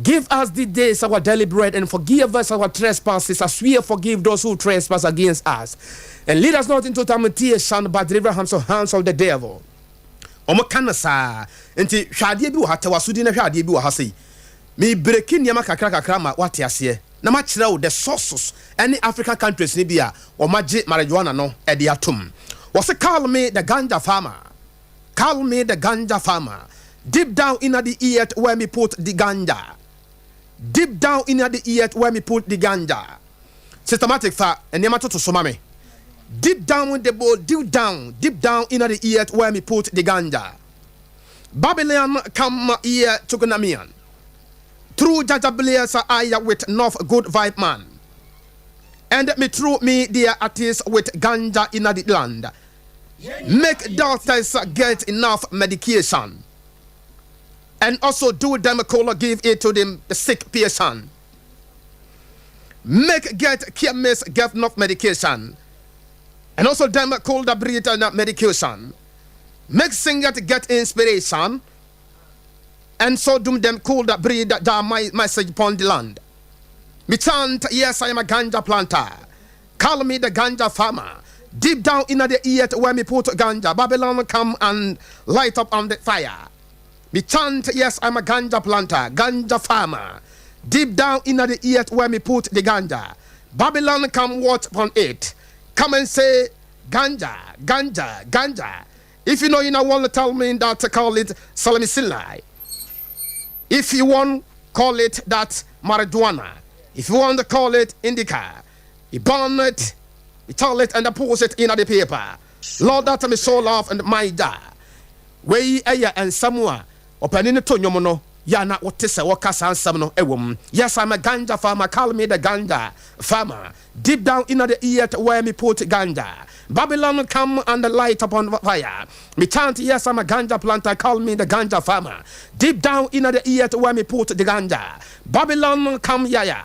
Give us the days our daily bread and forgive us our trespasses as we forgive those who trespass against us. And lead us not into temptation, but deliver us from the hands of the devil. Ɔmo ka no saa nti, hwɛ adeɛ bi wɔ ha, tɛwa so di na hwɛ adeɛ bi wɔ ha sei. Me break nneɛma kakra kakra ma wate aseɛ na makyerɛ wo the sources ɛne African countries ni bi a wɔn agye marijuana no ɛde atom. Wɔsi, "Call me the ganja farmer, call me the ganja farmer. Deep down in the earth where me put the ganja. Deep down in the earth where me put the ganja." Systematic, fa nneɛma toto so ma me. Deep down in the bowl, deep down, deep down in the earth where me put the ganja. Babylon come here to Gunamian. Through Jaja Blaze I with North Good Vibe Man. And me through me dear artists with ganja in the land. Make doctors get enough medication. And also do them cola, give it to them the sick patient. Make get chemist get enough medication. And also them cold breathe enough medication. Make singer to get inspiration. And so do them cold breathe that my message upon the land. Me chant, yes, I am a ganja planter. Call me the ganja farmer. Deep down in the earth where me put ganja, Babylon come and light up on the fire. Me chant, yes, I'm a ganja planter, ganja farmer. Deep down in the earth where me put the ganja, Babylon come watch upon it. Come and say, "Ganja, ganja, ganja." If you know you not want to tell me that to call it salamisilai. If you want, call it that marijuana. If you want to call it indica, you burn it, you tell it and post it in the paper. Lord, that me so love and my da. Wei ɛyɛ nsɛm a ɔpanin no to nnwom no yɛ na wote sɛ wɔka saa nsɛm no ɛwɔ mu. "Yes, I'm a ganja farmer. Call me the ganja farmer. Deep down in the earth where me put ganja, Babylon come and light upon fire. Me chant, yes, I'm a ganja planter. Call me the ganja farmer. Deep down in the earth where me put the ganja, Babylon come yaya.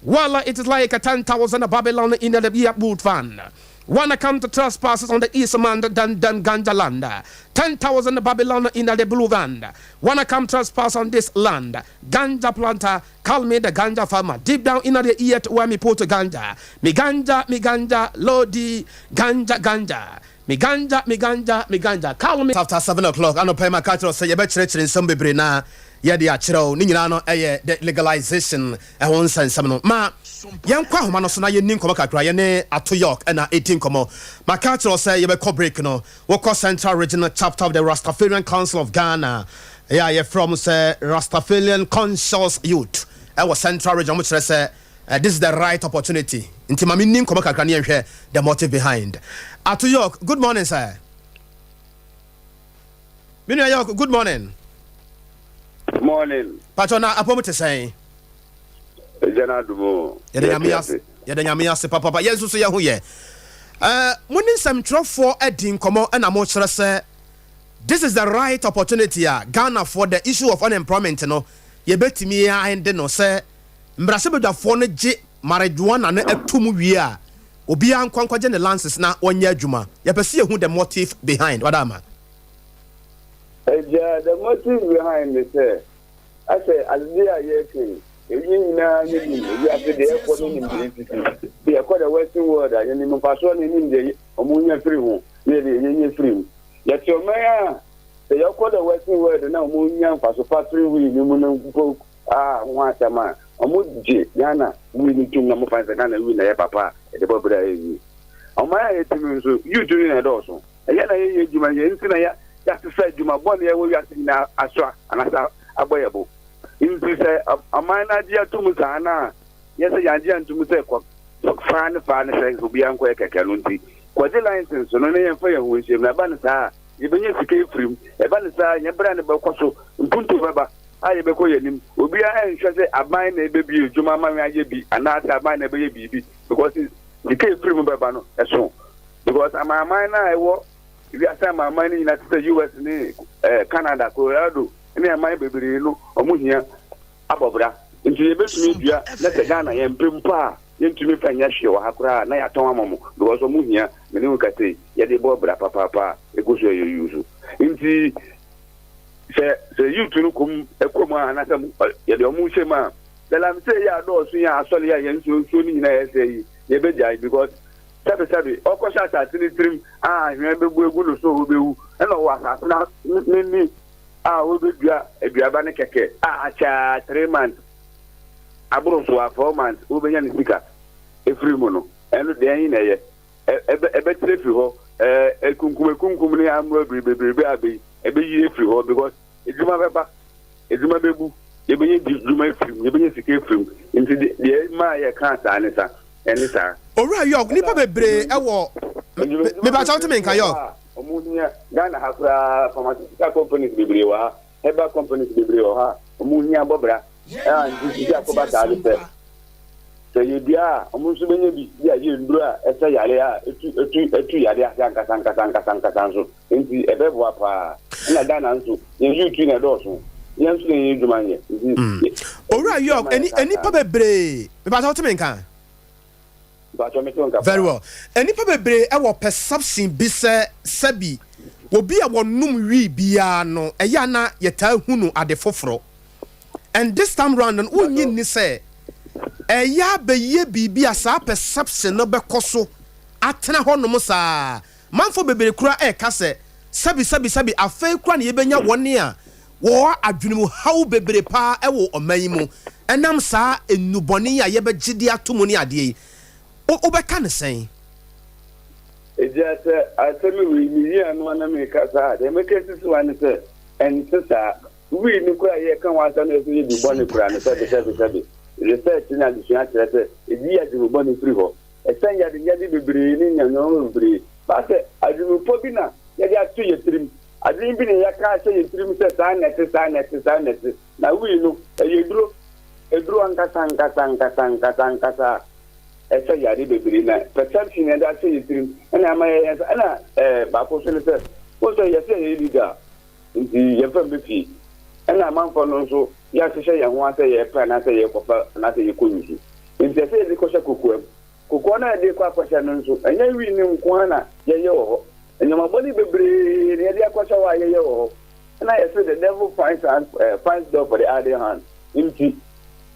Well, it is like a 10,000 Babylon in the boot van. Wanna come to trespasses on the east man than ganja land. 10,000 Babylon in the blue van. Wanna come trespass on this land. Ganja planter, call me the ganja farmer. Deep down in the earth where me put ganja. Me ganja, me ganja, lodi, ganja, ganja. Me ganja, me ganja, me ganja. Call me." After 7 o'clock, anɔpa yi ma ka kyerɛ sɛ yɛbɛkyerɛkyerɛ nsɛm bebree na yɛde akyerɛw ne nyinaa no ɛyɛ the legalization ɛho nsɛnsɛm no. Ma yɛnkɔ ahoma no so na yɛnni nkɔmmɔ kakra. Yɛne Ato York ɛna ɛdi nkɔmmɔ. Maka kyerɛw sɛ yɛbɛkɔ break no, wɔkɔ Central Regional Chapter of the Rastafarian Council of Ghana, ɛyɛ a yɛfrɛ m sɛ Rastafarian Conscious Youth ɛwɔ Central Region. Mo kyerɛ sɛ this is the right opportunity, nti ma menni nkɔmmɔ kakra ne yɛnhwɛ the motive behind. Ato York, good morning, sir. Me nua York, good morning. Morning. Patro, na apɔm te sɛn? Ɛgya no adom o. Yɛda Nyame ase papapa. Yɛn nso so yɛ ho yɛ. Mo ne nsɛmtwerɛfoɔ adi nkɔmmɔ ɛna mokyerɛ sɛ this is the right opportunity a Ghana for the issue of unemployment no yɛbɛtumi aende no sɛ mmarahyɛbadwafoɔ no gye marijuana no ato mu wie a, obiara nkɔ nkɔgye ne license na wɔnyɛ adwuma. Yɛpɛ sɛ yɛhu the motive behind wadama. Ɛgya, the motive behind ne sɛ asɛ ade a yɛka yi, eyi nyinaa ne nim ewiase deɛ ɛkɔ no, nim deɛ esisi deɛ ɛkɔ the Western world a yɛnim mfasoɔ ne nim deɛ ɔmo nya firi ho ne deɛ yɛnya firi mu. Yɛte ɔman a sɛ yɛkɔ the Western world na ɔmo nya mfaso pa firi wii ne mu no mpo a ho asɛm a ɔmo gye Ghana wii no tum na mo fa sɛ Ghana wii na ɛyɛ papa a yɛde bɔ bere a ɛyɛ ɔman a yɛte mu nso, youth no na ɛdɔɔso. Ɛyɛ na yɛyɛ adwuma yɛn nti na yɛ yɛasesa adwuma bɔne ɛwɔ wiase nyinaa aso a anaasɛ abɔ yɛ bo. Nti sɛ ɔman no agye atom saa no a, yɛ sɛ yɛagye antom sɛ kɔ faa ne faa ne sɛ obiara nkɔyɛ kɛkɛ no, nti kɔgye license no na yɛmfa yɛn ho nhyɛm. Na ɛba no saa a, yɛbɛnya sika efiri mu. Ɛba no saa, yɛn bere a ne bɛkɔ so mpuntu bɛba a yɛbɛkɔ yɛn anim. Obiara ɛnhwɛ sɛ aban na ɛbɛbie adwuma ama yɛn ayɛ bi anaasɛ aban na ɛbɛyɛ biribi, because sika efiri mu bɛba no ɛso, because amanaman no a ɛwɔ wiase, amanaman no nyinaa te sɛ US ne Canada, Colorado ne aman bebree no, ɔmo hia abɔbra. Nti yɛbɛtumi dua na sɛ Ghana yɛn mpɛ mpo a, yɛntumi fa nyɛ hwee wɔ ha koraa na yɛatɔn ama mo, because ɔmo hia. Mene wo kasa yi, yɛde bɔ bra papaapa a ɛgu so ɛyɛ yu so nti. Sɛ youth no kɔm ɛkɔ mu a, anaasɛ yɛde ɔmo hyɛ mu a, galamsey yɛ adɔɔso yɛ asɔre yɛ yɛn nsuo nsuo no nyinaa yɛ sɛ yi yɛbɛgyae, because sɛbesɛbe ɔkɔhyɛ asase no tirim a, ahwea bɛbu egu no so, ɔbɛwu. Ɛna ɔwɔ asase no n'ani a wɔbɛdua aduaba no kɛkɛ a, akyɛ 3 months aboro so a, 4 months wobɛnya ne sika efiri mu no. Ɛno deɛ ɛyin na ɛyɛ ɛbɛ ɛbɛtire firi hɔ. Ekunkum ekunkum ne amuro bebree abɛyi ɛbɛyi efiri hɔ, because edwuma bɛba, edwuma bɛbu, yɛbɛnya dwuma efiri mu, yɛbɛnya sika efiri mu. Nti deɛ maa yɛ kan saa ne sa ɛne saa. Owura York, nipa bebree ɛwɔ mebakyɛw te me nka, York. Ɔmo hia Ghana ha koraa, pharmaceutical companies bebree wɔ ha, herbal companies bebree wɔ ha. Ɔmo hia bɔbra ɛa nti sisi akɔba saa de sɛ yɛdua a, ɔmo nso bɛnya bi bi a yɛ nduro a ɛsɛ yare a etu yare ase ankasa ankasa ankasa ankasa nso. Nti ɛbɛboa paa. Ɛna Ghana nso yɛn youth na ɛdɔɔso, yɛn nso na yɛn adwuma nyɛ nti. Owura York, ɛni enipa bebree, mebakyɛw te me nka. Mpatwɔ, mi to nka. Very well. Nipa bebree ɛwɔ perception bi sɛ sɛbi obi a wɔnum wii biara no, ɛyɛ ana yɛtaa hu no ade foforɔ. And this time round no, wonyi ni sɛ ɛyɛ abɛyɛ biribi a saa perception no bɛkɔ so atena hɔnom saa. Manfo bebree kura ɛɛka sɛ sɛbi sɛbi sɛbi, afei kura na yɛbɛnya wɔne a wɔwɔ adwene haw bebree paa ɛwɔ ɔman yi mu, ɛnam saa enubɔne a yɛbɛgye de ato mu ne adeɛ yi. Wobɛka ne sɛn? Egya, sɛ asɛm wei mi yi ano ana mi kasa a, deɛ mɛka sisi wa ne sɛ ɛnte saa. Wii no kora yɛka ho asɛm no, yɛ sɛ yɛ bi bɔne kora no, sɛbi sɛbi sɛbi, research ne adesua kyerɛ sɛ ebi yɛ adwene bɔne firi hɔ, ɛsɛn yade yade bebree ne nyanyɔn bebree baasɛ adwenepɔ bi na yɛde ato yɛ tirim, adwene bi na yɛka ahyɛ yɛ tirim sɛ saa na ɛte, saa na ɛte, saa na ɛte. Na wii no ɛyɛ duro, eduro ankasa ankasa ankasa ankasa ankasa a ɛsɛ yade bebree, na perception yɛde ahyɛ yɛ tirim ɛna ama yɛ yɛn ɛna baako so ne sɛ wɔn sɛ yɛsɛ yɛ leader nti yɛmfa mbɛ fie, ɛna amanfoɔ no nso yɛahyehyɛ yɛn ho asɛ yɛpɛ anaasɛ yɛkɔfa anaasɛ yɛkɔ nyusu. Nti ɛsɛ yɛde kɔhyɛ kokoam. Kokoa no a yɛde kɔ akɔhyɛ no nso, ɛnyɛ wii ne nko ara na yɛyɛ wɔ hɔ. Nneɛma bebree na yɛde akɔhyɛ hɔ a yɛyɛ wɔ hɔ. Ɛna yɛsɛ the devil finds hand finds door for the idle hand. Nti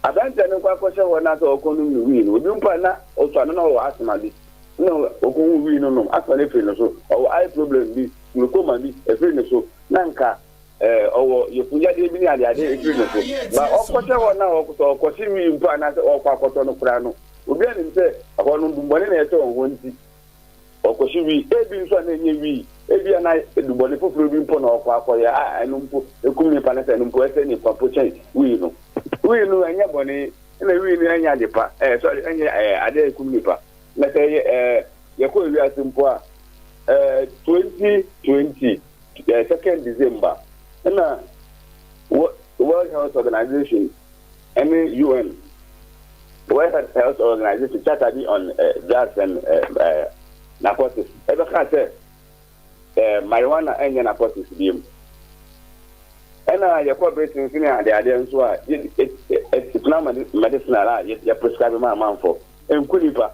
aberanteɛ no kɔ akɔhyɛ hɔ na sɛ ɔkɔ nom ne wii no, obi mpo a na ɔsɔ ano na ɔwɔ asthma bi na ɔkɔhu wii no nom, asthma no efiri no so. Ɔwɔ eye problem bi, glaucoma bi, efiri ne so. Na nka ɔwɔ yɛfunyadeɛ bi ne adeade, efiri ne so. Ba ɔkɔhyɛ hɔ na ɔkɔ sɛ ɔkɔhyɛ wii mpo anaasɛ ɔkɔ akɔtɔ no koraa no, obi anim sɛ ɛhɔ no dubɔne na ɛsɛ wɔn hɔ, nti ɔkɔhyɛ wii. Ebi nso a na ɛnyɛ wii, ebi a na dubɔne foforɔ bi mpo na ɔkɔ akɔyɛ a, ɛno mpo ekum nipa no, sɛ ɛno mpo ɛsɛ nipa mpo kyɛn wii no. Wii no ɛnyɛ bɔne, ɛna wii no ɛnyɛ ade pa, sorry, ɛnyɛ ade a ekum nipa. Na sɛ ɛyɛ yɛkɔ ewiase mpo a, 2020 2nd December ɛna World Health Organization ɛne UN, World Health Organization charter bi on drugs and narcotics ɛbɛka sɛ marijuana ɛnyɛ narcotics bi mu. Ɛna yɛkɔ Britain nso ne adeadeɛ nso a, it's not medicinal a yɛ prescribe ma amanfo, nku nipa.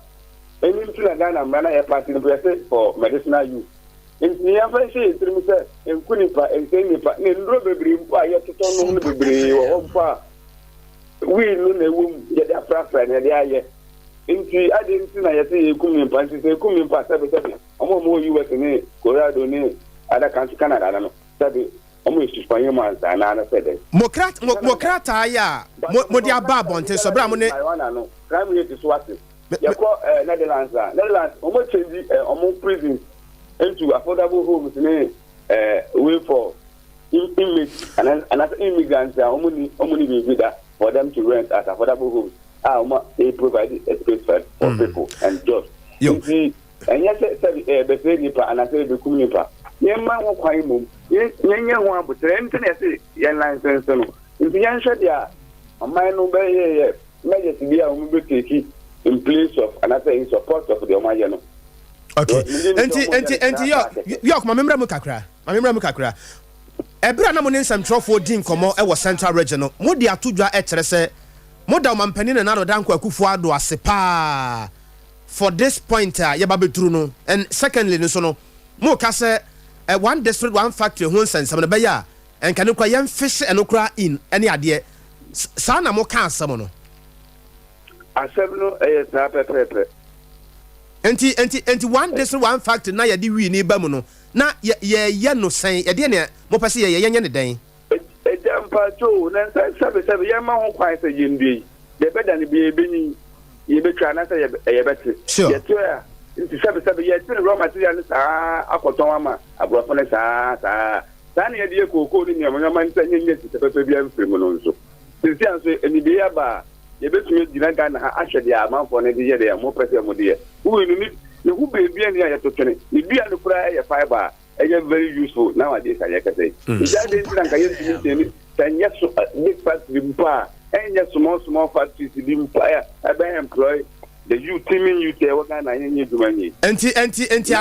Ɛnu nti na Ghana mmara na yɛ pass no yɛsɛ for medicinal use. Nti yɛmfa nhyɛ yɛn tirim sɛ nku nipa, nsɛn nipa. Na nnuro bebree mpo a yɛtotɔ nom no bebree wɔ hɔ mpo a, wii no na ɛwɔ mu, yɛde afrafra na yɛde ayɛ. Nti ade nti na yɛsɛ yɛkum nipa? Nti sɛ yɛkum nipa, sɛbi sɛbi, ɔmo a ɔmo wɔ US ne Colorado ne other country, Canada no, sɛbi, ɔmo yɛ suspend mu ansa anaa no sɛ dɛ. Mo krataa yi a mo de aba abɔnten so bere a mo ne. Marijuana no crime rate so ase. Yɛkɔ Netherlands a, Netherlands ɔmo change ɔmo prisons into affordable homes ne way for inmates and immigrants a ɔmo ni biribi da for them to rent as affordable homes a ɔmo a provide a space for people and jobs. Nti ɛnyɛ sɛ sɛbi bɛsɛ nipa anaasɛ ɛbɛkum nipa. Yɛmma ho kwan mmom, yɛnyɛ ho abotire nti na yɛsɛ yɛn license no. Nti yɛnhwɛ deɛ a ɔman no bɛyɛ yɛ measures bi a wɔn bɛ take in place of anaasɛ in support of deɛ wɔn ayɛ no. Okay, nti York, maame mmerɛ mu kakra, maame mmerɛ mu kakra. Ɛberɛ a na mo ne nsɛmtwerɛfoɔ di nkɔmmɔ ɛwɔ Central Region no, mo de ato dwa ɛkyerɛ sɛ mo da ɔmampanin Nana Addo Dankwa Akufo Addo ase paa for this point a yɛba bɛduru no. And secondly no so no, mo ka sɛ one district, one factory ho nsɛnsɛm no bɛyɛ a. Nka no koraa yɛmfihye ɛno koraa in ɛne adeɛ. Saa na moka asɛm no? Asɛm no ɛyɛ saa pɛpɛɛpɛ. Nti one district, one factory na yɛde wii ne ba mu no, na yɛyɛ no sɛn? Yɛdeɛ nea mopɛ sɛ yɛyɛ, yɛnyɛ ne dɛn? Agya, mpakyɛ o, na nsa sɛbesɛbe yɛmma ho kwan sɛ yɛndua yi, deɛ ɛbɛda no biara yɛbɛnyin, yɛbɛtwa anaasɛ yɛbɛte. Yɛte a, nti sɛbesɛbe yɛte no raw material no saa akɔtɔn ama aborɔfo no saa saa. Saa na yɛde yɛ kookoo ne nneɛma nneɛma nti sɛ yɛnnya sika papa biara mfiri mu no nso. Seesei a nso anibue aba a, yɛbɛtumi agyina Ghana ha ahwɛ deɛ amanfoɔ no de yɛ deɛ wɔpɛ sɛ wɔde yɛ. Woi no, ne ho baabi nni a yɛto twene. Ne dua no koraa yɛ fibre a ɛyɛ very useful nowadays a yɛkasa yi. Nti adɛn nti na nka yɛntumi nkyɛni sɛ ɛnyɛ so big factory mpo a, ɛnyɛ small small factories bi mpo a ɛbɛ employ the youth, teeming youth a ɛwɔ Ghana yɛnyɛ adwuma nyɛ yi. Nti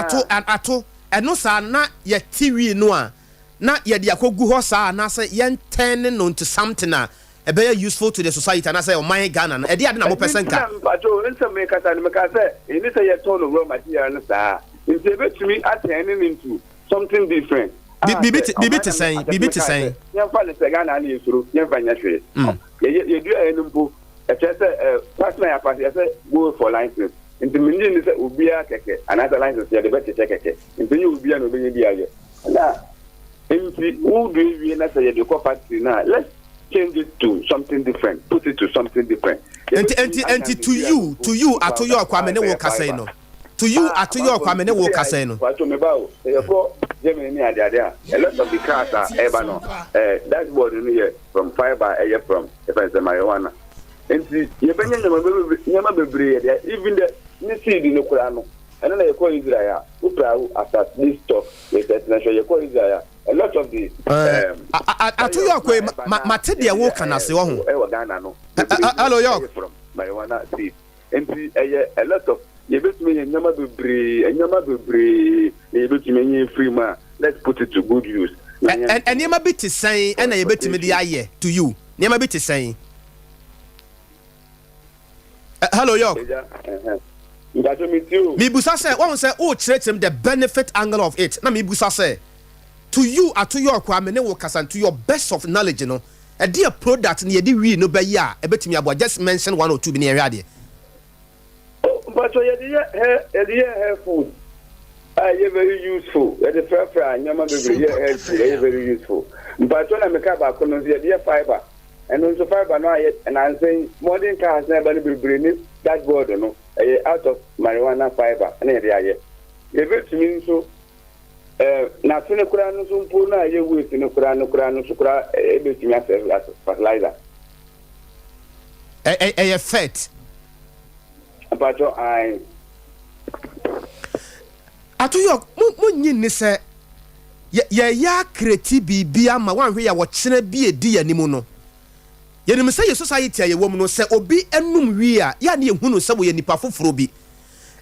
ato ɛno saa na yɛte wii no a, na yɛde akɔgu hɔ saa, anaasɛ yɛntɛn no into something a ɛbɛyɛ useful to the society, anaasɛ ɔman Ghana no, ɛde ade na mopɛ sɛ nka? Ɛno nti na mpakyɛw nsɛm mekasa no, meka sɛ ɛni sɛ yɛtɔn no raw material no saa, nti yɛbɛtumi atɛn no into something different. Biribi te sɛn? Biribi te sɛn? Yɛmfa ne sɛ Ghana ne yɛsuro yɛmfa nyɛ hwee. Yɛdua yɛ no mpo, ɛkyerɛ sɛ pass na yɛapass, yɛsɛ go for license, nti menye ne sɛ obiara kɛkɛ anaasɛ license yɛde bɛkyekyɛ kɛkɛ, nti nyɛ obiara na obɛnya bi ayɛ. Na nti wodua wie na sɛ yɛde kɔ factory no a, let's change it to something different, put it to something different. Nti to you Atoyɔ Kwame ne wo kasa yi no, to you Atoyɔ Kwame ne wo kasa yi no. Wato me ba o, sɛ yɛkɔ Germany ne adeade a, a lot of the cars a ɛba no, dashboard no yɛ from fibre, ɛyɛ from ɛfɛn sɛ marijuana. Nti yɛbɛnya nneɛma bebree yɛde, even the ne seed no koraa no. Ɛno na yɛkɔ Israel a, wopɛ a, after this talk yɛsɛ tena hwɛ, yɛkɔ Israel a, a lot of the Atoyɔ Akɔ, mate deɛ wo ka n'ase wɔ ho. Ɛwɔ Ghana no. Hello, York. From marijuana seed. Nti ɛyɛ a lot of, yɛbɛtumi yɛ nneɛma bebree na yɛbɛtumi nyɛ free mu a, let's put it to good use. Nneɛma bi te sɛn ɛna yɛbɛtumi de ayɛ? To you, nneɛma bi te sɛn? Hello, York. Mpakyɛ, mi ti o. Mibusa sɛ wɔn sɛ o kyerɛkyerɛ the benefit angle of it, na mibusa sɛ to you Atoyɔ Kwame ne wo kasa, to your best of knowledge no, ɛde a product ne yɛde wii no bɛyɛ a ɛbɛtumi aboa? Just mention one or two bi ne yɛhwɛ adeɛ. Mpakyɛ, yɛde yɛ hair food a ɛyɛ very useful. Yɛde frafra nneɛma bebree yɛ hair food, ɛyɛ very useful. Mpakyɛ, na meka baako no nso, yɛde yɛ fibre. Ɛno nso fibre no ayɛ nansen modern cars na ɛba no bebree ne dashboard no ɛyɛ out of marijuana fibre ɛna yɛde ayɛ. Yɛbɛtumi nso n'ase no koraa no nso mpo na ɛyɛ waste no koraa no nso koraa ɛbɛtumi asɛ as fertilizer. Ɛyɛ fet. Mpakyɛ, ae. Atoyɔ, mo nyi ni sɛ yɛyɛ acreate biribi ama wanhwɛ yɛ a wɔkyerɛ bi edi yɛn anim no, yɛnim sɛ yɛ society a yɛwɔ mu no, sɛ obi anum wie a, yɛ a ne yɛhu no sɛ wɔyɛ nipa foforɔ bi,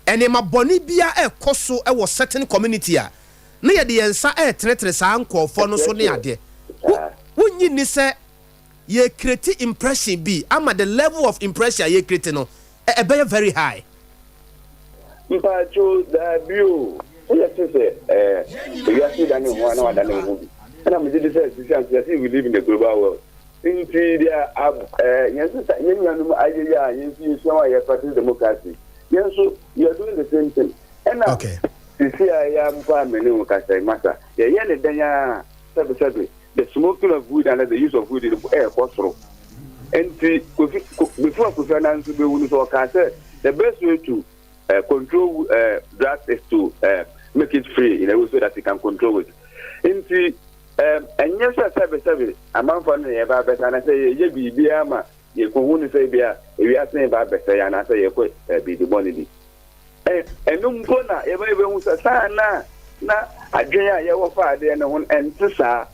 ɛnneɛma bɔne bia ɛkɔ so ɛwɔ certain community a, na yɛde yɛn nsa ɛɛtenetene saa nkɔɔfoɔ no so ne adeɛ. Wonyi ni sɛ yɛcreate impression bi ama the level of impression a yɛcreate no ɛbɛyɛ very high? Mpakyɛ, daabi o. Woyɛ te sɛ ewiase da ne ho a na wada ne ho bi, ɛna megye di sɛ sisi anso yɛsɛ we live in the global world, nti deɛ yɛn sisa yɛn nuanom ayɛ yi a, yɛn nso yɛsua wɔn a yɛ practice democracy, yɛn nso we are doing the same thing. Ɛna sisi a yɛ mpo a mene wo kasa yi, masa yɛyɛ ne dan a, sɛbesɛbe the smoking of weed and the use of weed no ɛɛkɔ soro. Nti Kofi, before Kofi Annan nso bɛwu no so, ɔkaa sɛ the best way to control drugs is to make it free in a way so that you can control it. Nti ɛnyɛ sɛ sɛbesɛbe amanfoɔ no na yɛba abɛsa anaasɛ yɛyɛ biribiara ma yɛkɔhu no sɛ bi a ewiase ne ba abɛsɛ yɛ anaasɛ yɛkɔ biribi bɔne bi. Ɛno mpo na yɛbɛhu sɛ saa na adwene a yɛwɔ fa adeɛ no ho no ɛnte saa.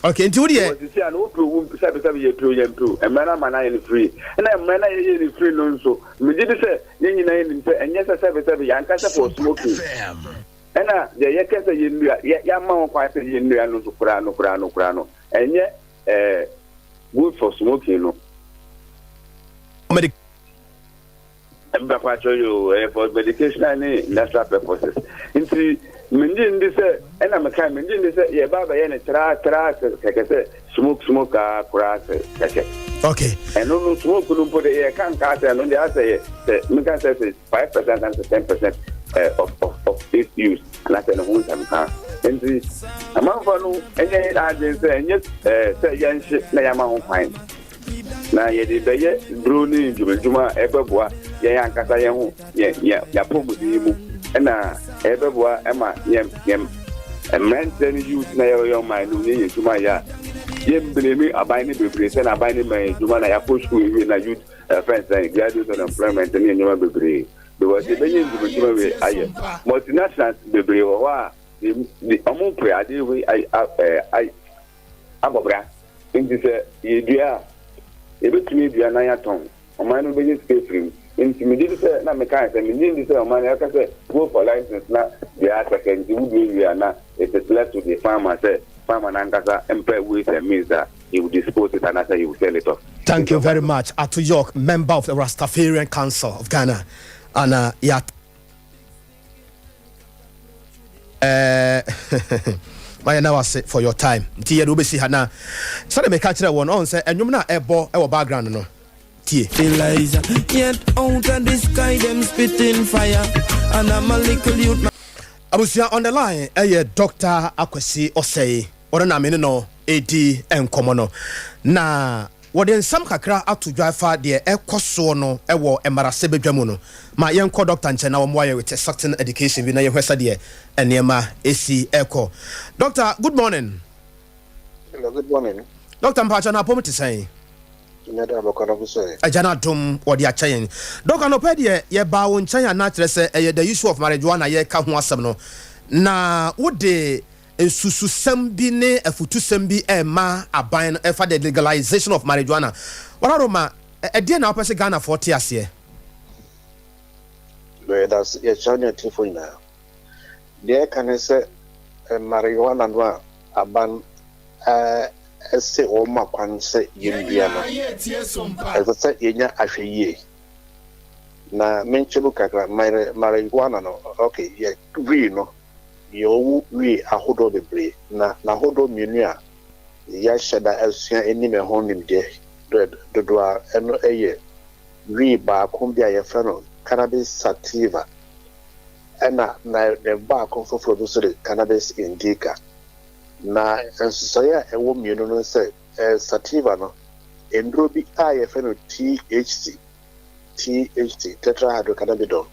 Okay, nti wo deɛ Sisi a na wopere wo sɛbesɛbe yɛ pere yɛn pere mmerɛ no ama no ayɛ no free, ɛna mmerɛ no a yɛyɛ no free no nso, megye di sɛ yɛn nyinaa yɛnim sɛ ɛnyɛ sɛ sɛbesɛbe yɛankasa for smoking, ɛna deɛ yɛkɛ sɛ yɛnnua yɛama ho kwan sɛ yɛnnua no nso koraa no ɛnyɛ good for smoking no. Mpapakyɛw yoo, ɛyɛ for medicational ne industrial purposes. Nti mengye ndi sɛ, ɛna mekae, mengye ndi sɛ yɛba abɛyɛ no tra tra kɛkɛ sɛ smoke smoke aa koraa sɛ kɛkɛ. Okay. Ɛno no smoke no mpo de yɛka nkaa sɛ ɛno deɛ asɛ yɛ sɛ menka sɛ sɛ 5% and 10% of of of its use anaasɛ ne ho nsɛm ka. Nti amanfoɔ no ɛnyɛ adwene sɛ ɛnyɛ sɛ yɛnhye na yɛama ho kwan. Na yɛde bɛyɛ duro ne dwumadwuma a ɛbɛboa yɛn ankasa yɛn ho, yɛn yɛn apɔmuden mu, ɛna ɛbɛboa ɛma yɛn yɛn mmeranteɛ ne youth na yɛyɛ ɔman no yɛnyɛ adwuma yɛ a yɛmblame aban no bebree sɛ na aban no ma yɛn adwuma na yɛakɔ sukuu ewie na youth ɛfɛn sɛn graduate unemployment ne nneɛma bebree, because yɛbɛnyɛ dwumadwuma wei ayɛ. Multinationals bebree wɔ hɔ a ɔmo pere adeɛ wei ay abɔ bra, nti sɛ yɛdua a, yɛbɛtumi adua na yɛatɔn, ɔman no bɛnya sika afiri mu. Nti megye di sɛ na mekae sɛ megye di sɛ ɔman no yɛka sɛ go for license na dua asɛkɛ, nti wodua wie a, na it is left to the farmer sɛ farmer nankasa mpɛ ways and means a he will dispose it anaasɛ he will sell it off. Thank you very much, Ato York, member of the Rastafarian Council of Ghana. And yeah, mayɛ na wase for your time. Nti yɛde wobɛsi ha na sɛde meka kyerɛ wɔ no, ɔn sɛ ɛnwom no a ɛbɔ ɛwɔ background no, tie. Eliza, yet out of the sky them spitting fire, and I'm a little youth. Abusua, on the line ɛyɛ Dr Akwasi Ɔsɛe, ɔno na mene no ɛdi nkɔmmɔ no, na wɔde nsɛm kakra ato dwa fa deɛ ɛkɔ soɔ no ɛwɔ mmarasɛ badwa mu no. Ma yɛnkɔ doctor nkyɛn na wɔmmoa yɛ with a certain education bi na yɛhwɛ sɛdeɛ nneɛma ɛsi ɛkɔ. Doctor, good morning. Hello, good morning. Doctor, mpakyɛ no apɔm te sɛn? Nyada abɔkɔ no sɛ. Agya no adom, wɔde akyɛ yɛn. Doctor, nɔpɛ deɛ yɛbaa wo nkyɛn anaa kyerɛ sɛ ɛyɛ the issue of marijuana yɛka ho asɛm no, na wode nsususɛm bi ne afutusɛm bi ɛma aban no ɛfa the legalization of marijuana. Wɔraro ma ɛdeɛ na wopɛ sɛ Ghanafoɔ te aseɛ? Yɛda yɛkyerɛ ne atiefo nyinaa. Deɛ ɛka ne sɛ marijuana no a aban ɛsɛ wɔn ma kwan sɛ yɛndua no, ɛsɛ sɛ yɛnya ahwɛ yie. Na menkyɛ mu kakra, marijuana no, okay, yɛ wii no, yɛwɔ wii ahodoɔ bebree, na n'ahodoɔ mmienu a yɛahyɛ da asua anim ɛho nimdeɛ dodoɔ a ɛno ɛyɛ wii baako bi a yɛfrɛ no cannabis sativa, ɛna na ne baako foforɔ bi nso de cannabis indica. Na nsosɔeɛ a ɛwɔ mmienu no sɛ sativa no, nnuro bi a yɛfrɛ no THC, THC, tetrahydrocannabinol,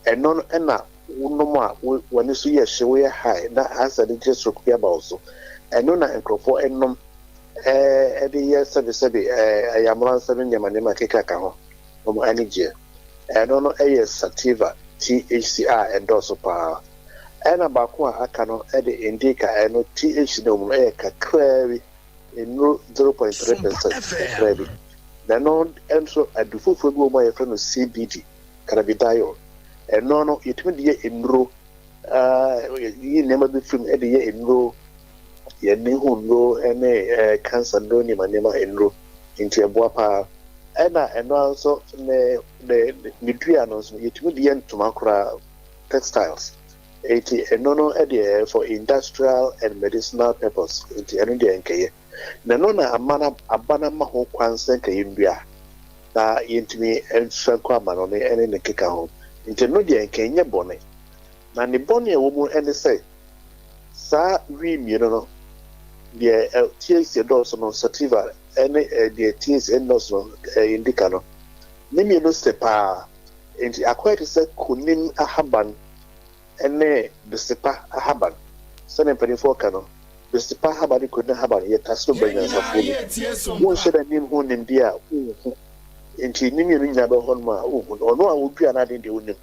ɛno no ɛna wonom a w'ani so yɛ hye, woyɛ high na asɛ de gye stroke bi aba wo so. Ɛno na nkurɔfoɔ ɛnom ɛde yɛ sɛbesɛbe ɛyamora nsɛm, nneɛma nneɛma keka ka ho, wɔn ani gyeɛ. Ɛno no ɛyɛ sativa THC a ɛdɔɔso paa. Ɛna baako a aka no ɛde indica, ɛno THC no mu no ɛyɛ kakraa bi, nnuro 0.3% kakraa bi. Na ɛno nso adu foforɔ bi wɔ mu a yɛfrɛ no CBD, cannabidiol. Ɛno no yɛtumi de yɛ nnuro, yi nneɛma bi firim ɛde yɛ nnuro, yɛne ho nnuro ɛne cancer nnuro, nneɛma nneɛma nnuro, nti ɛboa paa. Ɛna ɛno nso ne dua no nso yɛtumi de yɛ ntoma koraa, textiles. Nti ɛno no ɛdeɛ for industrial and medicinal purpose, nti ɛno deɛ nkɛyɛ. Na ɛno na ama na aba na ma ho kwan sɛ nkɛyɛ nnua na yɛntumi mfa nkɔ ama no ne ɛne ne keka ho, nti ɛno deɛ nkɛnyɛ bɔne. Na ne bɔne a ɛwɔ mu ɛne sɛ saa wii mmienu no deɛ THC dɔɔso no, sativa, ɛne deɛ THC ɛnnɔɔso no, indica no, ne mmienu sɛ paa, nti akɔyɛ te sɛ konim ahaban ɛne besepa ahaban. Sɛne mpanimfoɔ ka no, besepa ahaban ne konim ahaban yɛ tase no banyansafoɔ bi wonhyɛ da nim ho nimdeɛ a wonhu, nti ne mmienu nyinaa bɛwɔ hɔ nom a wonhu no. Ɔno a wodua no aden deɛ wonim.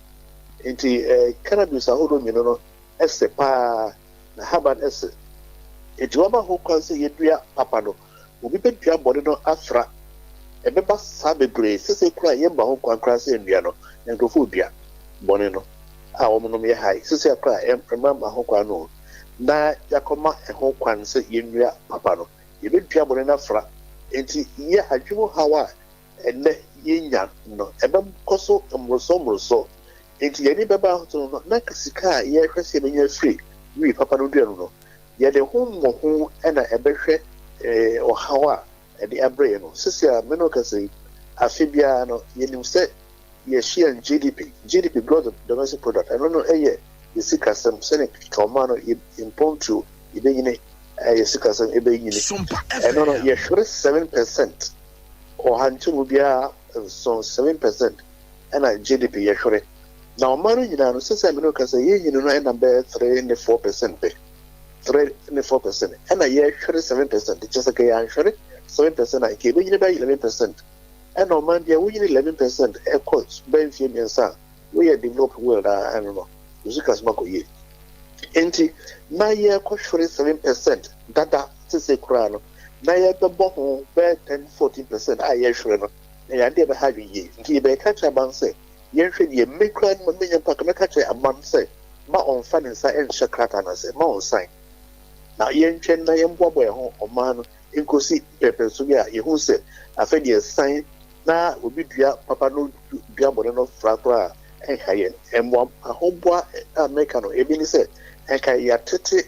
Nti cannabis ahodoɔ mmienu no ɛsɛ paa na haban ɛsɛ, nti wama ho kwan sɛ yɛdua papa no, obi bɛdua bɔne no afra. Ɛbɛba saa bebree sese koraa yɛmma ho kwan koraa sɛ nnua no, nkurɔfoɔ dua bɔne no a wɔn nom yɛ high sese koraa ɛmma ma ho kwan no, na yɛakɔma ɛho kwan sɛ yɛnnua papa no, yɛbɛdua bɔne no afra. Nti yɛ adwene haw a ɛnnɛ yenya no, ɛbɛkɔ so mmoroso mmoroso. Enti yɛn ani bɛba ahoto no, na sika a yɛrehwɛ sɛ yebenya afiri wii papa no dua no no, yɛde ho mmɔho na ɛbɛhwɛ ɔhaw a ɛde abrɛ yɛn no. Seesei a me ne wo kasa yi, afe biara no, yenim sɛ yɛhyia GDP, GDP, Gross Domestic Product, ɛno no yɛ yɛn sikasɛm, sɛnea ɔman no, yɛn mpontuo, yɛbɛnyini, yɛn sikasɛm ɛbɛnyini. Ɛno no, yɛhwere 7%, ɔha nkyɛmu biara nson, 7% ɛna GDP yɛhwere. Na ɔman no nyinaa no, seesei a me ne wo kasa yi, yɛn nyini no ɛnam bɛyɛ 3 ne 4% pɛ. 3 ne 4% ɛna yɛhwere 7%, kyerɛ sɛ nka yɛanhwere 7% a, nka yɛbɛnyini bɛyɛ 11%. Ɛna ɔman bi a wonyini 11% ɛkɔ bɛyɛ mfeɛ mmiɛnsa a, woyɛ developed world a, ɛno no, wo sikasɛm akɔ yie. Enti na yɛrekɔhwere 7% dada sesei koraa no, na yɛbɛbɔ ho bɛyɛ 10, 14% a yɛrehwere no, na ɛyɛ adeɛ a ɛbɛha adwene yie. Nti yɛbɛka akyerɛ aban sɛ yɛnhwɛ deɛ me koraa no menya mpo anka mɛka akyerɛ aban sɛ ma ɔmfa ne nsa nhyɛ krataa no ase, ma ɔnsan. Na yɛntwɛn na yɛmboaboa yɛn ho ɔman no nkosi mpɛnpɛnso bi a yɛhu sɛ afei deɛ san na obi dua papa no dua bɔne no fra koraa a, ɛnha yɛn. Mmoa ahoboa a meka no, ebi ne sɛ nka yɛatete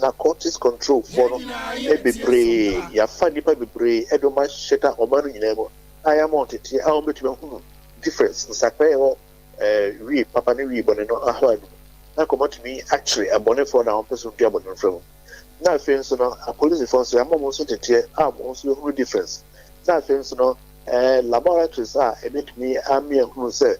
narcotics control foɔ no bebree, yɛafa nnipa bebree de wɔn ahyeta ɔman no nyinaa mu a yɛama wɔn nteteɛ a wɔbɛtumi ahunu difference, nsakraeɛ ɛwɔ wii papa ne wii bɔne no ahorow no mu, na nka wɔatumi akyere abɔnefoɔ no a wɔmpɛ sɛ wɔdua bɔne no fra mu. Na afei nso no, apolisifoɔ nso yɛama wɔn nso nteteɛ a wɔn nso bɛhunu difference. Na afei nso no, laboratories a ɛbɛtumi ama yɛahunu sɛ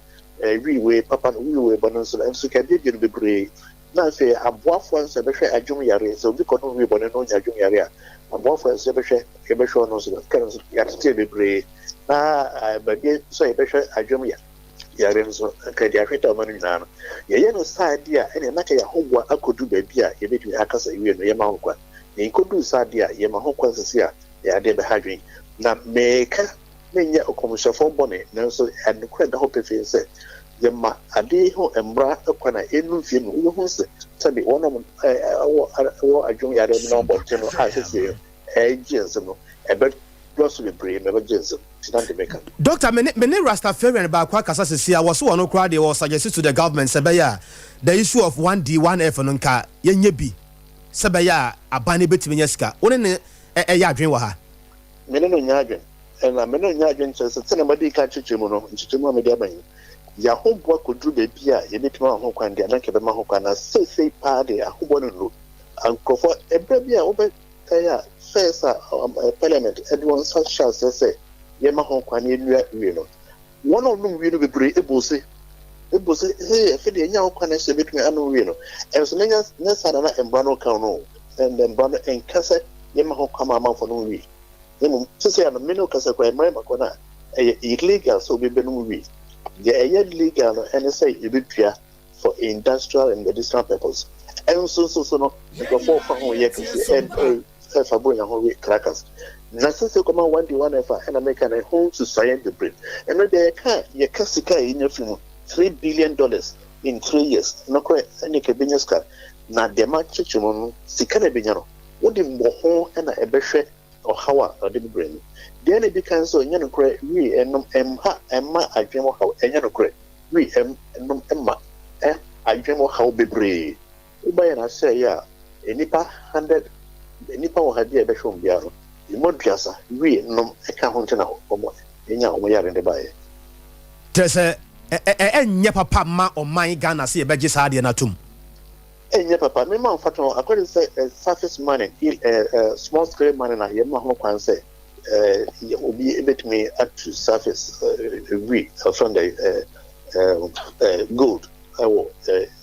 wii wei papa no, wii wei bɔne nso no, ɛno nso nka abiebie no bebree. Na afei aboafoɔ nso yɛbɛhwɛ adwom yareɛ, sɛ obi kɔnom wii bɔne na ɔnya adwom yareɛ a, aboafoɔ nso yɛbɛhwɛ, yɛbɛhwɛ ɔno nso no, nka no nso yɛateteɛ bebree. Na baabi nso a yɛbɛhwɛ adwom ya. Yare nso, anka yɛde ahwete ama no nyinaa no, yɛyɛ no saa de a, ɛnneɛ na anka yɛn ahoboa akɔduru baabi a yɛbɛtumi aka sɛ, Wiɛ no, yɛma ho kwan. Na ɛnkɔduru saa de a, yɛma ho kwan seesei a, ɛyɛ adeɛ a ɛbɛha adwene. Na mereka, menyɛ ɔkɔmhyɛfoɔ bɔne, nanso nokorɛ da hɔ pefee sɛ, yɛma adeɛ yi ho mmara kwan a ɛnnu mfeɛ mu no, wobɛhunu sɛ sɛbe wɔn a wɔwɔ adwene yareɛ no nam abɔnten no a seesei ɛregye nsam no, ɛbɛdɔɔso bebree ma ɛbɛgye nsam. Doctor, me ne me ne Rastafarian baako akasa sesei a, wɔse wɔno koraa deɛ wɔ suggest to the government sɛ ɛbɛyɛ a the issue of 1D, 1F no nka yɛnyɛ bi sɛ ɛbɛyɛ a aban no bɛtumi anya sika. Wo ne no yɛ adwene wɔ ha? Me ne no nyɛ adwene. Ɛna me ne no nyɛ adwene kyerɛ sɛ sɛdeɛ madi kan akyekyɛ mu no, nkyekyɛmu a mede aba yi, yɛahoboa kɔduru baabi a yɛbɛtumi ama ho kwan deɛ a na anka yɛbɛma ho kwan na seesei paa deɛ ahoboa no nnuru. Nkurɔfoɔ, ɛberɛ bi a wobɛ Kae a first a parliament de wɔn nsa hyɛ aseɛ sɛ yɛma ho kwan na yɛnnua wie no, wɔn a wɔnom wie no bebree buu se, buu se, hey, afei deɛ yɛnya ho kwan sɛ yɛbɛtumi anom wie no. Ɛnso na nyɛ saa na na mmara no ka no o. Ɛnna mmara no nka sɛ yɛma ho kwan ma amanfoɔ nom wie. Na mmom, seesei a no me ne wo kasa koraa, mmara yi ma kwan a ɛyɛ illegal sɛ obi bɛnom wie. Deɛ ɛyɛ legal no ɛne sɛ yɛbɛdua for industrial and medicinal purpose. Ɛnso nso so no, nkurɔfoɔ fa ho yɛ kɛse, ɛfa buronya ho we crackers. Na sese kɔma one day one ɛfa ɛna meka no ɛho nsusuaeɛ bebree. Ɛno deɛ yɛka yɛka sika a yɛnya firi mu $3 billion in 3 years. Nokorɛ ɛne ka ɛbɛnya sika. Na deɛ makyekyere mu no, sika na ɛbɛnya no, wode mmɔho ɛna ɛbɛhwɛ ɔhaw a ɔde bebree no. Deɛ na ɛdi kan nso, ɛnyɛ nokorɛ, wii ɛnom ɛmha ɛmma adwene mu haw, ɛnyɛ nokorɛ. Wii ɛnom ɛma adwene mu haw bebree. Woba yɛn asɛeɛ a, nnipa hundred, nnipa ɔha bi a yɛbɛhwɛ wɔn biara no, emu 30 wii nom ɛka ho nti na wɔn nya wɔn yare no de baeɛ. Kyerɛ sɛ, ɛnyɛ papa mma ɔman Ghana sɛ yɛbɛgye saa adeɛ no atom. Ɛnyɛ papa. Me ma mfatoho, according sɛ surface mining, small scale mining a yɛma ho kwan sɛ obi bɛtumi atu surface wi, ɛfrɛ no dɛ gold ɛwɔ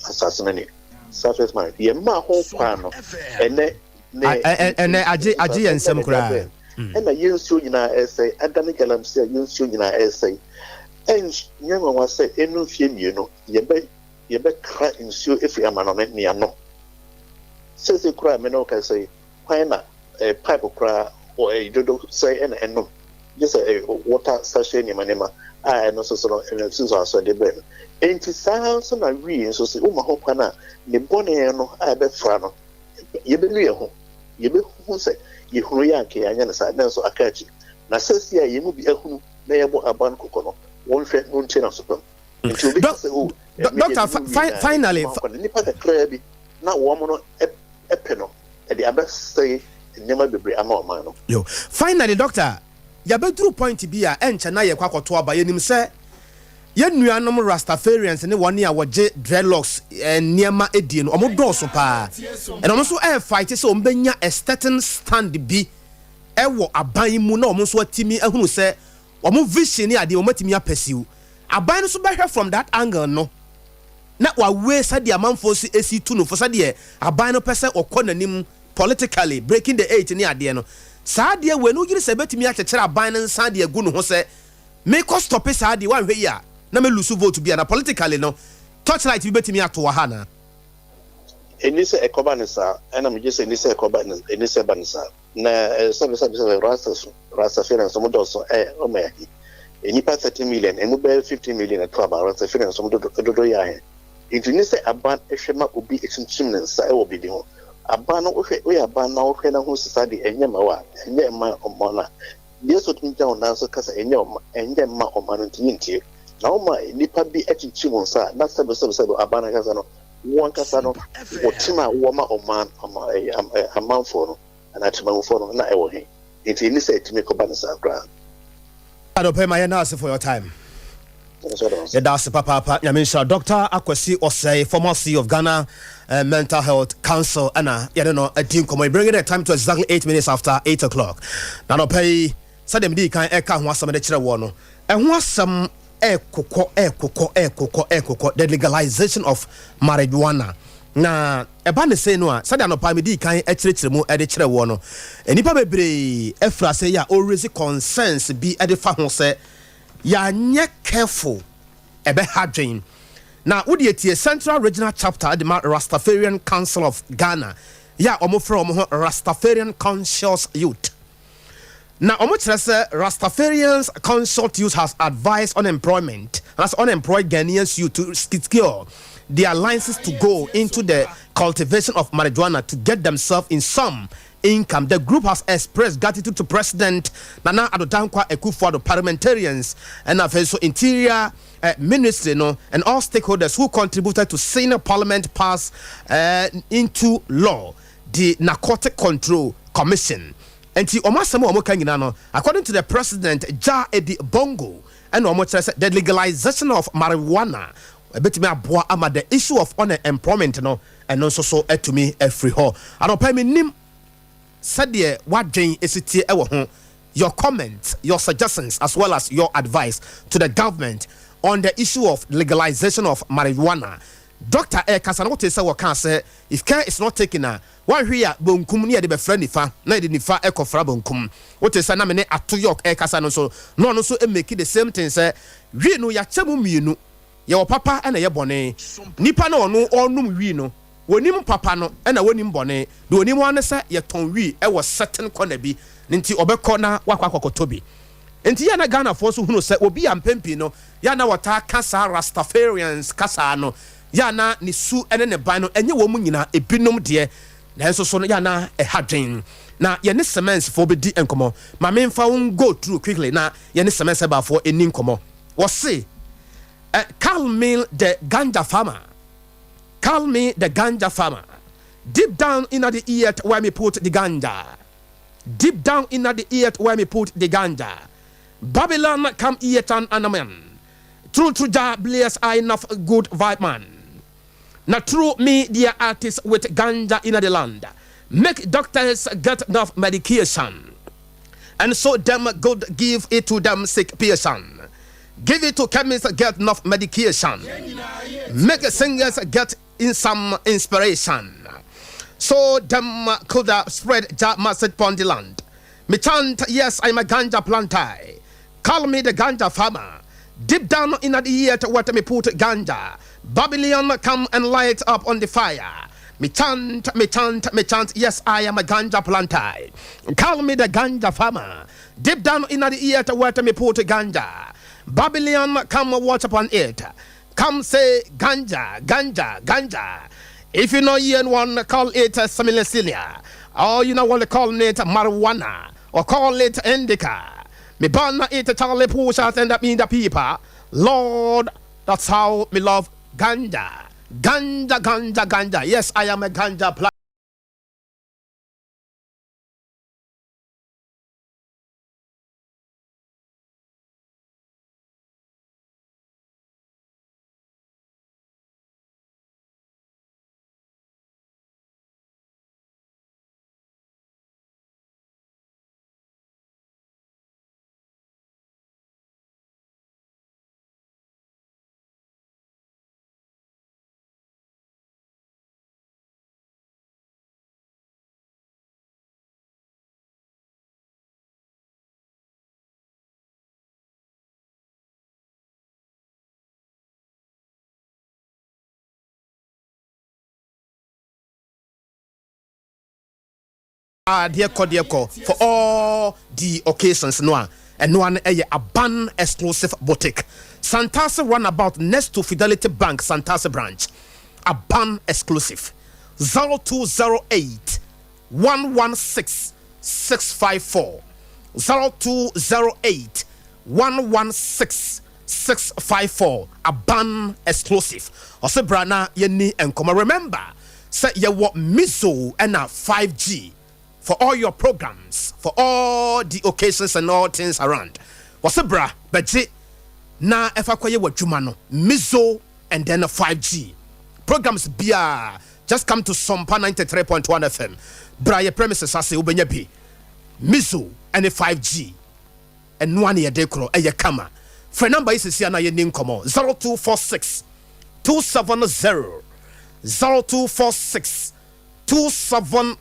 asase no ani, surface mining, yɛma ho kwan no ɛnɛ ne ɛnɛ agye yɛn nsɛm koraa. Ɛna yɛn nsuo nyinaa ɛsɛe, adane galamsey a yɛn nsuo nyinaa ɛsɛe. Ɛnyɛ nwanwa sɛ ɛnu mfie 2 yɛbɛkra nsuo efiri amanɔne ne ano. Seesei koraa me ne wo kasa yi, kwan na pipe koraa dodo sɛe ɛna ɛnom gye sɛ water sachet nneɛma nneɛma a ɛno nso so no ɛno nso aso ɛde brɛ no. Enti saa nso na wii nso so woma ho kwan a ne bɔne no a ɛbɛfra no, yɛbɛnu yɛn ho, yɛbɛhu sɛ yɛhunu yɛ anka yɛanyɛ no saa, nanso aka akyi. Na seesei a yɛn mu bi ahunu. na yɛbɔ aban kɔkɔ no, wɔnhwɛ na ɔntie n'aso pam. Nti obi ka sɛ, oh, Doctor, finally, nipa kakraa bi na wɔn no pɛ no, ɛde abɛsɛe nneɛma bebree ama ɔman no. Yo. Finally, Doctor, yɛabɛduru point bi a ɛnkyɛ na yɛkɔ akɔto aba. Yɛnim sɛ yɛn nuanom Rastafarians ne wɔn a wɔgye dreadlocks nneɛma die no, wɔn dɔɔso paa. And wɔn nso ɛrefight sɛ wɔn bɛnya a certain stand bi ɛwɔ aban mu na wɔn nso atumi ahunu sɛ wɔn vision ne adeɛ wɔn atumi apursue. Aban no nso bɛhwɛ from that angle no na wawe sɛdeɛ amanfoɔ si esi tu no fo, sɛdeɛ aban no pɛ sɛ ɔkɔ n'anim politically, breaking the eight ne adeɛ no. Saa adeɛ wei no, wogyere sɛ ɛbɛtumi akyekyere aban no nsa de agu ne ho sɛ mekɔ stop saa adeɛ, wanhwɛ yi a na me lose vote bi a na politically no torchlight bi bɛtumi ato wɔ ha na? Ɛni sɛ ɛkɔba ne saa, ɛna megye sɛ ɛni sɛ ɛkɔba ne, ɛni sɛ ɛba ne saa. Na sɛbi sɛbi sɛbi, Rasta so, Rastafarians ɔmo dɔɔso, ɔmo yɛ ahe? Nnipa 30 million, ɛmu bɛyɛ 15 million ɛto aba. Rastafarians ɔmo dodo yɛ ahe? Nti ni sɛ aban ɛhwɛ ma obi ekyinkyim ne nsa ɛwɔ biribi ho. Aban no, wohwɛ, woyɛ aban na wohwɛ na ho sisa de ɛnyɛ ma wo a, ɛnyɛ ma ɔman no a, deɛ sɛ otumi gyina wo nan so kasa ɛnyɛ ɔma, ɛnyɛ ma ɔman no, nti yɛntie. Na woma nnipa bi akyinkyim wo nsa a, na sɛbi sɛbi sɛbi, aban ankasa no, wɔn ankasa no, wɔtem a wɔma ɔman ama ɛyɛ amanfoɔ no anaa temamufoɔ no na ɛwɔ he? Nti ɛni sɛ ɛtumi kɔba ne saa koraa. Adɔpɛ ma yɛn ase for your time. Yɛda ase papaapa, Nyame nhyira. Dr Akwasi Ɔsɛe, former CEO of Ghana Mental Health Council, ɛna yɛne no adi nkɔmmɔ yi, bringing the time to exactly 8 minutes after 8 o'clock. Na nɔpɛ yi, sɛdeɛ mede kan ɛka ho asɛm de kyerɛ wɔ no, ɛho asɛm ɛɛkokɔ ɛɛkokɔ ɛɛkokɔ ɛɛkokɔ, the legalization of marijuana. Na ɛba ne sei no a, sɛdeɛ anɔpa mede kan akyerɛkyerɛ mu de kyerɛ wɔ no, nnipa bebree afiri ase yi a ɔresi concerns bi de fa ho sɛ yɛanyɛ careful, ɛbɛha dwen. Na wode tie Central Regional Chapter de ma Rastafarian Council of Ghana yɛ a wɔfrɛ wɔn ho Rastafarian Conscious Youth, na wɔn kyerɛ sɛ Rastafarians Conscious Youth has advised unemployment as unemployed Ghanaians youth to secure their licenses to go into the cultivation of marijuana to get themselves in some income. The group has expressed gratitude to President Nana Addo Dankwa Akufo-Addo, parliamentarians, and also Interior Ministry no, and all stakeholders who contributed to seeing Parliament pass into law the Narcotic Control Commission. Nti ɔmo asɛm a ɔmo ka nyinaa no, according to the president, Ja Edi Bongo, ɛna ɔmo kyerɛ sɛ the legalization of marijuana ɛbɛtumi aboa ama the issue of unemployment no, ɛno nso so atumi afiri hɔ. Anɔpa mi nim sɛdeɛ wadwen esi tie ɛwɔ ho, your comments, your suggestions, as well as your advice to the government on the issue of legalization of marijuana. Doctor ɛkasa no, wote sɛ wɔka sɛ if care is not taken a, wanhwɛ a bonkum ne yɛde bɛfra nifa na yɛde nifa ɛkɔfra bonkum. Wote sɛ na me ne Ato York ɛkasa no nso na ɔno nso ɛmake the same thing sɛ wii no yɛakyɛ mu mmienu, yɛwɔ papa ɛna yɛ bɔne. Nipa na ɔno ɔnom wii no, wɔnim papa no ɛna wɔnim bɔne de, wɔnim wɔn sɛ yɛtɔn wii ɛwɔ certain corner bi ne nti ɔbɛkɔ na wakɔ akɔkɔtɔ bi. Nti yɛn na Ghanafoɔ nso hunu sɛ obi a mpɛn no yɛn na wɔtaa ka saa Rastafarians kasa no, yɛn na ne su ne ne ban no ɛnyɛ wɔn mu nyinaa, ebinom deɛ, nanso so no yɛn na ɛha dwen. Na yɛne cements-foɔ bɛdi nkɔmɔ. Maame, nfa wɔn go through quickly na yɛne cements ɛbaafoɔ ɛni nkɔmɔ. Wɔse "Call me the ganja farmer, call me the ganja farmer. Deep down in the earth where me put the ganja, deep down in the earth where me put the ganja. Babylon come here and man. True to Jah bless I enough good vibe man. Now through me dear artists with ganja in the land. Make doctors get enough medication. And so them good give it to them sick patient. Give it to chemists, get enough medication. Make singers get in some inspiration. So them could spread Jah message upon the land. Me chant, yes, I'm a ganja planter. Call me the ganja farmer. Deep down in the earth what me put ganja. Babylon come and light up on the fire. Me chant, me chant, me chant, yes, I am a ganja planter. Call me the ganja farmer. Deep down in the earth what me put ganja. Babylon come watch upon it. Come say ganja, ganja, ganja. If you know you one, call it Semilicilia. Or you know want to call it marijuana. Or call it indica. Me banna it Charlie Push and that mean the people. Lord, that's how me love ganja. Ganja, ganja, ganja. Yes, I am a ganja plant. Adeɛ kɔ deɛ kɔ for all the occasions no a, ɛnoa no ɛyɛ Aban Exclusive Boutique, Santase Runabout, next to Fidelity Bank Santase branch. Aban Exclusive, 0208 116 654, 0208 116 654. Aban Exclusive ɔsɛ bra na yɛni nkɔmmɔ. Remember sɛ yɛwɔ Mizo ɛna 5G for all your programs, for all the occasions and all things around. Wɔsɛ bra bɛgye na ɛfa kɔyɛ w'adwuma no. Mizo and then 5G programs bia, just come to Sompa 93.1 FM. Bra yɛ premises ase, wobɛnya bi. Mizo ɛne 5G, ɛnoa ne yɛde korɔ ɛyɛ kama. Frɛ number yi sisi a na yɛni nkɔmmɔ: 0246 270, 0246 270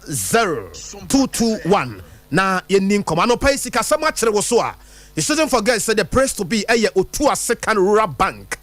221 na yɛni nkɔmmɔ. Anɔpa yi sikasɛm akyerɛ wo so a, you shouldn't forget sɛ the place to be ɛyɛ Otu Asekan Rural Bank.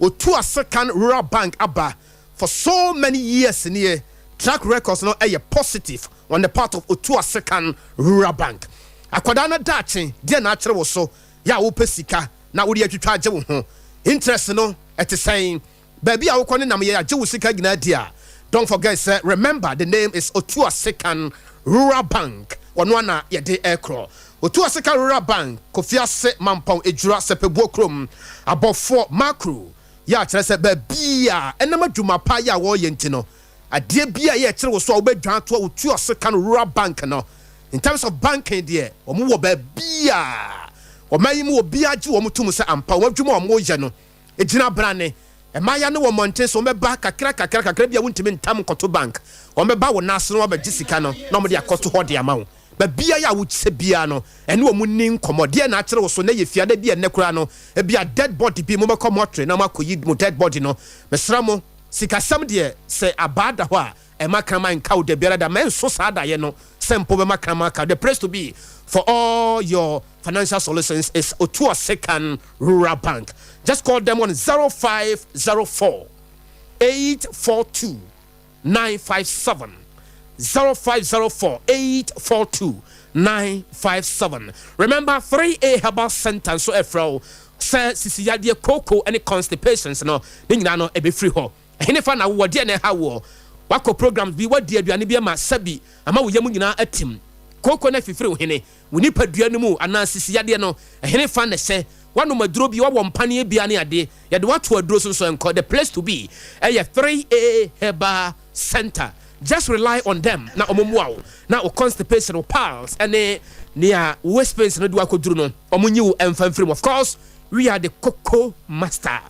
Otu Asekan Rural Bank aba for so many years nie. Track records no ɛyɛ positive on the part of Otu Asekan Rural Bank. Akwadaa no daakye deɛ na akyerɛ wo so yɛ a, wopɛ sika na wode atwitwa agye wo ho interest no, ɛte sɛn? Baabi a wokɔ ne nam yɛ agye wo sika nyinaa di a, don't forget sɛ, remember, the name is Otu Asekan Rural Bank. Ɔno ana yɛde ɛkorɔ Otu Asekan Rural Bank, Kofiase, Mampɔn, Ejura, Sɛpɛbuo kurom, Abɔfoɔ Makro yɛ akyerɛ sɛ baabi a ɛnam adwuma pa yɛ a wɔreyɛ nti no, adeɛ bi a yɛ kyerɛ wo so a wobɛdwan to a Otu Asekan Rural Bank no, in terms of banking deɛ, wɔn wɔ baabi a ɔman yi mu obiara gye wɔn tom sɛ ampa wɔn adwuma a wɔn reyɛ no egyina brane. Mmaaya no wɔ mmɔnten so, wɔn bɛba kakra kakra kakra bi a wɔntumi ntam nkɔto bank. Wɔn bɛba wɔn nan ase na wɔabɛgye sika no na wɔn de akɔto hɔ de ama wo. Baabi a yɛ a wokyɛ biara no, ɛne wɔn ni nkɔmɔ. Deɛ na akyerɛ wo so na yɛ fiada bi a ɛnɛ koraa no, ebi a dead body bi mo bɛkɔ mortuary na mo akɔyi mo dead body no. Mesra mo, sikasɛm deɛ, sɛ abaa da hɔ a ɛma kraman nka wo da biara da mɛnso saa daeɛ no sɛ mpo bɛma kraman ka. The place to be for all your financial solutions is Otua Sekan Rural Bank. Just call them on 0504 842 957, 0504 842 957. Remember 3A Herbal Center nso ɛfrɛ wo sɛ sisiyadeɛ, koko ne constipations no ne nyinaa no ɛbɛfiri hɔ. Ɛhene fa na wowɔ deɛ na ɛha woɔ? Wakɔ programs bi, wadi aduane bi ama sɛbi ama wo yam nyinaa atim, koko no afifiri wo hene wo nipadua no mu, anaa sisiyadeɛ no ɛhene fa na ɛhyɛ wanom aduro bi, wawɔ mpaneɛ bia ne adeɛ, yɛde wato aduro so nso nkɔ. The place to be ɛyɛ 3A Herbal Center. Just rely on them na ɔmo mmoa wo na wo constipation, wo piles ɛne nea waist pains no de wakɔduru no, ɔmo nyi wo ɛmfa mfiri mu. Of course, we are the cocoa master,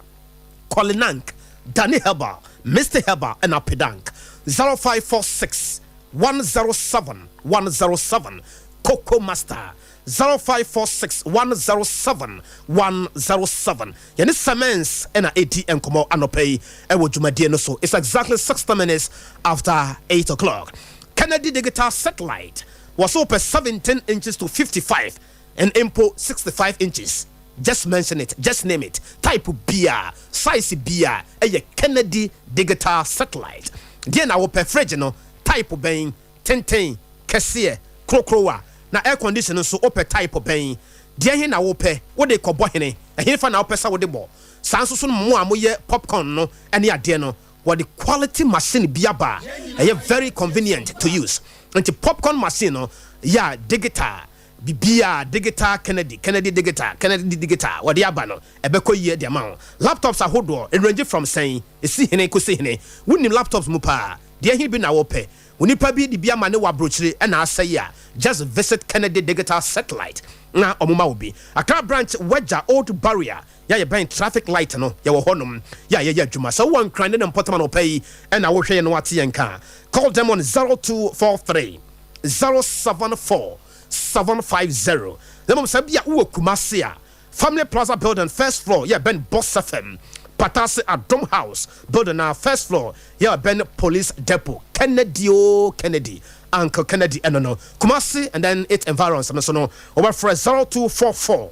Colinank, Danny Herbal, Mr Herbal ɛna Pedank. 0546 107 107, Cocoa Master, 0546 107 107. Yɛne Cements ɛna ɛdi nkɔmmɔ anɔpa yi ɛwɔ dwumadie no so. It's exactly 60 minutes after 8 o'clock. Kennedy Digital Satellite was open 17 inches to 55 and mpo 65 inches. Just mention it, just name it, type bia, size bia, ɛyɛ Kennedy Digital Satellite. Deɛ na wopɛ? Fridge no type bɛn? Tenten kɛseɛ krokrowa? Na air condition nso wopɛ type bɛn? Deɛ he na wopɛ? Wode kɔbɔ hene? Ɛhe fa na wopɛ sɛ wode bɔ? Saa nso so no, mo a moyɛ popcorn no ne adeɛ no, wɔde quality machine bi aba a ɛyɛ very convenient to use. Nti popcorn machine no yɛ a digital. Bibia digital Kennedy, Kennedy digital, Kennedy digital wɔde aba no, ɛbɛkɔ yie de ama wo. Laptops ahodoɔ ɛrange from sɛn ɛsi hene kɔsi hene? Wonim laptops mu paa deɛ, ɛhe bi na wopɛ? Onipa bi de bi ama ne wɔ aburokyire ɛna asɛe a, just visit Kennedy Digital Satellite na ɔmo ma wo bi. Accra branch, Wagya Old Barrier, yɛ bɛn traffic light no, yɛwɔ hɔnom yɛ a yɛyɛ adwuma. Sɛ wowɔ Nkran ne ne mpɔtam na ɔpɛ yi ɛna wohwɛ yɛ no wate yɛn ka, call them on 0243 074 750. Na mmom sɛ bia wowɔ Kumase a, Family Plaza building, first floor, yɛ bɛn Boss FM. Patase, Adom House building na first floor, yɛ bɛn Police Depot. Kennedy o Kennedy, Uncle Kennedy ɛno no. Kumase and then its environs no so no, wɔbɛfrɛ 0244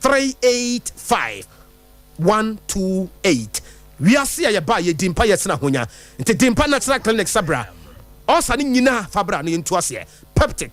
385 128. Wiase a yɛba, yɛ Dimpa, yɛsena ahonya nti Dimpa Natural Clinic sabra ɔsa ne nyinaa fabra no, yɛntu aseɛ. Peptic,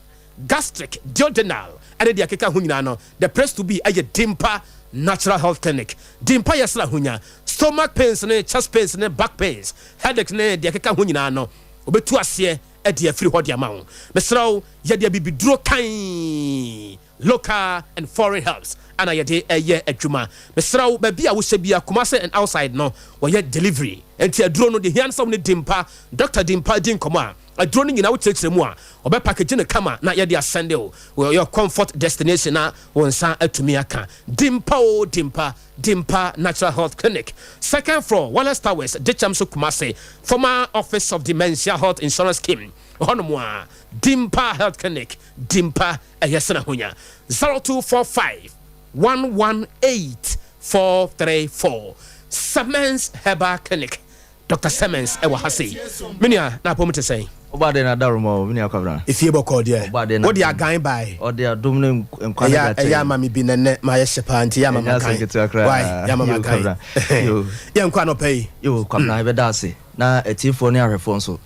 gastric, duodenal ɛne deɛ ɛkeka ho nyinaa no, the place to be ɛyɛ Dimpa Natural Health Clinic. Dimpa yɛsena ahonya, stomach pains ne chest pains ne back pains, headache ne deɛ ɛkeka ho nyinaa no, obɛtu aseɛ ɛde afiri hɔ de ama wo. Mesrɛ wo, yɛde abibiduro kan, local and foreign herbs ana yɛde ɛyɛ adwuma. Mesrɛ wo, baabi a wohyɛ bia, Kumase and outside no, wɔyɛ delivery. Nti aduro no deɛ hia no sɛ wo ne Dimpa, Dr Dimpa di nkɔmmɔ a, aduro no nyinaa wokyerɛkyerɛ mu a, ɔbɛ package no kama na yɛde asɛnde o your comfort destination na wo nsa atumi aka. Dimpa o Dimpa, Dimpa Natural Health Clinic, second floor, Wallace Towers, Dicham so, Kumase, former office of Dementia Health Insurance Scheme hɔnom a. Dimpa Health Clinic, Dimpa ɛyɛ sena honya. 0245 118 434. Semens Herbal Clinic, Dr Semens ɛwɔ ha sei. Menua, na apɔmu te sɛn? Ɔba de na daroma o, mene akwabra. Efie bɔkɔɔ deɛ? Ɔba de na wode agan bae. Ɔde adom ne nkwa ne ɛyɛ ɛyɛ ama me bi nɛnɛ ma yɛ hyɛ paa nti yɛ ama Ɛnyɛ ma kan asɛm ketewa koraa. Wai yɛ ama ma Yo, kan. Kwabra. Yo. Yɛnkɔ anɔpa yi. Yo, Kwabra, yɛbɛda ase na atiefoɔ ne ahwɛfoɔ nso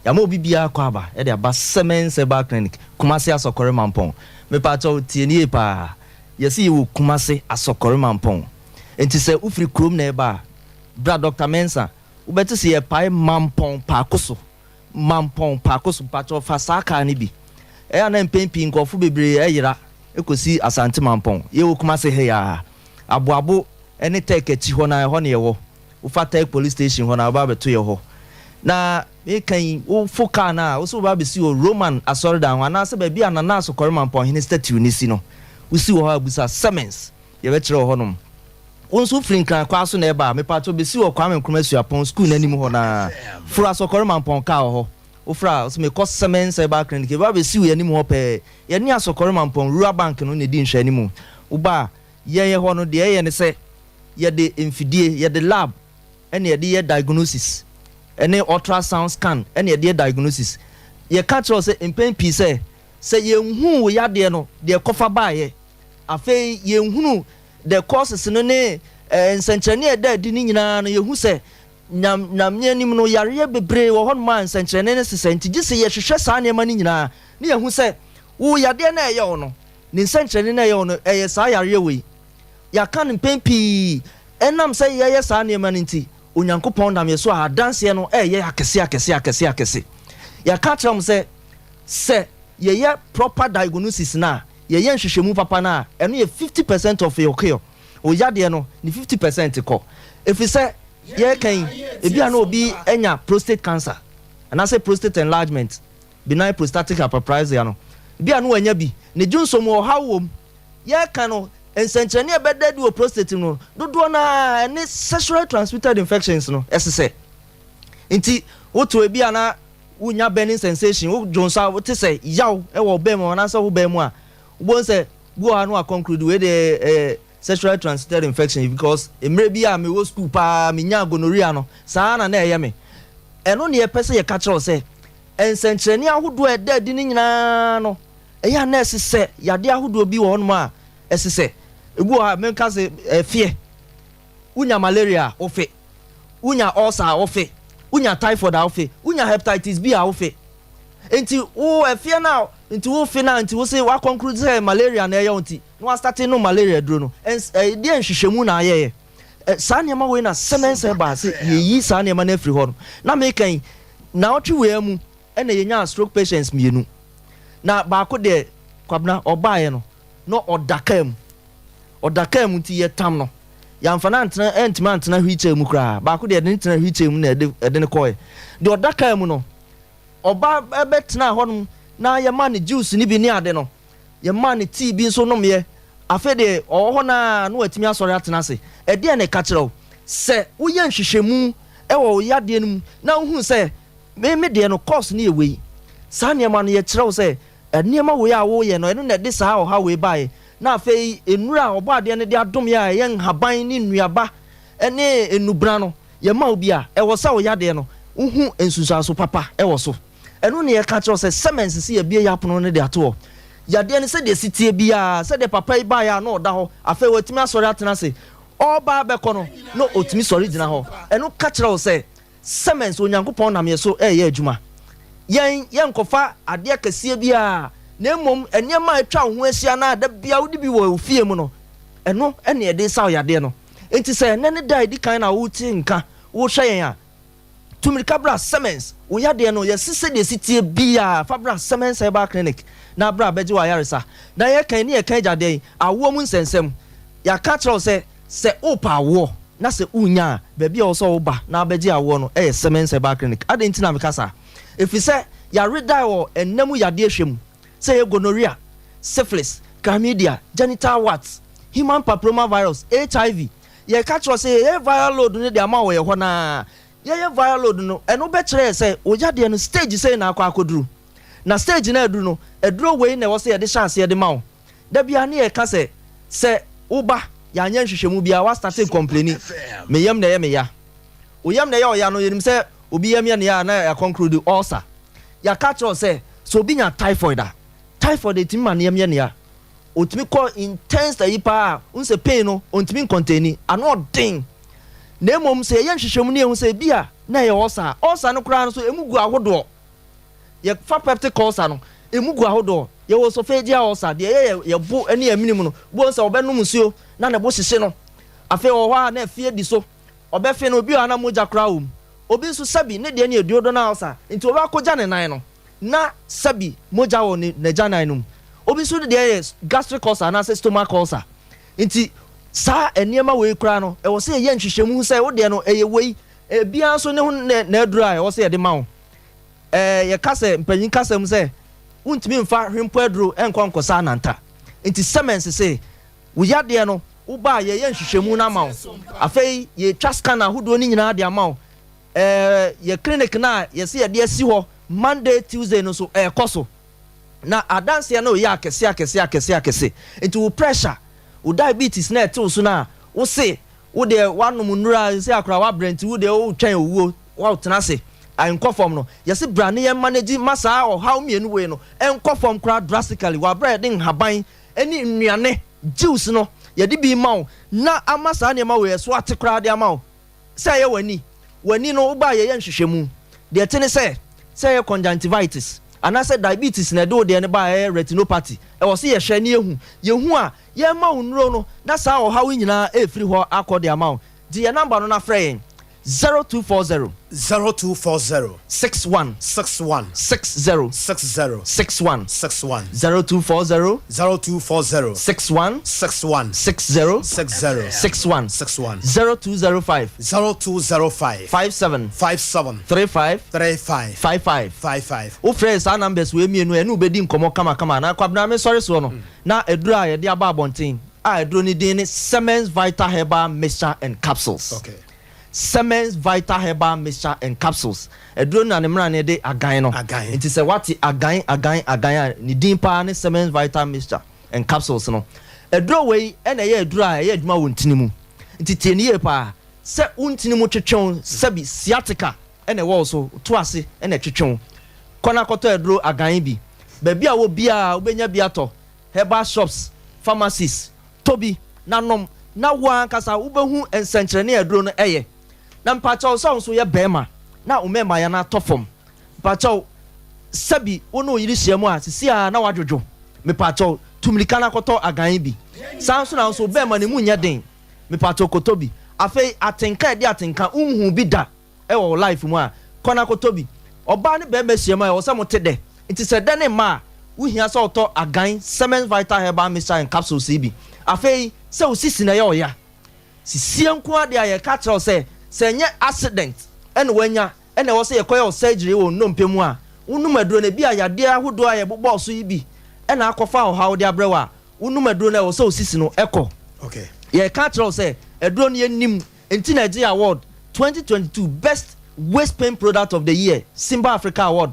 yàmà obi biara kɔ aba ɛde aba Semens Herbal Clinic, Kumase Asɔkɔre Mampɔn. Mepaakyɛw, tie nie paa. Yɛsi yɛwɔ Kumase Asɔkɔre Mampɔn, nti sɛ wofiri kurom na ɛba a, bra Dr Mensa, wobɛte sɛ yɛpae Mampɔn paako so, Mampɔn paako so. Mpaakyɛw, fa saa kaa no bi. Ɛyɛ ana mpɛn pii nkɔfo bebree ɛyera ɛkɔsi Asante Mampɔn. Yɛwɔ Kumase ha yaa, Aboabo ɛne Tech akyi hɔ na ɛhɔ ne yɛwɔ. Wofa Tech Police Station hɔ na woba abɛto yɛ hɔ. Na meka yi, wofo kaa no a, wo sɛ woba abɛsi wɔ Roman asɔredan ho anaasɛ baabi a Nana Asokɔre Mampɔnhene statue ne si no, wosi wɔ hɔ a, busa Semens, yɛbɛkyerɛ wɔ hɔnom. Wo nso firi Nkran kwa so na ɛba a, mepatɔ bɛsi wɔ Kwame Nkrumah Suapɔn school n'anim hɔ na foro Asɔkɔre Mampɔn kaa wɔ hɔ. Wofra a, sɛ mekɔ Semens Herbal Clinic, yɛba bɛsi wɔ anim hɔ pɛɛ. Yɛne Asɔkɔre Mampɔn Rural Bank no na ɛdi nhwɛ anim. Woba a, yɛyɛ hɔ no deɛ, ɛyɛ ne sɛ yɛde mfidie, yɛde lab ɛne yɛde yɛ diagnosis, ɛne ultrasound scan ɛne yɛde yɛ diagnosis. Yɛka kyerɛw sɛ mpɛn pii sɛ yɛnhu wo yadeɛ no deɛ kɔfa baayɛ, afei yɛnhunu the causes no ne nsɛnkyerɛnne a ɛda adi ne nyinaa no, yɛhu sɛ nyam nyame anim no, yareɛ bebree wɔ hɔnom a nsɛnkyerɛnne no sesɛ. Nti gye sɛ yɛhwehwɛ saa nneɛma no nyinaa ne yɛhu sɛ wo yadeɛ no a ɛyɛ wo no, ne nsɛnkyerɛnne no a ɛyɛ wo no, ɛyɛ saa yareɛ wei. Yɛaka no mpɛn pii, ɛnam sɛ yɛyɛ saa nneɛma no nti, Onyankopɔn nam yɛ so a adanseɛ no ɛyɛ akɛse akɛse akɛse akɛse. Yɛka kyerɛ mo sɛ yɛyɛ proper diagnosis na yɛyɛ nhwehwɛmu papa no a, ɛno yɛ 50% of your cure. O yadeɛ no ne 50% kɔ, ɛfiri sɛ yɛreka yi, ebi a na obi anya prostate cancer anaasɛ prostate enlargement, benign prostatic hyperplasia no, ebi a na wanya bi ne dwonso mu ɔhaw wɔ mu. Yɛreka no, nsɛnkyerɛnne a ɛbɛda di wɔ prostate no dodoɔ naa ɛne sexually transmitted infections no ɛsesɛ. Nti woto ebi a na wonya burning sensation, wo dwonso a, wote sɛ yaw ɛwɔ bɛn mu anaasɛ wo bɛn mu a, wobɛhu sɛ bi wɔ ha no a conclude wei de sexually transmitted infection, because mmerɛ bi a mewɔ school paa, menya gonorrhea no, saa na na ɛyɛ me. Ɛno ne yɛpɛ sɛ yɛka kyerɛw sɛ nsɛnkyerɛnne ahodoɔ a ɛda adi no nyinaa no, ɛyɛ a na ɛsesɛ yadeɛ ahodoɔ bi wɔ hɔnom a ɛsesɛ. Ebi wɔ ha, menka sɛ ɛfiɛ, wonya malaria a, wofe, wonya ulcer a, wofe, wonya typhoid a, wofe, wonya hepatitis B a, wofe. Nti wo ɛfiɛ no a, nti wofe no a, nti wo se woaconclude sɛ malaria na ɛyɛ wo, nti na wastart no malaria duro no, ɛdeɛ nhwehwɛmu na ayɛyɛ. Saa nneɛma wei na sɛmɛnsɛ baa sɛ yɛyi saa nneɛma no afiri hɔ no. Na meka yi, na ɔtwe wei mu ɛna yɛnya stroke patients mmienu, na baako deɛ Kwabena, ɔbaeɛ no, na ɔda kaa mu. Ɔda kaa mu nti yɛtam no. Yɛamfa no antena, antumi antena wheelchair mu koraa. Baako deɛ yɛde no tenaa wheelchair mu na yɛde, yɛde no kɔeɛ. Deɛ ɔda kaa mu no, ɔba bɛtenaa hɔnom na yɛmaa no juice no bi ne ade no. Yɛmaa no tea bi nso nomeɛ. Afei deɛ ɔwɔ hɔ no ara na watumi asɔre atena ase. Ɛdeɛn na ɛka kyerɛ wo? Sɛ woyɛ nhwehwɛmu wɔ wo yadeɛ no mu na wohunu sɛ me me deɛ no course no yɛ wei, saa nneɛma no yɛkyerɛ wo sɛ nneɛma wei a woreyɛ no ɛno na ɛde saa ɔhaw wei baeɛ. Na afei nnuro a Ɔbɔadeɛ no de adom yɛn a ɛyɛ nhaban ne nnuaba ne nnubena no yɛma wo bi a, ɛwɔ sɛ wo yadeɛ no wohu nsunsuanso papa wɔ so. Ɛno na yɛka kyerɛ wo sɛ sɛmɛnse sɛ yɛabue yɛn apono no de ato hɔ. Yadeɛ no sɛdeɛ ɛsi teɛ biara, sɛdeɛ papa yi baeɛ a na ɔda hɔ, afei watumi asɔre atena ase, ɔreba abɛkɔ no na ɔtumi sɔre gyina hɔ. Ɛno ka kyerɛ wo sɛ sɛmɛnse Onyankopɔn nam yɛn so reyɛ adwuma. Yɛn, yɛnkɔfa adeɛ kɛseɛ biara, na mmom nneɛma a atwa wo ho ahyia no a da biara wode bi wɔ wo fie mu no, ɛno na yɛde resa wo yadeɛ no. Enti sɛ ɛnnɛ ne da a ɛdi kan na wote nka, worehwɛ yɛn a, Tu mmirika bra Siemens, wo yadeɛ no yɛse sɛdeɛ ɛsi teɛ biara fa bra Siemens Herbal Clinic na bra bɛgye w'ayaresa. Na yɛka yi ne yɛka agya dɛn? Awoɔ mu nsɛnsɛm. Yɛaka akyerɛ wo sɛ, sɛ wopɛ awoɔ na sɛ wonnya a, baabi a ɛwɔ sɛ woba na abɛgye awoɔ no yɛ Siemens Herbal Clinic. Adɛn nti na meka saa? Ɛfiri sɛ yɛaredae wɔ nna mu yadeɛ hwɛ mu, sɛ ɛyɛ gonorrhea, syphilis, chlamydia, genital warts, human papilloma virus, HIV, Yɛka kyerɛ wo sɛ yɛyɛ viral load no de ama wo wɔ yɛ hɔ no ara. Yɛyɛ viral load no, ɛno bɛkyerɛ yɛ sɛ wo yadeɛ no stage sei na akɔ akɔduru. Na stage no a aduru no, aduro wei na ɛwɔ sɛ yɛde hyɛ aseɛ de ma wo. Da biara ne yɛka sɛ, sɛ wo ba, yɛanyɛ nhwehwɛmu biara, woastate rekɔmpleni, me yam na ɛyɛ me ya. Wo yam na ɛyɛ wo ya no, yɛnim sɛ obi yam yɛ no ya a na yɛakɔnklude ulcer. Yɛaka akyerɛ wo sɛ, sɛ obi nya typhoid a, typhoid ɛtumi ma ne yam yɛ no ya. Otumi kɔ intense ayi paa a, wohu sɛ pain no ontumi ncontaini, ano ɔden. Na mmom sɛ yɛyɛ nhwehwɛmu na yɛhu sɛ ebi a na ɛyɛ ulcer a, ulcer no koraa nso emu gu ahodoɔ. Yɛfa peptic ulcer no, emu gu ahodoɔ. Yɛwɔ esophageal ulcer, deɛ ɛyɛ yɛ bo ne yɛn mene mu no, wobɛhu sɛ ɔbɛnom nsuo na ne bo hyehye no. Afei ɔwɔ hɔ a na afie di so, ɔbɛfe no, obi wɔ hɔ a na mogya koraa wɔ mu. Obi nso sɛbi ne deɛ no yɛ duodenal ulcer, nti ɔbɛakɔgya ne nan no. na sɛbi mogya wɔ ne n'agyanan no mu. Obi nso deɛ yɛ gastric ulcer anaasɛ stomach ulcer. Nti saa nneɛma wei koraa no, ɛwɔ sɛ yɛyɛ nhwehwɛmu hu sɛ wo deɛ no ɛyɛ wei. Ebiara nso ne ho ne n'aduro a ɛwɔ sɛ yɛde ma wo. Ɛɛ yɛka sɛ mpanyin kasa mu sɛ wontumi mfa hwempo aduro nkɔ nkɔsa ananta. Nti sɛmɛnse se wo yadeɛ no woba a yɛyɛ nhwehwɛmu no ama wo. Afei yɛtwa scan ahodoɔ no nyinaa de ama wo. Ɛɛ yɛ clinic no a yɛse yɛde asi hɔ Monday, Tuesday no nso ɛɛkɔ so. Na adanseɛ no reyɛ akɛse akɛse akɛse akɛse. Nti wo pressure, wo diabetes no a ɛte wo so no a wose wo deɛ woanom nnuro a seesei akora woabrɛ nti wo deɛ woretwɛn owuo woatena ase ɛnkɔ fam no, yɛse bra ne yɛn manage ma saa ɔhaw mmienu wei no ɛnkɔ fam koraa drastically wɔ aberɛ a yɛde nhaban ne nnuane, juice no, yɛde bi rema wo na ama saa nneɛma wei ɛso ate koraa de ama wo. Sɛ ɛyɛ w'ani, w'ani no woba a yɛyɛ nhwehwɛmu. Deɛ ɛte ne sɛ, sɛ ɛyɛ conjunctivitis anaasɛ diabetes na ɛde wo deɛ no ba a ɛyɛ retinopathy, ɛwɔ sɛ yɛhwɛ na yɛhu. Yɛhu a, yɛma wo nnuro no na saa ɔhaw yi nyinaa ɛrefiri hɔ akɔ de ama wo. Gye yɛn number no na frɛ yɛn, 0240. 0240. 61. 61. 60. 60. 61. 61. 0240. 0240. 61. 61. 60. 60. 61. 61. 0205. 0205. 57. 57. 35. 35. 55. 55. Wofrɛ saa numbers wei mmienu a, ɛne wo bɛdi nkɔmmɔ kamakama. Na Kwabena me sɔre soɔ no, na aduro a yɛde aba abɔnten a aduro no din ne Semens Vital Herbal Mixture and Capsules. Okay. Semens Vital Herbal Mixture and Capsules. Aduro no na ne mmrane de agan no. Agan. Nti sɛ woate agan, agan, agan a, ne din paa ne Semens Vital Mixture and Capsules no. Aduro wei na ɛyɛ aduro a ɛyɛ adwuma wɔ ntini mu. Nti tie no yie paa. Sɛ wo ntini mu twetwe wo, sɛbi sciatica na ɛwɔ wo so, to ase na ɛtwetwe wo. Kɔ na kɔtɔ aduro agan bi. Baabi a wɔ biara wobɛnya bi atɔ. Herbal shops, pharmacies, Tɔ bi na nom na wo ankasa wobɛhu nsɛnkyerɛnne a aduro no yɛ. Na mpakyɛw sɛ wo nso woyɛ barima na wo mɛɛmayɛ no atɔ fam, mpakyɛw sɛbi wo ne wo yere hyia mu a sisi ara na woadwodwo, mepakyɛw tu mirika na kɔtɔ agan bi. Saa nso na wo nso wo bɛɛma no emu nyɛ den, mepakyɛw kɔtɔ bi. Afei atenka a ɛde atenka wonhuu bi da wɔ wo life mu a, kɔ na kɔtɔ bi. Ɔbaa ne barima hyia mu a ɛwɔ sɛ mote dɛ, nti sɛ dɛ no mma a, wohia sɛ wotɔ Agan Cement Vital Herbal Mixture and Capsules yi bi. Afei, sɛ wo sisi na ɛyɛ wo ya, sisie nko ara deɛ a yɛka kyerɛ wo sɛ, sɛ ɛnyɛ accident na woanya na ɛwɔ sɛ yɛkɔyɛ wo surgery wɔ wo nnompe mu a, wonom aduro no, ebia yadeɛ ahodoɔ a yɛbobɔɔ so yi bi na akɔfa ɔhaw de abrɛ wo a, wonom aduro no a ɛwɔ sɛ wo sisi no kɔ. Yɛreka akyerɛ wo sɛ aduro no yɛnim nti na ɛgyee award 2022 Best Waist Pain Product of the Year Simba Africa Award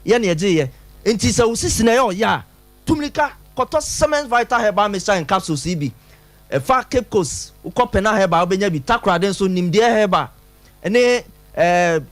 yɛ na ɛgyeeɛ. Nti sɛ wo sisi no ɛyɛ ɔya a, tu mmirika kɔtɔ Siemens Vital Herbal Mixture and Capsules yi bi. Ɛfa Cape Coast, wokɔ Pena Herbal a wobɛnya bi, Takoradi nso Nimdeɛ Herbal ne ɛɛ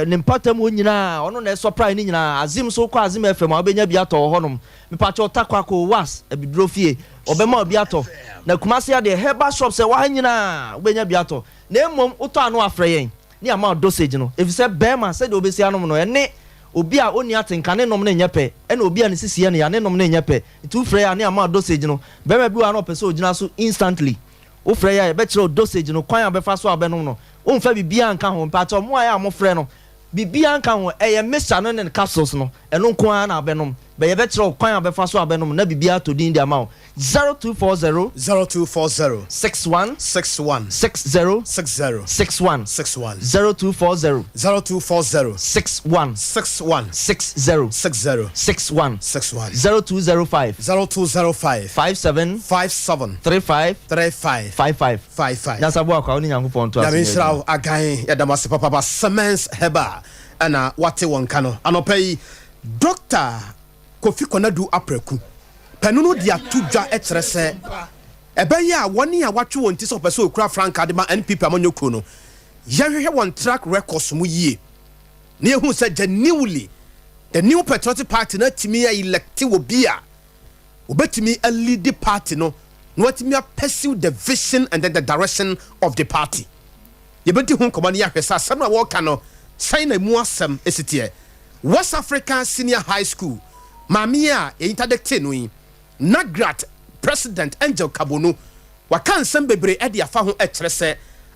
ne mpɔtam hɔ nyinaa ɔno na ɛsɔprae ne nyinaa. Azim nso wokɔ Azim FM a wobɛnya bi atɔ wɔ hɔnom. Mepakyɛw Takwako Was abibiro fie wɔbɛma wo bi atɔ. Na Kumasi ha deɛ herbal shops a ɛwɔ ha nyinaa wobɛnya bi atɔ. Na mmom wotɔ a na wafrɛ yɛn ne yɛama wo dosage no efisɛ bɛɛma sɛdeɛ wobɛsi anom no ɛne obi a ɔnni atenka ne nom no nyɛ pɛ ɛna obi a ne sisi yɛ no ya ne nom no nyɛ pɛ. Nti wofrɛ yɛn a ne yɛama wo dosage no. Bɛɛma bi wɔ ha na ɔpɛ sɛ ɔgyina so instantly. Wofrɛ yɛn a, yɛbɛkyerɛ wo dosage no, kwan a wobɛfa so a wobɛnom no. Womfa biribiara nka ho. Mpakyɛw, mo a ɛyɛ a mofrɛ no, biribiara nka ho. Ɛyɛ mixture no ne capsules no, ɛno nko ara na wobɛnom. But yɛbɛkyerɛ wo kwan a wobɛfa so a wobɛnom na biribiara atɔ din de ama wo. 0240. 0240. 61. 61. 60. 60. 61. 61. 0240. 0240. 61. 61. 60. 60. 61. 61. 0205. 0205. 57. 57. 35. 35. 55. 55. Nyansaboa kwa wo ne Nyankopɔn nto Nyame asomdwoe nhyira adwuma. wo Agan yɛda mo ase papaapa Semens Herbal ɛna wate wɔn nka no anɔpa yi Doctor Kofi Konadu Apraku pɛno no de ato dwa kyerɛ sɛ ɛbɛyɛ a wɔn a watwe wɔn ti sɛ wɔpɛ sɛ wɔkura frankaa de ma NPP amanyɔkuo no yɛnhwehwɛ wɔn track records mu yie na yɛhu sɛ genuinely the New Patriotic Party no atumi a electe obi a obetumi a lead party no na watumi a pursue the vision and then the direction of the party. Yɛbɛdi ho nkɔmmɔ na yɛahwɛ sɛ asɛm no a wɔreka no sɛn na emu asɛm si teɛ. West Africa Senior High School maame a yɛinterdicte no yi, NAGRAT President Angel Kabonu, waka nsɛm bebree de afa ho kyerɛ sɛ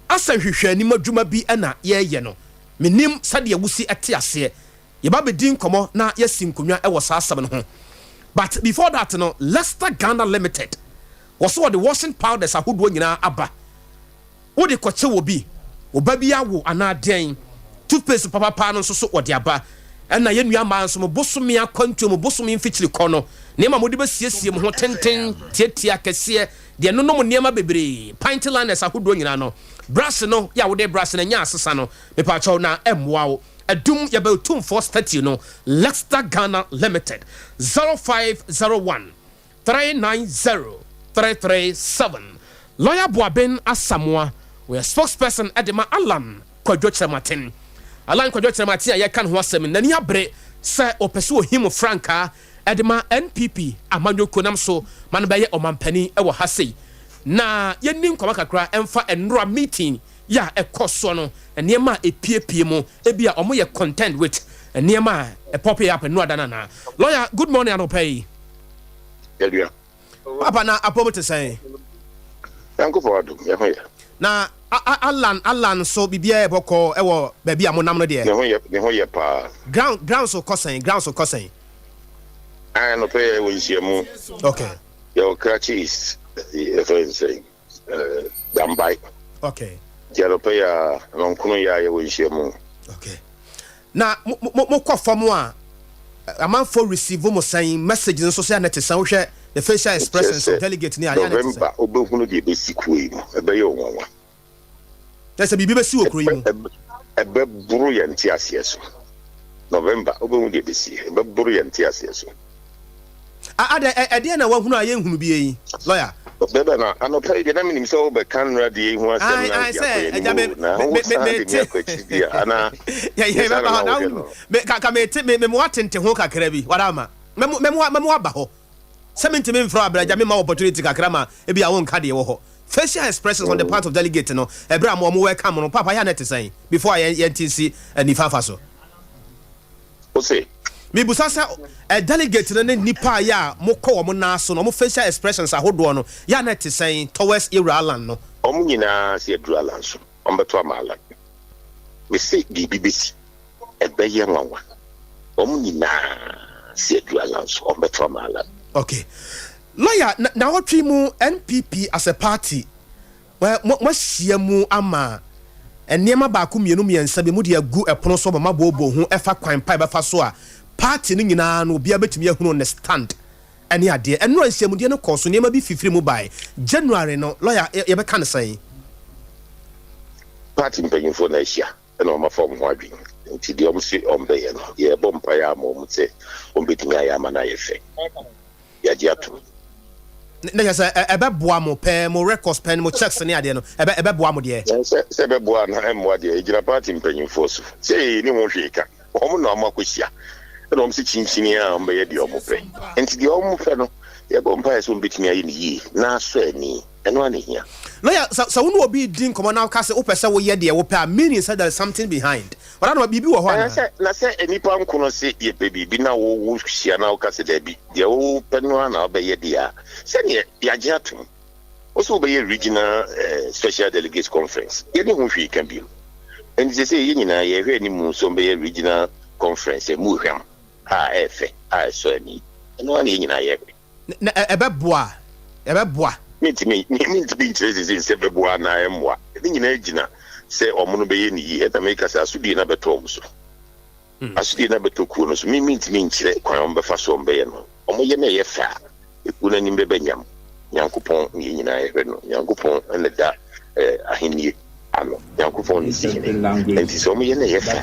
asɛ nhwehwɛanim adwuma bi na yɛreyɛ no. Mennim sɛdeɛ wosi te aseɛ. Yɛba bɛdi nkɔmmɔ na yɛasi nkonnwa wɔ saa asɛm no ho. But before that no, Leicester Ghana Limited, wɔse wɔde washing powders ahodoɔ nyinaa aba. Wode kɔkyɛ wɔ bi, wo ba bi awo anaa deɛn, toothpaste papapaa no nso so wɔde aba. Ɛna yɛn nua mmaa nso, mo bosome akwantuo, mo bosome mfikyiri kɔ no, nneɛma a mode bɛsiesie mo ho tenten, tiatia, kɛseɛ, deɛ ɛnonom nneɛma bebree, panty liners ahodoɔ nyinaa no, brush no, yɛ a wode brush no ɛnyɛ asesa no, mepaakyɛw na ɛmmoa wo. Adum yɛbɛ Otumfoɔ statue no Lexta Ghana Limited 0501 390 337 Lawyer Boaben Asamoah ɔyɛ spokesperson de ma Allan Kwadwo Kyerematen. Allan Kwadwo Kyerematen a yɛreka ne ho asɛm yi n'ani abere sɛ ɔpɛ sɛ ɔhim frankaa de ma NPP amanyɔkuo nam so ma no bɛyɛ ɔmampanin wɔ ha sei. Na yɛnni nkɔmmɔ kakra mfa nnora meeting yɛ a ɛkɔ soɔ no, nneɛma a ɛpiepie mu, ebia wɔn yɛ contend with nneɛma a ɛpɔpe up nnora da no anaa? Lawyer, good morning anɔpa yi. Yɛdua. Papa, na apɔm te sɛn? Nyankopɔn adom, yɛ ho yɛ. Na Allan, Allan nso biribiara yɛ bɔkɔɔ ɛwɔ baabi a monam no deɛ? Ne ho yɛ, ne ho yɛ paa. Ground, ground so kɔ sɛn? Ground so kɔ sɛn? Ae, anɔpa yi yɛwɔ nhyiamu. Okay. Yɛwɔ Krachi East, yɛfrɛ no sɛn? Dambae. Okay. Nti anɔpa yi a nɔnkono yi a yɛwɔ nhyiamu. Okay. Na mo mo mo kɔ fam a amanfoɔ receive mo sɛn message nso sɛ na te sɛn wohwɛ the facial expressions of delegate ni a yɛ na te sɛn. November wobɛhunu deɛ ɛbɛsi kuro yi mu ɛbɛyɛ ɔnwanwa. Kyerɛ sɛ biribi bɛsi wɔ kuro yi mu. Ɛbɛboro yɛn nteaseɛ so. November, wobɛhu deɛ ɛbɛsi. Ɛbɛboro yɛn nteaseɛ so. Adɛn, ɛdeɛn na woahunu a yɛnhunu bie yi, lɔya? Bɛbɛ na anɔpa yi deɛ na menim sɛ wobɛka nnora deɛ yi ho asɛm na wode akɔ yɛn anim o, na wosan de me akɔ akyiri bi a, anaa? Nyɛ saa na na wohwɛ no. Ka mete, memoa tente ho kakra bi, wada ama. Mɛmoa aba hɔ. Sɛ mentumi mfrɛ wo abrɛ agya memma wo opportunity kakra ma ebia wonka deɛ ɛwɔ hɔ. Facial expressions on the part of delegate no ɛberɛ a mo ɔmo welcome no paapa yɛ a na ɛte sɛn before a yɛn yɛnte nsi nifa afa so. Wose? Mebusa sɛ ɛ delegate no ne nnipa a yɛ a mokɔ wɔn nan so no ɔmo facial expressions ahodoɔ no yɛ a na ɛte sɛn towards Yɛwura Allan no? Ɔmo nyinaa se aduru Allan so, ɔmo bɛto ama Allan. Mese biribi bɛsi, ɛbɛyɛ nwanwa. Ɔmo nyinaa. Sɛ aduru Alan so, wɔbɛto ama Alan. Okay. Lawyer, na naawɔtwe mu NPP as a party, mo moahyia mu ama nneɛma baako mmienu mmiɛnsa bi mode agu ɛpono so ama moabooboo ho ɛfa kwan pa ɛbɛfa so a party no nyinaa no obiara bɛtumi ahunu ne stand ɛne adeɛ. Ɛnora nhyiamudeɛ no kɔɔ so, nneɛma bi fifiri mu bae. January no, lawyer, yɛbɛka no sɛn? Party mpanyinfoɔ na ahyia ɛna wɔn afa wɔn ho adwene, nti deɛ wɔn se wɔn bɛyɛ no, yɛrebɔ mpaeɛ ama wɔn sɛ wɔn bɛtumi ayɛ ama no ayɛ fɛ. Yɛagye atom. Na kyerɛ sɛ ɛbɛboa mo pɛɛ, mo records pɛɛ, mo checks ne adeɛ no, ɛbɛ ɛbɛboa mo deɛ? Sɛ sɛ ɛbɛboa anaa ɛmmoa deɛ, ɛgyina party mpanyinfoɔ so. Sɛ yɛnni ho hwee ka. Wɔn na wɔn akɔhyia ɛna wɔn se kyinkyini a wɔn bɛyɛ deɛ wɔn pɛ. Nti deɛ wɔn pɛ no, yɛbɔ mpaeɛ sɛ wɔn bɛtumi ayɛ no yie na asɔ ani. Ɛno ara na ɛhia. Lawyer, sɛ sɛ wo ne obi redi nkɔmmɔ na woka sɛ wopɛ sɛ woyɛ deɛ wopɛ a, meaning sɛ there is something behind. Ɔda no, biribi wɔ hɔ Ɛɛ anaa? sɛ, na sɛ nnipa nko no se yɛpɛ biribi na wo wo hyia na woka sɛ daabi, deɛ wopɛ no ara na wobɛyɛ deɛ a, sɛdeɛ yɛagye atom. Wo se wobɛyɛ regional eh, special delegates conference, yɛnni ho hwee ka bio. Enti seesei yɛn nyinaa yɛrehwɛ anim sɛ wɔbɛyɛ regional conference a ɛmu hwam, a ɛyɛ fɛ, a ɛsɔ ani. Ɛno ara na yɛn nyinaa yɛrehwɛ. Na ɛbɛboa a? Ɛbɛboa. Mentumi, mentumi nkyerɛ seesei sɛ ɛbɛboa anaa ɛmmoa. Ne nyinaa gyina sɛ wɔn no bɛyɛ no yie. Ɛna meka sɛ asodie no abɛtɔ wɔn so. Asodie no abɛtɔ kuo no so. Me, mentumi nkyerɛ kwan a wɔbɛfa so wɔbɛyɛ no. Wɔyɛ na ɛyɛ fɛ a, ekuo no anim bɛba nyam. Nyankopɔn na yɛn nyinaa yɛhwɛ no. Nyankopɔn na ɛda eh, ahennie ano. Nyankopɔn na ɛsi hene. Enti sɛ wɔyɛ na ɛyɛ fɛ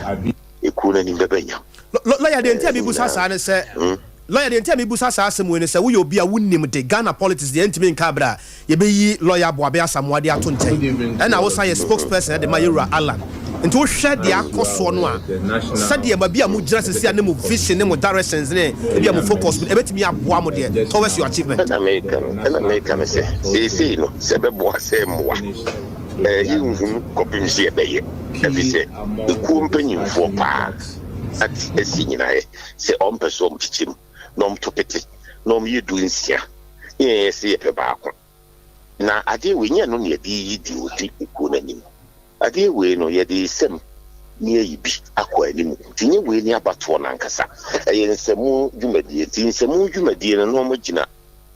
a, ekuo no anim bɛba nyam. Lɔya, deɛ nti a Eh, ne mebusa nyinaa. saa ne sɛ, Hmm? Lɔya, deɛ nti a mebusa saa asɛm wei ne sɛ, woyɛ obi a wonim de, Ghana politics deɛ yɛntumi nka berɛ a yɛbɛyi lɔya Boabe Asamoah de ato nkyɛn, ɛna wosan yɛ spokesperson de ma yɛwura Allan. Nti wohwɛ deɛ akɔ soɔ no a, sɛdeɛ baabi a mogyina sisi a ne mo vision ne mo directions ne ebi a mo focus no, ɛbɛtumi aboa mo deɛ towards your achievement? Ɛna meka no, ɛna meka no sɛ, seesei no, sɛ ɛbɛboa sɛ ɛmmoa, ɛɛ, yɛnhunu kɔpem sɛ yɛbɛyɛ, ɛfiri sɛ ekuo mpanyimfoɔ paa ate asi nyinaeɛ sɛ wɔmpɛ sɛ wɔkyekyɛ mu na wɔto pete na wɔyɛ dunsia, ne yɛn yɛse yɛpɛ baako. Na adeɛ wei, nyɛ ɛno na yɛde reyi deɛ ɔdi ekuo no anim. Adeɛ wei no, yɛde resɛm na yɛayi bi akɔ anim. Nti nyɛ wei ne abatoɔ no ankasa. Ɛyɛ nsɛmu dwumadie. Nti nsɛmu dwumadie no, na wɔagyina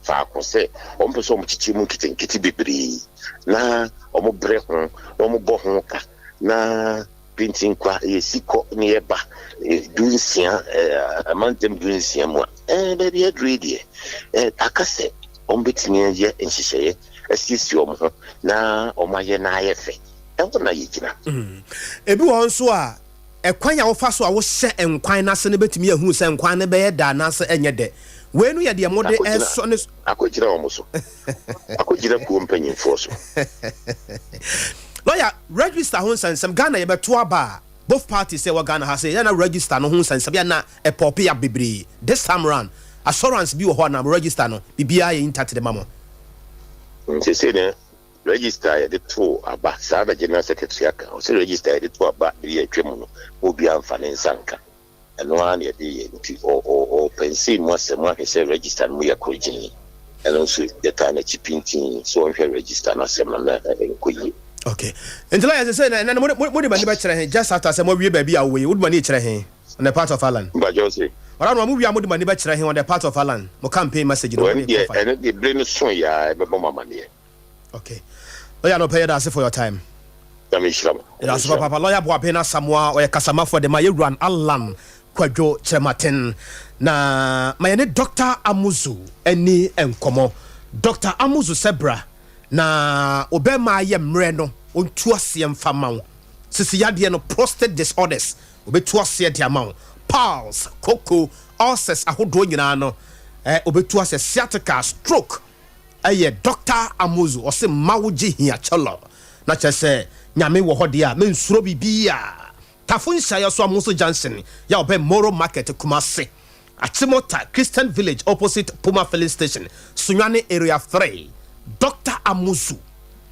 faako sɛ wɔmpɛ sɛ wɔkyekyɛ mu nketenkete bebree na wɔbrɛ ho na wɔbɔ ho ka na Pintinkwa, yɛsi kɔ na yɛba dunsia, amantam dunsia mu a, baabi aduru yi deɛ, aka sɛ wɔbɛtumi ayɛ nhyehyɛeɛ asiesie wɔn ho na wɔayɛ na ayɛ fɛ. Ɛhɔ na yɛgyina. Ebi wɔ hɔ nso a, ɛkwan a wofa so a wohyɛ nkwan no ase no bɛtumi ahunu sɛ nkwan no bɛyɛ dɛ anaasɛ ɛnyɛ dɛ. Wei no yɛ deɛ mode resɔ ne. Akɔgyina wɔn so. Akɔgyina kuo mpanyimfoɔ so. Lawyer, register ho nsɛnsɛm, Ghana yɛbɛto aba a, both parties sɛ ɛwɔ Ghana ha sɛ yɛ na register no ho nsɛnsɛm yɛ na ɛpɔpe up bebree. This time round, assurance bi wɔ hɔ anaa mo register no biribiara yɛ intact de ma mo? Seesei no, register a yɛde too aba, saa na General Secretary aka, ɔse register a yɛde too aba bere a atwa mu no, obiara mfa ne nsa nka. Ɛno ara na yɛde yɛ nti ɔɔpɛnsee mu asɛm ahwɛ sɛ register no mu yɛ korogyenn. Ɛno nso yɛtaa n'akyi pintinn sɛ ɔnhwɛ register no asɛm no na ɛnkɔ yie. Okay. Nti lawyer sɛ sɛ na ɛnɛ no mode mode mo ani bɛkyerɛ he just after sɛ moawie baabi a wowɔ yi wode mo ani rekyerɛ he on the part of Allan? Mpakyɛw se? Ɔda no a mowie a mode mo ani bɛkyerɛ he on the part of Allan mo campaign message no Ɛno mode deɛ kɔfa? ɛno deɛ bere no so yɛ a yɛbɛbɔ mo amaneɛ. Okay. Lawyer anɔpa yi yɛda ase for your time. Nyame nhyira mo. Yɛda ase papaapa. Lawyer Boaben Asamoah ɔyɛ kasamafoɔ de ma yɛwura Allan Kwadwo Kyerematen. Na ma yɛne Doctor Amuzu ani nkɔmmɔ. Doctor Amuzu sɛ bra na wo bɛrima ayɛ mmerɛ no ɔntu aseɛ mfa ma wo. Sisi yadeɛ no prostate disorders ɔbɛtu aseɛ de ama wo. Piles, koko, ulcers ahodoɔ nyinaa no ɔbɛtu aseɛ. Sciatica, stroke. Ɛyɛ Doctor Amuzu ɔse mma wo gye hia kyɛlɔ na kyerɛ sɛ Nyame wɔ hɔ deɛ a mensuro biribiaa. Tafo nhyiaeɛ so Amuzu Junction yɛ a ɔbɛn Moro Market Kumasi Achimota Christian Village opposite Puma Filling Station Sunyani Area 3 Doctor Amuzu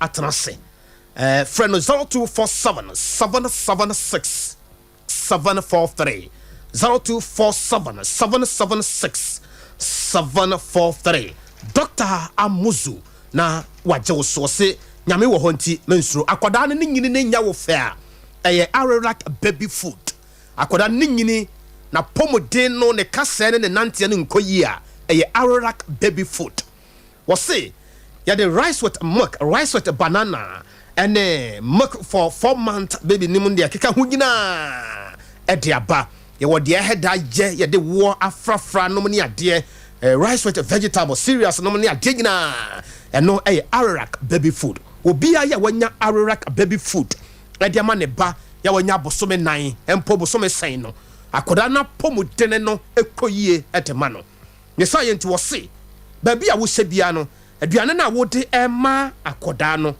atena ase frɛ no 0247 776 743 0247 776 743 Doctor Amuzu na wagye wo so ɔse Nyame wɔ hɔ nti mensuro akwadaa no ne nyini ne nyɛ wo fɛ a ɛyɛ Arerac baby food akwadaa no ne nyini. N'apɔmuden no, ne kasɛɛ ne ne nanteɛ no nkɔ yie a, ɛyɛ Ararak baby food. Wɔse yɛde rice with milk, rice with banana ɛne milk for 4 month baby nim deɛ ɛkeka ho nyinaa ɛde aba. Yɛwɔ deɛ ɛhɛ da yɛ yɛde woɔ afrafra nom ne adeɛ, rice with vegetable cereals nom ne adeɛ nyinaa. Ɛno ɛyɛ Ararak baby food. Obiara yɛ wanya Ararak baby food ɛde ama ne ba yɛ wanya bosome 4 mpo bosome sɛn no, akwadaa no apɔmuden no ɛkɔ yie ɛde ma no. Ne saa yɛ nti wɔse baabi a wohyɛ biara no, aduane no a wode ɛma akwadaa no,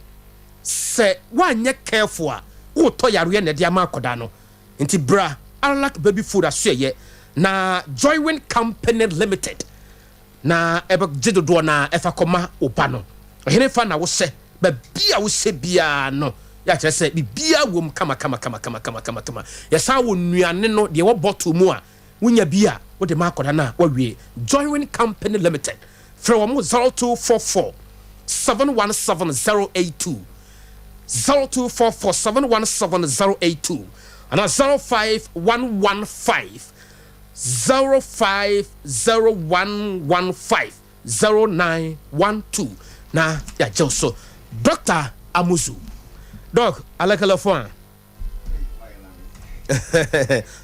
sɛ woanyɛ careful a, wotɔ yareɛ na ɛde ama akwadaa no. Nti bra Ararak baby food asoɛyɛ na Joywin Company Limited na ɛbɛgye dodoɔ na ɛfa kɔma wo no. Ɔhene fa na wohyɛ baabi a wohyɛ biara no, yɛakyerɛ sɛ biribiara wɔ mu kama kama kama kama kama kama kama. Yɛsan wɔ nnuane no deɛ ɛwɔ bottle mu a wonya bi a wode ma akwadaa no a wawie. Joywin Company Limited, frɛ wɔn 0244 717 082, 0244 717 082 ana 05115 050115 0912 na yɛagyew so. Dr Amuzu, Doc, aleke le fo a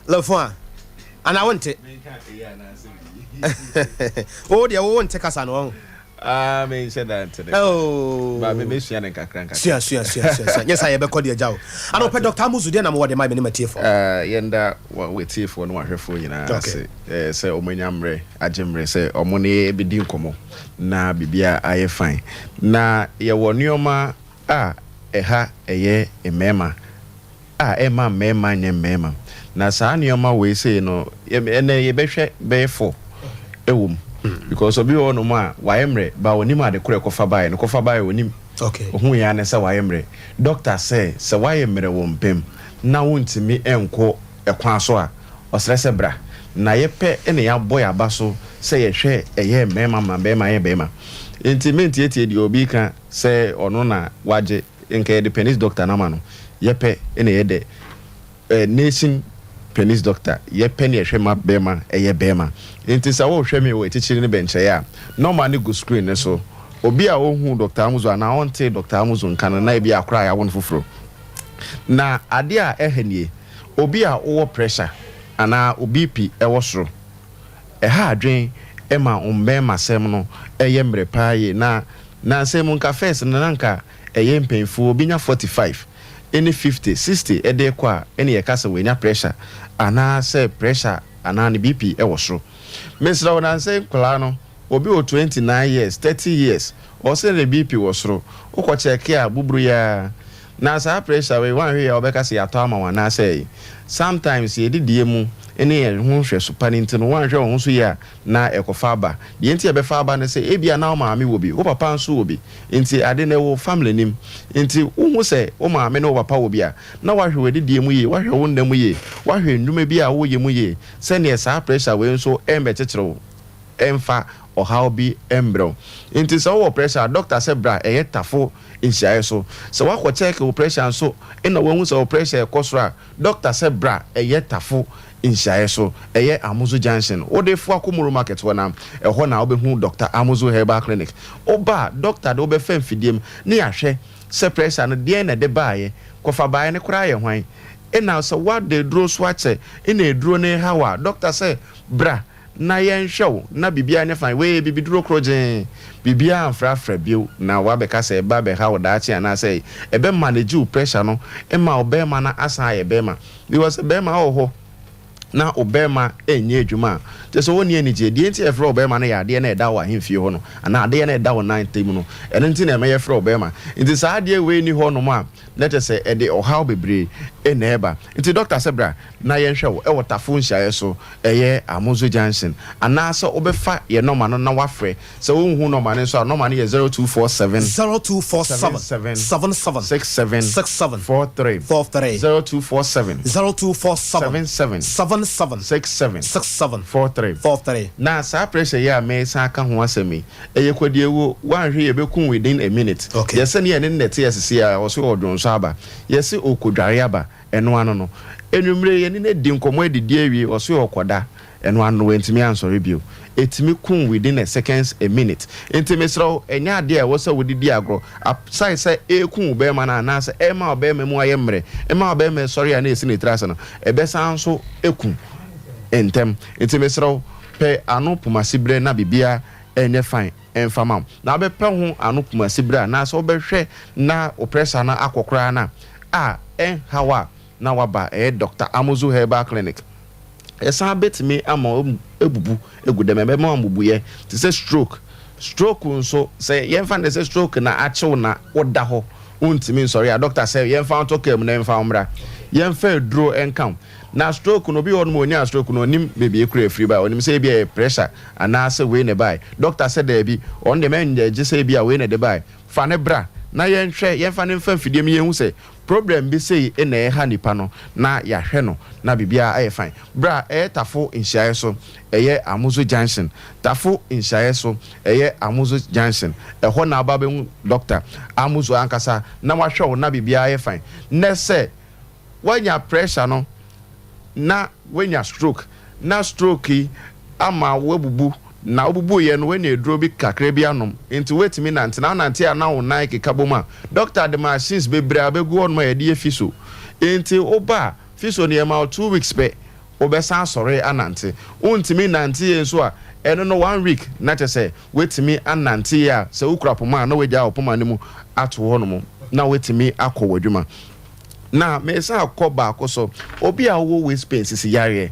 le fo a ana wonte wo deɛ wo wonte kasa no ɔho. Ah, menhyɛ da nte ne. Oh. Ba me mesua ne nkakra nkakra. Sua sua sua sua sua, nyɛ sɛ yɛbɛkɔ deɛ gya o. Ana ɔpɛ Dr Amuzu deɛ na mowɔ de ma me ne matiefoɔ? Yɛnda wɔtiefoɔ ne wahwɛfoɔ nyinaa ase sɛ ɔmo anya mmerɛ agye mmerɛ sɛ ɔmo ne bɛdi nkɔmmɔ na biribia ayɛ fine. Na yɛwɔ nneɛma a ɛha ɛyɛ mmarima a ɛma mmarima nyɛ mmarima, na saa nneɛma wei sei no, ɛnɛ yɛbɛhwɛ bɛyɛ fo ɛwɔ mu, because obi wɔ hɔnom a wayɛ mmerɛ ba onim ade korɔ ɛkɔfa baeɛ no, kɔfa baeɛ onim. Ohun yɛ ane sɛ wayɛ mmerɛ. Doctor sɛ wayɛ mmerɛ wɔ mpam na wontumi nkɔ ɛkwan so a, ɔsrɛ sɛ bra na yɛpɛ ɛna yɛabɔ yɛ aba so sɛ yɛhwɛ ɛyɛ mmarima ma bɛrima yɛ bɛrima. Nti mentietie deɛ obi ka sɛ ɔno na wagye nka yɛde penis doctor nama no. Yɛpɛ ɛna yɛde nation penis doctor, yɛpɛ ne yɛhwɛ ma bɛrima ɛyɛ bɛrima. Nti sɛ wɔrehwɛ me wɔ akyikyiri ne bɛnkyɛe a, normal ne gu screen ne so. Obi a ohu Dr Amuzo anaa ɔnte Dr Amuzo nka no na ebi akora a yɛawo no foforɔ na adeɛ a ɛha nie. Obi a wowɔ pressure anaa o BP ɛwɔ soro, ɛha adwen ɛma mbɛrima sɛm no ɛyɛ mmerɛ paa yie. Na nansɛm mu nka first no, na nka ɛyɛ mpanyinfoɔ obi nya 45 ɛne 50, 60 ɛde kɔ a, ɛne yɛka sɛ wɔanya pressure anaasɛ pressure anaa ne BP ɛwɔ soro. Mesrɛ wo, nansɛ nkwadaa no, obi wɔ 29 years, 30 years, ɔsɛ ne BP wɔ soro. Wokɔ kyɛke a, buburu yaa na saa pressure wei wanhwɛ yɛ a, wɔbɛka sɛ yɛatɔ ama wɔn anaasɛ sometimes yɛdidie mu ne yɛn ho hwɛ so pa ne nti no, wanhwɛ wɔn ho so yie a, na ɛkɔfa aba. Deɛ nti ɛbɛfa aba no sɛ ebia na wo maame wɔ bi, wo papa nso wɔ bi, nti ade no ɛwɔ family nim. Nti wohu sɛ wo maame ne wo papa wɔ bi a, na wahwɛ w'adidie mu yie, wahwɛ wo nna mu yie, wahwɛ nnwuma bi a woyɛ mu yie, sɛneɛ saa pressure wei nso ɛmbɛkyekyere wo, ɛmfa ɔhaw bi mbrɛw. Nti sɛ wowɔ pressure, doctor sɛ bra ɛyɛ Tafo nhyiaeɛ so. Sɛ woakɔ check wo pressure nso ɛna woahu sɛ wo pressure ɛkɔ soro a, doctor sɛ bra ɛyɛ Tafo nhyiaeɛ so, ɛyɛ Amuzu Junction, wode fo akɔ market hɔ na ɛhɔ na wobɛhu Dr Amuzu Herbal Clinic. Woba a, doctor de wobɛfa mfidie mu ne yɛahwɛ sɛ pressure no deɛn na ɛde baeɛ, kɔfa baeɛ no koraa yɛ hwan, ɛna sɛ woade aduro so akyɛ ɛna aduro no ha a, doctor sɛ bra na yɛnhwɛ wo na biribiara nyɛ fine. Wei bibiduro koro gyee, biribiara mfrafra bio na wabɛka sɛ ɛba bɛha wo daakye anaasɛ ɛbɛ manage wo pressure no ɛma wo bɛrima no asan ayɛ bɛrima, because bɛrima wɔ hɔ na ɔbɛrima ɛnyɛ adwuma a, kyerɛ sɛ wɔnni anigye. Deɛ nti yɛfrɛ ɔbɛrima no yɛ adeɛ na ɛda wɔ ahemfie hɔ no anaa adeɛ na ɛda wɔ nan ntam no. Ɛno nti na ɛma yɛfrɛ ɔbɛrima. Nti saa adeɛ wei ni hɔ nom a, na kyerɛ sɛ ɛde ɔhaw bebree ɛna ɛba. Nti doctor sɛ bra na yɛnhwɛ wo ɛwɔ Tafo nhyiaeɛ so, ɛyɛ Amozo Junction, anaasɛ wobɛfa yɛ nɔma no na wafrɛ. Sɛ wohu nɔma no nso a, nɔma no yɛ 0247 0247 77 67 67 43 43 0247 0247 77 77. 77 67 67 43. 43. Na saa pressure yi a mesan aka ho asɛm yi, ɛyɛ kwadiawuo, woanhwɛ yɛbɛku wo within a minute. Okay. Yɛsɛ ne yɛne no na ɛte asisi a, ɔse ɔdwonsɔ aba, yɛse ɔkɔdware aba, ɛno ano no. Anwummere yɛne no adi nkɔmmɔ adidi awie, ɔse ɔkɔda, ɛno ano no wantumi ansɔre bio. Ɛtumi ku wo within a seconds, a minute. Nti mesrɛ wo, ɛnyɛ adeɛ a ɛwɔ sɛ wode di agorɔ. Aside sɛ ɛreku wo bɛrima no anaasɛ ɛrema wo bɛrima mu ayɛ mmerɛ, ɛma wo bɛrima sɔre a na ɛsi ne tiri ase no, ɛbɛsan nso aku ntɛm. Nti mesrɛ wo, pɛ ano pomasiberɛ na biribiara ɛnyɛ fine ɛmfa ma wo. Na wobɛpɛ ho ano pomasiberɛ anaasɛ wobɛhwɛ na wo pressure no akɔ koraa no a, ɛnha wo a, na waba ɛyɛ Doctor Amuzu Herbal Clinic. Ɛsan bɛtumi ama abubu agu dɛm, ɛbɛma wo mmubuiɛ te sɛ stroke. Stroke nso, sɛ yɛmfa no sɛ stroke na akye wo na woda hɔ wontumi nsɔre a, doctor sɛ yɛmfa wo nto kaa mu na yɛmfa wo mmra. Yɛmfa aduro nka wo. Na stroke no, obi wɔ hɔnom a ɔnyaa stroke no, ɔnnim baabi ekura afiri bae. Ɔnim sɛ ebia ɛyɛ pressure anaasɛ wei na ɛbae. Doctor sɛ daabi, ɔno deɛ mɛnyɛ gye sɛ ebia wei na ɛde bae. Fa no bra na yɛnhwɛ, yɛmfa no mfa mfidie mu yɛnhu sɛ Problem bi sei na ɛha nipa no na yɛahwɛ no na biribiara ayɛ fine. Bra ɛyɛ Tafo nhyiaeɛ so ɛyɛ Amuzu junction Tafo nhyiaeɛ so ɛyɛ Amuzu junction ɛhɔ na woba bɛhu Doctor Amuzu ankasa na wahwɛ wo na biribiara ayɛ fine. Nɛ sɛ woanya pressure no na woanya stroke na stroke yi ama woabubu na wobubuiɛ no woanya aduro bi kakra bi anom nti woatumi nante na wonante a na wo nan keka bom a doctor de machines bebree abɛgu hɔnom a yɛde yɛ physio nti woba a physio no yɛma wo 2 weeks pɛ, wobɛsan asɔre anante. Wontumi nante yie nso a, ɛno no one week na kyɛ sɛ woatumi anante yie a sɛ wokura poma a na woagya wo poma no mu ato hɔnom na woatumi akɔ w'adwuma. Na mesan akɔ baako so, obi a wowɔ waist pain, sisi yareɛ.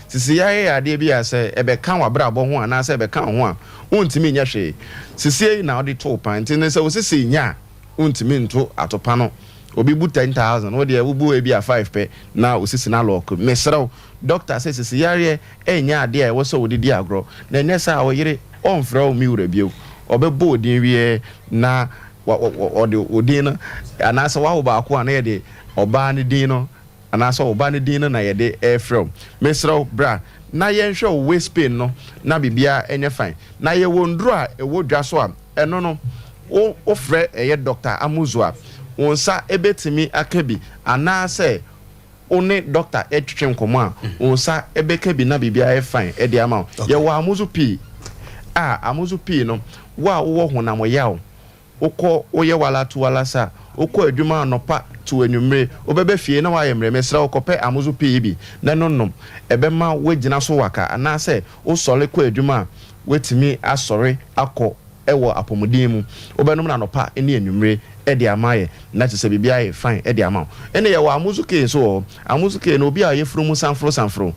Sisi yareɛ yɛ adeɛ bi a sɛ ɛbɛka w'abrabɔ ho anaasɛ ɛbɛka wo ho a, wontumi nyɛ hwee. Sisie na wode to pan nti ne sɛ wo sisi nya a, wontumi nto atopa no. Obi bu 10,000, wo deɛ wobu ebi a five pɛ na wo sisi na alɔɔko. Mesrɛ wo, doctor sɛ sisi yareɛ ɛnyɛ adeɛ a ɛwɔ sɛ wode di agorɔ, na ɛnyɛ sɛ a wo yere ɔmfrɛ wo me wura bio, ɔbɛbɔ wo din wie na ɔde wo din no anaasɛ wawo baako a na yɛde ɔbaa no din no anaasɛ ɔba no din no na yɛde ɛrefrɛ wo. Mesrɛ wo, bra na yɛnhwɛ wo waist pain no na biribiara ɛnyɛ fine. Na yɛwɔ nduro a ɛwɔ dwa so a ɛno no wo wofrɛ ɛyɛ Doctor Amuzu a, wo nsa ɛbɛtumi aka bi anaasɛ wo ne doctor ɛtwetwe nkɔmmɔ a, wo nsa ɛbɛka bi na biribiara yɛ fine ɛde ama wo. Yɛwɔ Amuzu pii a Amuzu pii no, wo a wowɔ honam yaw, wokɔ woyɛ wala to wala sa, wokɔ adwuma anɔpa to anwummere, wobɛbɛ fie na woayɛ mmerɛ, mesrɛ wo, kɔpɛ Amuzu pii bi na ɛno nom. Ɛbɛma woagyina so waka anaasɛ wosɔre kɔ adwuma a, woatumi asɔre akɔ ɛwɔ apɔmuden mu. Wobɛnom no anɔpa ne anwummere ɛde ama yɛ na kyerɛ sɛ biribiara yɛ fine ɛde ama wo. Ɛna yɛwɔ Amuzu kee nso wɔ hɔ. Amuzu kee no, obi a ɔyɛ funu mu sanforo sanforo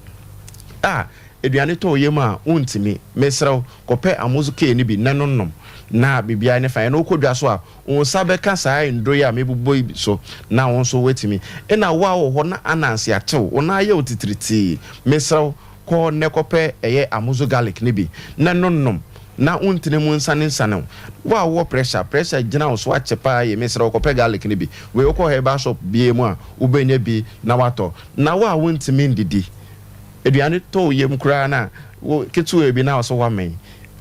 a aduane tɔ wo yam a wontumi, mesrɛ wo, kɔpɛ Amuzu kee no bi na no nom na biribiara ne fine. Ɛna wokɔ dwa so a, wo nsa bɛka saa nduro yi a mebobɔ yi so na wo nso woatumi. Ɛna wo a wɔ hɔ na ananse atew wo na ayɛ wo titiritii, mesrɛ wo, kɔ nnɛ kɔpɛ ɛyɛ Amuzu garlic no bi na no nom na wontene mu nsane nsane wo. Wo a wowɔ pressure, pressure gyina wo so akyɛ paa yie, mesrɛ wo, kɔpɛ garlic no bi. Wei wokɔ herbal shop biara mu a, wobɛnya bi na watɔ. Na wo a wontumi ndidi, aduane tɔ wo yam koraa na wo ketewa bi na wo so woamɛn,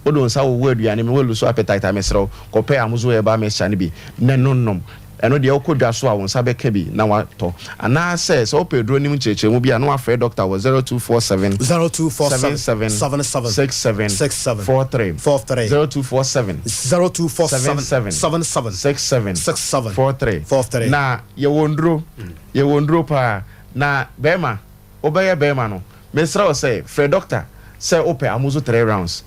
wode wo nsa wowɔ aduane mu, woalu so appetite a, mesrɛ wo, kɔpɛ Amuzu herbal mixture no bi na no nom. Ɛno deɛ wokɔ dwa so a, wo nsa bɛka bi na watɔ. Anaasɛ sɛ wopɛ aduro nim nkyerɛkyerɛmu bi a, na wafrɛ doctor wɔ 0247 0247 77 77 67 67 43 43 0247 0247 77 77 67 67 43. 43. Na yɛwɔ nduro, yɛwɔ nduro paa. Na bɛrima wobɛyɛ bɛrima no, mesrɛ wo sɛ frɛ doctor sɛ wopɛ Amuzu three rounds.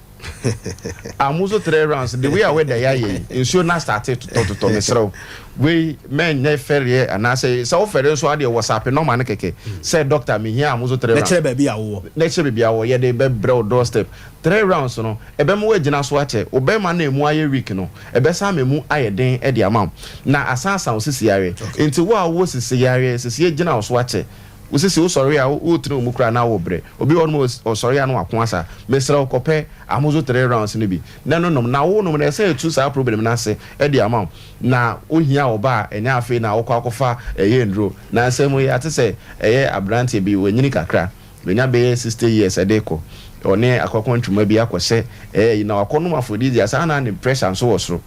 Amuzu three rounds, the way a weda yɛ ayɛ yi, nsuo na start totɔtotɔ. Mesrɛ wo, wei mɛnyɛ fɛreɛ anaasɛ sɛ wofɛre nso adeɛ wɔ sape nɔma no kɛkɛ sɛ, "Doctor, mehia Amuzu three na rounds." kyerɛ baabi a wowɔ. Na kyerɛ baabi a wɔ, yɛde bɛbrɛ wo doorstep. Three rounds no ɛbɛma woagyina so akyɛ. Wo bɛrima no emu ayɛ weak no, ɛbɛsan ma emu ayɛ den de ama wo na asan wo sisi yareɛ. Nti wo a wowɔ sisi yareɛ, sisi gyina wo so akyɛ, wo sisi wosɔre a wotena wo mu koraa na wɔ brɛ. Obi wɔ hɔ nom ɔsɔre a na wako asa, mesrɛ wo, kɔpɛ Amuzu three rounds no bi na no nom na wo nom na ɛsɛ etu saa problem no ase de ama wo. Na wohia ɔba a, ɛnyɛ afei na wokɔ akɔfa ɛyɛ nduro. Na nsɛm yi ate sɛ ɛyɛ aberanteɛ bi wanyini kakra. Wanya bɛyɛ 60 years de rekɔ. Ɔne akɔkɔntwoma bi akɔhyɛ ɛɛ na wakɔnom aphrodisiac saa na ne pressure nso wɔ soro.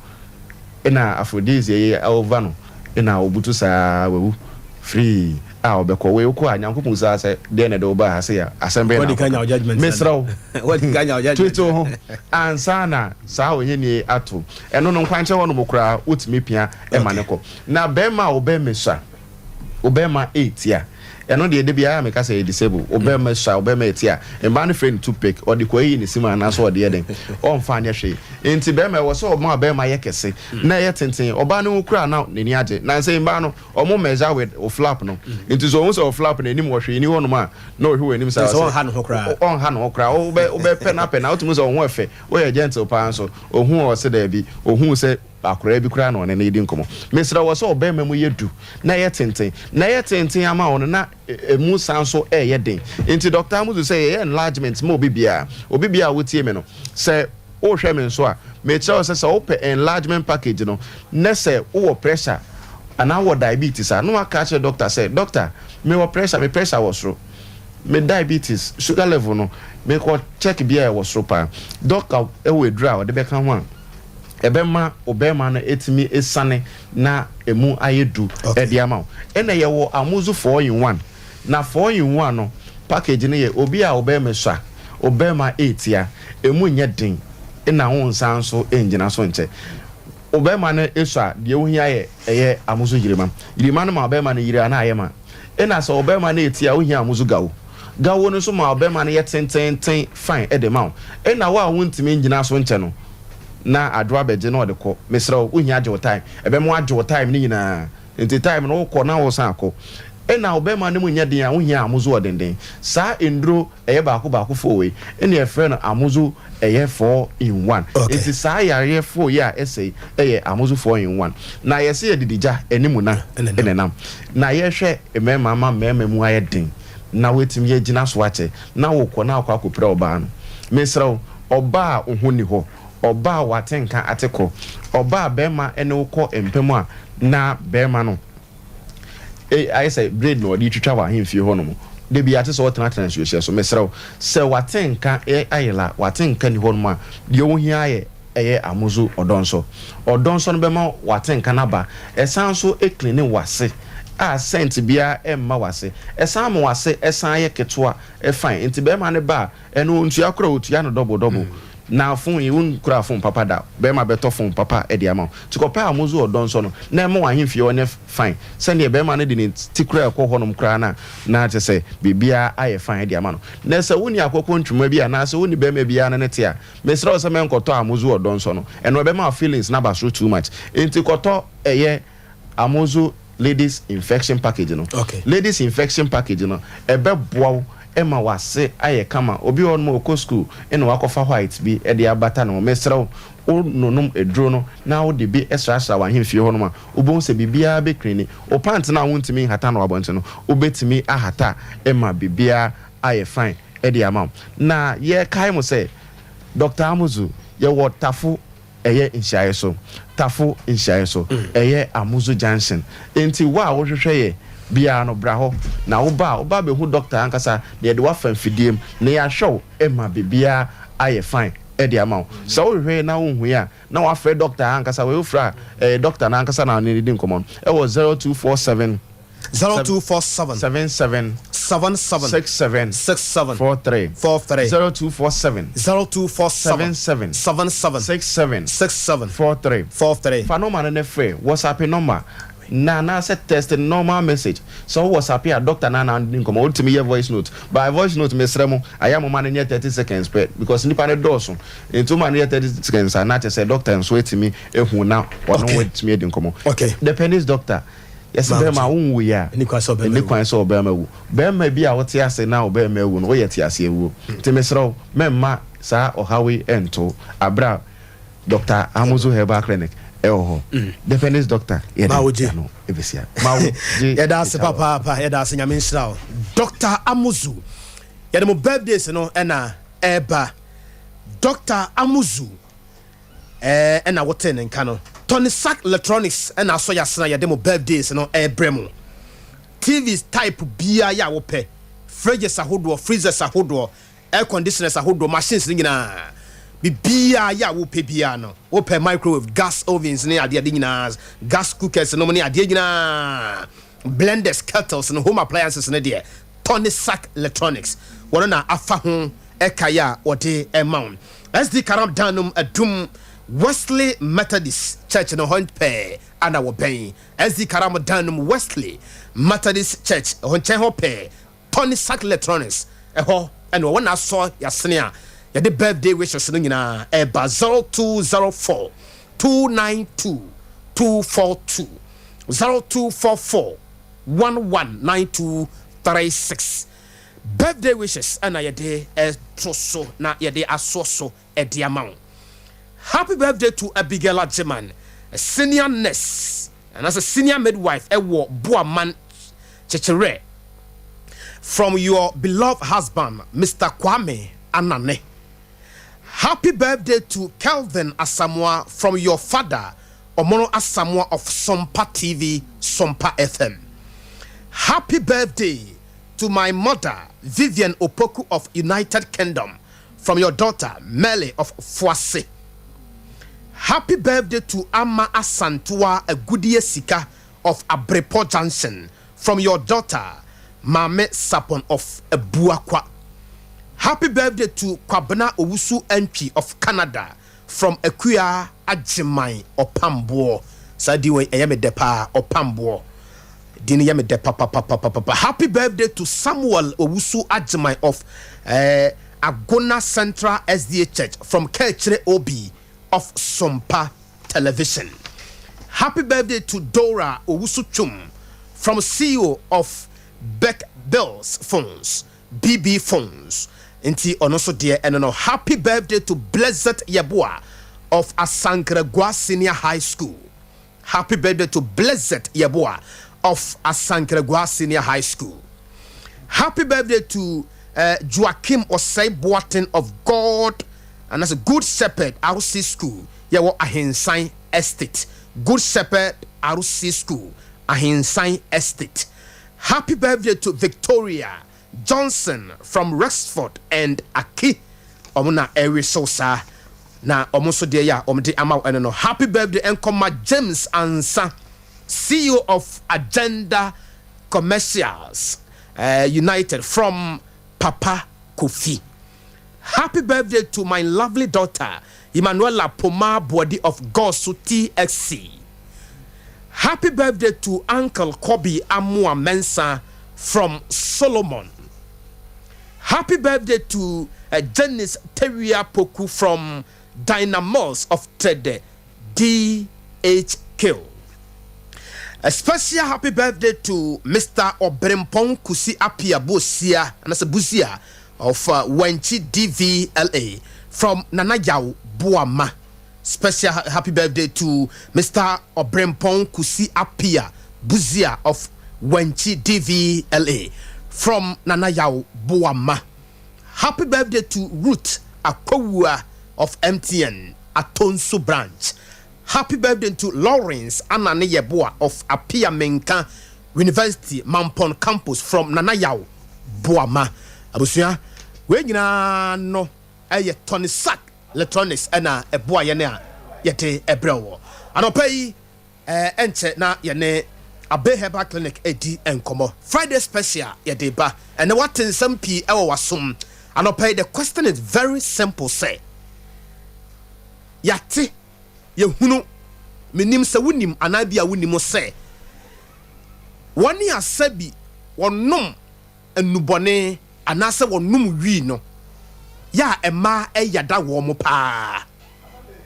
Ɛna aphrodisiac yi over no ɛna ɔbutu saa wawu free a ɔbɛkɔ. Wei wokɔ a Nyankopɔn saa sɛ deɛ na ɛde wo baa ha sei a asɛm bɛn na akɔka. Mesrɛ wo tweet wo ho ansa na saa ohiani ato. Ɛno no nkwankyɛn hɔ nom koraa wotumi pia ma no kɔ. Na bɛrima a wobɛmesua wo bɛrima etia ɛno deɛ da biara meka sɛ yɛ disable wo bɛrima sua wo bɛrima etia mmaa no frɛ no toothpick ɔde kɔ yi ne sim anaasɛ ɔde yɛ den ɔmfa nyɛ hwee nti bɛrima ɛwɔ sɛ ɔma bɛrima yɛ kɛse na ɛyɛ tenten ɔbaa no ho kura na n'ani agye na nsɛ mmaa no ɔmo measure with o flap no nti sɛ ɔhu sɛ o flap no anim wɔ hwee ni hɔnom a na ɔhwɛ wɔ anim saa sɛ ɔnha ne ho koraa ɔnha ne ho koraa wobɛ wobɛpɛ no apɛ na wotumi sɛ ɔho ɛfɛ woyɛ gentle paa nso ɔhu ɔsɛ daabi ɔhu sɛ Akwadaa bi koraa na ɔne no redi nkɔmmɔ. Mesrɛ wo, sɛ ɔbarima mu yɛ du na ɛyɛ tenten, na ɛyɛ tenten ama wo no, na ɛmu san nso reyɛ den. Nti Dɔkta Amuzu sɛ yɛyɛ enlargement ma obi biara. Obi biara a wotie me no, sɛ wohwɛ me nso a, mekyerɛ wo sɛ sɛ wopɛ enlargement package no, na sɛ wowɔ pressure anaa wowɔ diabetes a, na waka akyerɛ dɔkta sɛ, Dɔkta, mewɔ pressure, me pressure wɔ soro. Me diabetes, sugar level no, mekɔ check biara ɛwɔ soro paa. Dɔkta wɔ aduru a ɔde bɛka ho a, ɛbɛma wo bɛrima no atumi asiane na ɛmu ayɛ du de ama wo. Ɛna yɛwɔ Amuzu 4 in 1. Na 4 in 1 no package no yɛ obi a wo bɛrima sua, wo bɛrima ɛretia, ɛmu nyɛ den ɛna wo nsa nso ɛngyina so nkyɛ. Wo bɛrima no sua a, deɛ wohia yɛ ɛyɛ Amuzu yirima. Yirima no ma wo bɛrima no yiri a na ayɛ ma. Ɛna sɛ wo bɛrima no ɛretia a, wohia Amuzu gawo. Gawo no nso ma wo bɛrima no yɛ tententen fine de ma wo. Ɛna wo a wontumi ngyina so nkyɛ no, na adwo abɛgye na ɔde kɔ. Mesrɛ wo, wohia gye wo time. Ɛbɛma wagye wo time no nyinaa. Nti time no wokɔ na wosan akɔ. Ɛna wo bɛrima no mu nyɛ den a, wohia amozo ɔdenden. Saa nnuro ɛyɛ baako baako four wei ɛna yɛfrɛ no amozo ɛyɛ four in one. Nti saa yareɛ four yi a ɛsɛ yi ɛyɛ amozo four in one. Na yɛse yɛdidi gya ɛne muna ɛna ɛnam. Na yɛhwɛ mmarima ama mmarima mu ayɛ den na woatumi agyina so akyɛ na wokɔ na akɔ akɔpira ɔbaa no. Mesrɛ wo, ɔbaa a wo ho nni hɔ, ɔbaa a w'atenka ate kɔ, ɔbaa a barima ne wo kɔ mpa mu a na barima no ayɛ sɛ blade na ɔde retwitwa w'ahemfie hɔnom, da biara te sɛ ɔretenatena nsuohyɛ so. Mesrɛ wo, sɛ w'atenka ayera, w'atenka nni hɔnom a, deɛ wohia ayɛ ɛyɛ Amuzu ɔdɔnsɔ. Ɔdɔnsɔ no bɛma w'atenka no aba. Ɛsan nso cleane w'ase a scent biara mma w'ase. Ɛsan ma w'ase san yɛ ketewa fine. Nti barima no ba a, ɛno ɔntua koraa, ɔtua no double double. Na phone yi, wonkuraa phone papa da, barima bɛtɔ phone papa de ama wo. Nti kɔpɛ Amuzu ɔdɔnsɔ no na ɛma w'ahemfie hɔ nyɛ fine. Sɛdeɛ barima no de ne ti koraa ɛkɔ hɔnom koraa no a, na kyerɛ sɛ biribiara ayɛ fine de ama no. Na sɛ wonni akɔkɔ ntwoma bi anaasɛ wonni barima biara ne no te a, Mesrɛ wo sɛ mɛnkɔtɔ Amuzu ɔdɔ nsɔ no, ɛno ɛbɛma wo feelings no aba soro too much. Enti kɔtɔ ɛyɛ Amuzu ladies infection package no. Okay. Ladies infection package no, ɛbɛboa wo ma w'ase ayɛ kama. Obi wɔ hɔnom a ɔkɔ school ɛna wakɔfa white bi de abata ne ho. Mesrɛ wo, wo nonom aduro no na wode bi srasra w'ahemfie hɔnom a, wobɛhu sɛ biribiara bɛ clean. Wo pant no a wontumi nhata no wɔ abɔnten no, wobɛtumi ahata ma biribiara ayɛ fine de ama wo. Na yɛkae mo sɛ Doctor Amuzu, yɛwɔ Tafo ɛyɛ nhyiaeɛ so, Tafo nhyiaeɛ so, ɛyɛ Amuzu junction. Enti wo a wohwehwɛ yɛ biara no bra hɔ, na woba a woba abɛhu doctor ankasa na yɛde wo afa mfidie mu na yɛahwɛ wo ma biribiara ayɛ fine de ama wo. Sɛ wohwehwɛ yɛ na wonhu yɛ a, na woafrɛ doctor ankasa, wei wofrɛ a ɛyɛ doctor no ankasa na ɔne no di nkɔmmɔ no ɛwɔ 0247. 0247 77 77 67 67 43 43 0247 0247 77 77 67 67 43 43. Fa nɔma no ne frɛ WhatsApp nɔma na anaasɛ text normal message. Sɛ wo WhatsApp a doctor no anaa di nkɔmmɔ wotumi yɛ voice note. By voice note mesrɛ mo ayɛ a moma no nyɛ 30 seconds pɛ because nipa no dɔɔso nti woma no yɛ 30 seconds a na kyerɛ sɛ doctor nso atumi ahu na ɔne wo atumi adi nkɔmmɔ. Okay. The Penis doctor. Yɛse bɛrima a wonwu yɛ a, ɛni kwan sɛ ɔbɛrima wu. Bɛrima bi a wote ase na ɔbɛrima awu no, woyɛ te ase awuo. Nti mesrɛ wo, mɛmma saa ɔhaw yi nto wo aberɛ a Doctor Amuzu Herbal Clinic ɛwɔ hɔ. Japanese doctor yɛde ano ɛbɛsia. Mawo gye. Yɛda ase papaapa, yɛda ase, Nyame nhyira wo. Doctor Amuzu, yɛde mo birthdays no ɛna ɛba. Doctor Amuzu. Ɛɛ na wotee ne nka no. Tony Sack Electronics na asɔ yasene a yɛde mo birthdays no rebrɛ mo. TVs type biara yɛ a wopɛ, Fridges ahodoɔ, freezers ahodoɔ, air conditioners ahodoɔ, machines no nyinaa, biribiara yɛ a wopɛ biara no, wopɛ microwave, gas ovens ne adeɛ ade nyinaa, gas cookers nom ne adeɛ nyinaa, blenders, kettles no, home appliances no deɛ, Tony Sack Electronics wɔn na afa ho ɛkaeɛ a wɔde ɛma wo. SD Karam Dan nom Adum Wesley Methodist Church no hɔ pɛɛ ana wɔbɛn. SD Karam Dan nom Wesley Methodist Church ɛhɔ nkyɛn hɔ pɛɛ, Tony Sack Electronics ɛhɔ ɛna wɔn na asɔ yasene a yɛde birthday wishes no nyinaa ɛba. 0204 292 242, 0244 119236. Birthday wishes ɛna yɛde ɛto so na yɛde asoɔ so ɛde ama wo. Happy birthday to Abigail Agyeman, a senior nurse and as a senior midwife ɛwɔ Boaman Kyekyerɛ, from your beloved husband, Mr. Kwame Anane. Happy birthday to Kelvin Asamoah from your father, Omono Asamoah of Sompa TV, Sompa FM. Happy birthday to my mother, Vivian Opoku of United Kingdom, from your daughter, Mele of Fuase. Happy birthday to Ama Asantua Agudie Sika of Abrepo Junction, from your daughter, Mame Sapon of Ebuakwa. Happy birthday to Kwabena Owusu Entry of Canada from Akuya Agyeman Opamboɔ. Saa di wɔ ɛyɛ me dɛ paa, Ɔpamboɔ di no yɛ me dɛ papapapapapa. Happy birthday to Samuel Owusu Agyeman of Agona Central SDA Church from Kɛkyerɛ Obi of Sompa Television. Happy birthday to Dora Owusu Chum from CEO of Beck Bills Phones, BB Phones. Nti ɔno nso deɛ ɛno no. Happy birthday to Blessed Yeboah of Asankragua Senior High School. Happy birthday to Blessed Yeboah of Asankragua Senior High School. Happy birthday to Joachim Osei Boateng of God and that's a Good Shepherd RC School, yɛwɔ Ahensan Estate. Good Shepherd RC School, Ahensan Estate. Happy birthday to Victoria Johnson from Rexford and Aki. Ɔmo na ɛwe so saa na ɔmo nso deɛ yɛ a ɔmo de ama wo ɛno no. Happy birthday nkɔma James Ansa, CEO of Agenda Commercials United, from Papa Kofi. Happy birthday to my lovely daughter, Emanuela Poma Body of Gosu TXC. Happy birthday to Uncle Kobe Amua Mensa from Solomon. Happy birthday to Janice Teria Poku from Dynamos of Tede DHQ. A special happy birthday to Mr. Obrempong Kusi Apia Bosia, and that's a Busia of Wenchi DVLA from Nanayao Buama. Special happy birthday to Mr. Obrempong Kusi Apia Buzia of Wenchi DVLA from Nanayao Buama. Happy birthday to Ruth Akowua of MTN Atonsu branch. Happy birthday to Lawrence Anane Yeboah of Apia Menka University Mampon campus from Nanayao Boama. Abusua, wei nyinaa no ɛyɛ Tony Sack Electronics ɛna ɛboa yɛn a yɛde ɛbrɛ wɔ. Anɔpa yi ɛnkyɛ na yɛne Abe Herbal Clinic edi nkɔmɔ. Friday special yɛde ba ɛnɛ, wate nsɛm pii ɛwɔ wasom. Anɔpa yi, the question is very simple sɛ yate yɛhunu, menim sɛ wonim anaa bi a wonim sɛ wɔne asa bi wɔnom nnubɔne anaasɛ wɔnom wii no yɛ a ɛmaa ɛyada wɔn mo paa.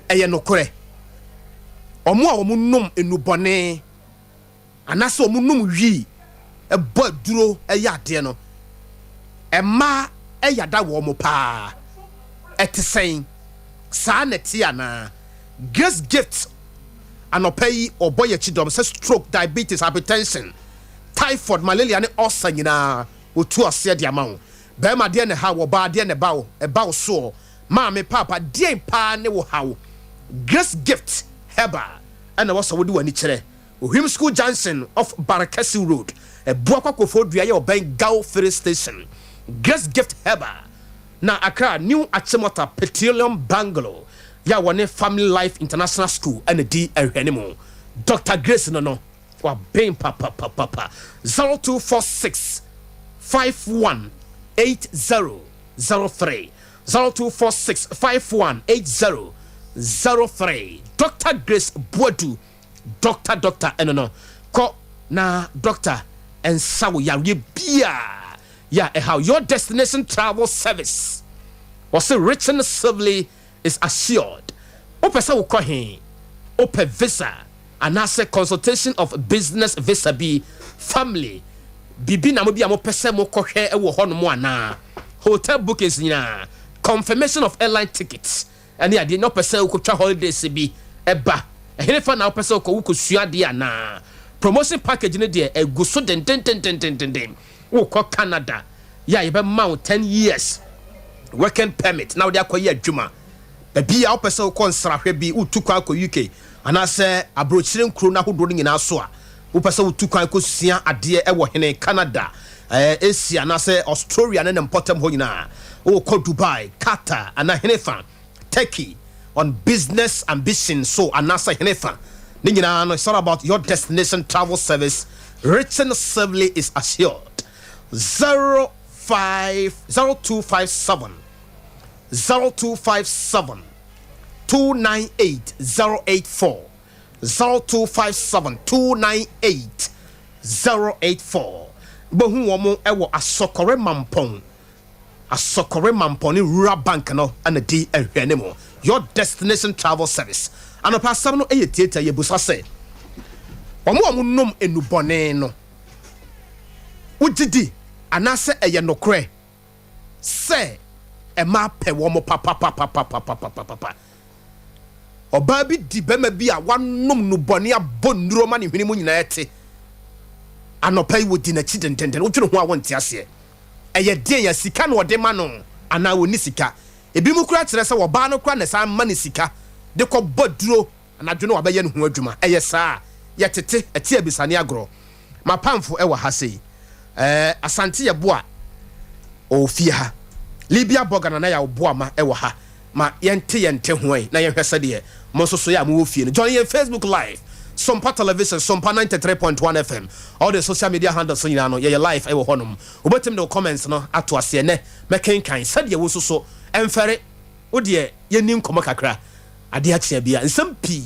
Ɛyɛ nokorɛ, ɔmo a wɔn nom nnubɔne anaasɛ wɔn nom wii ɛbɔ aduro ɛyɛ adeɛ no, ɛmaa ɛyada wɔn mo paa. Ɛte sɛn saa na ɛte anaa? Grace Gift anɔpa yi ɔbɔ yɛ akyi dɔm sɛ stroke, diabetes, hypertension, typhoid, malaria ne ulcer nyinaa otu aseɛ de ama wo. Bɛrima deɛ ne ha wɔ, ɔbaa deɛ ne ba wo ɛba wo soɔ, maame paapa deɛ paa ne wo ha wo, Grace Gift Herbal ɛna wɔsɔ wode w'ani kyerɛ. Ohwim School Junction off Barekɛse Road, Abuakwa Koforidua yɛ ɔbɛn Gao Ferry Station, Grace Gift Herbal, na Accra New Achimota Petroleum Bungalow yɛ a wɔne Family Life International School na di nhwɛanimu. Doctor Grace no no, waben papapapapa. 0246 51 8003 0246 51 8003 Doctor Grace Boadu Doctor Doctor ɛno no kɔ na doctor nsa wo yareɛ biaa yɛ a ɛhaw Your Destination Travel Service wɔse reaching safely is assured Wopɛ sɛ wokɔ he? Wopɛ visa anaasɛ consultation of business visa bi, family biribi na mo bi a mopɛ sɛ mokɔhwɛ wɔ hɔnom anaa? Hotel bookings nyinaa, confirmation of airline tickets ɛne adeɛ na wopɛ sɛ wokɔtwa holidays bi ba, ɛhenefa na wopɛ sɛ wokɔ, wokɔsua adeɛ anaa? Promotion package no deɛ ɛgu so dendendendendenden, wokɔ Canada yɛ a yɛbɛma wo 10 years working permit na wode akɔyɛ adwuma. Baabi a wopɛ sɛ wokɔ nsrahwɛ bi, wotu kwan kɔ UK anaasɛ aburokyire nkuro no ahodoɔ no nyinaa so a, wopɛ sɛ wotu kwan kɔsua adeɛ wɔ hene, Canada, Asia anaasɛ Australia ne ne mpɔtam hɔ nyinaa, wokɔ Dubai, Qatar anaa henefa, Turkey on business ambition so anaasɛ henefa, ne nyinaa no, it's all about your destination travel service, reaching safely is assured. 05 0257 0257 298 084 0257 298 084 Wobɛhu wɔn wɔ Asɔkɔre Mampɔn, Asɔkɔre Mampɔn ne Rural Bank no na di nhwɛanimu. Your Destination Travel Service. Anɔpa asɛm no yɛ tiatia, yɛbusa sɛ, Wɔn a wɔnom nnubɔne no, wogye di anaasɛ ɛyɛ nokorɛ sɛ mmaa pɛ wɔn papapapapapapapa? Ɔbaa bi di barima bi a wanom nnubɔne abɔ nnuro ma ne hwene mu nyinaa te. Anɔpa yi wɔdi n'akyi dendenden, wodwene ho a wonte aseɛ. Ɛyɛ deɛn a sika na ɔde ma no anaa ɔnni sika? Ebinom koraa kyerɛ sɛ ɔbaa no koraa na ɛsan ma no sika de kɔbɔ duro anadwo na wabɛyɛ ne ho adwuma. Ɛyɛ saa a, yɛtete, ɛte abisa ne agorɔ. M'apamfo wɔ ha sei. Ɛɛ, Asante Yeboah ɔwɔ fie ha. Libya Bɔga Nana Yaw Boama wɔ ha. Ma yɛnte yɛn nte ho ɛ na yɛnhwɛ sɛdeɛ mo nso so yɛ a mowɔ fie no. Join yɛn Facebook Live, Sompa Television, Sompa 93.1 FM, all the social media handles no nyinaa no, yɛyɛ live wɔ hɔnom. Wobɛtumi de wo comments no ato aseɛ nnɛ, mɛkenkan sɛdeɛ wo nso so ɛmfɛre. Wo deɛ yɛnni nkɔmmɔ kakra, adeɛ akye a bia nsɛm pii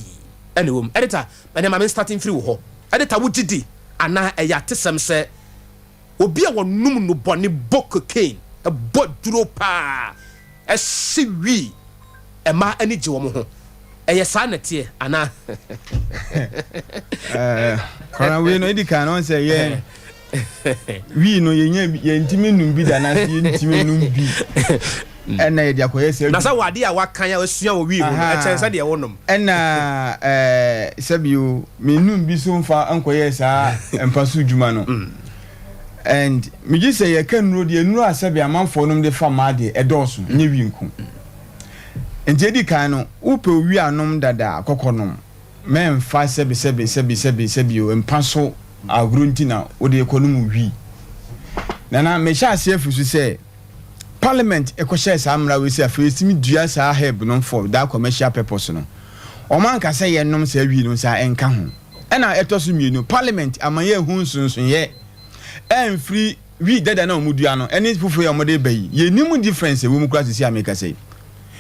na ɛwɔ mu. Editor, ɛnɛ ma me starte mfiri wo hɔ. Editor, wogye di anaa ɛyɛ atesɛm sɛ Obi a ɔnom nnubɔne, bɔ cocaine, bɔ aduro paa, hye wii, mmaa ani gye wɔn ho. Ɛyɛ saa na ɛteɛ anaa? Kɔnɔ wei no edi kan no sɛ yɛn wii no yɛnyɛ yɛntumi num bi da anaasɛ yɛntumi num bi ɛna yɛde akɔyɛ sɛ na sɛ wɔ adeɛ a wakan a wasua wɔ wii ho no ɛkyɛn sɛ deɛ wonom ɛna ɛɛ sɛbio Mennum bi so mfa nkɔyɛɛ saa mpa so dwuma no. And megye sɛ yɛka nnuro deɛ, nnuro a sɛbe amanfoɔ nom de fa mmaa deɛ, ɛdɔɔso, nyɛ wi nko. Nti edi kan no, wopɛ owi anom dada a, kɔkɔ nom. Mɛmfa sɛbe sɛbe sɛbe sɛbe sɛbe o, mpa so agorɔ nti na wode rekɔnom wi. Nana, mehyɛ aseɛ afiri so sɛ, Parliament kɔhyɛɛ saa mmara wei sɛ afei yɛtumi dua saa herb no for that commercial purpose no, wɔn anka sɛ yɛnnom saa wii no saa ɛnka ho. Ɛna ɛtɔ so mmienu, Parliament ama yɛahu nsonsonoeɛ ɛmfiri wii dada no a wɔdua no ɛne foforɔ yi a wɔde ba yi. Yɛnnim difference ɛwɔ mu koraa seesei a mekasa yi.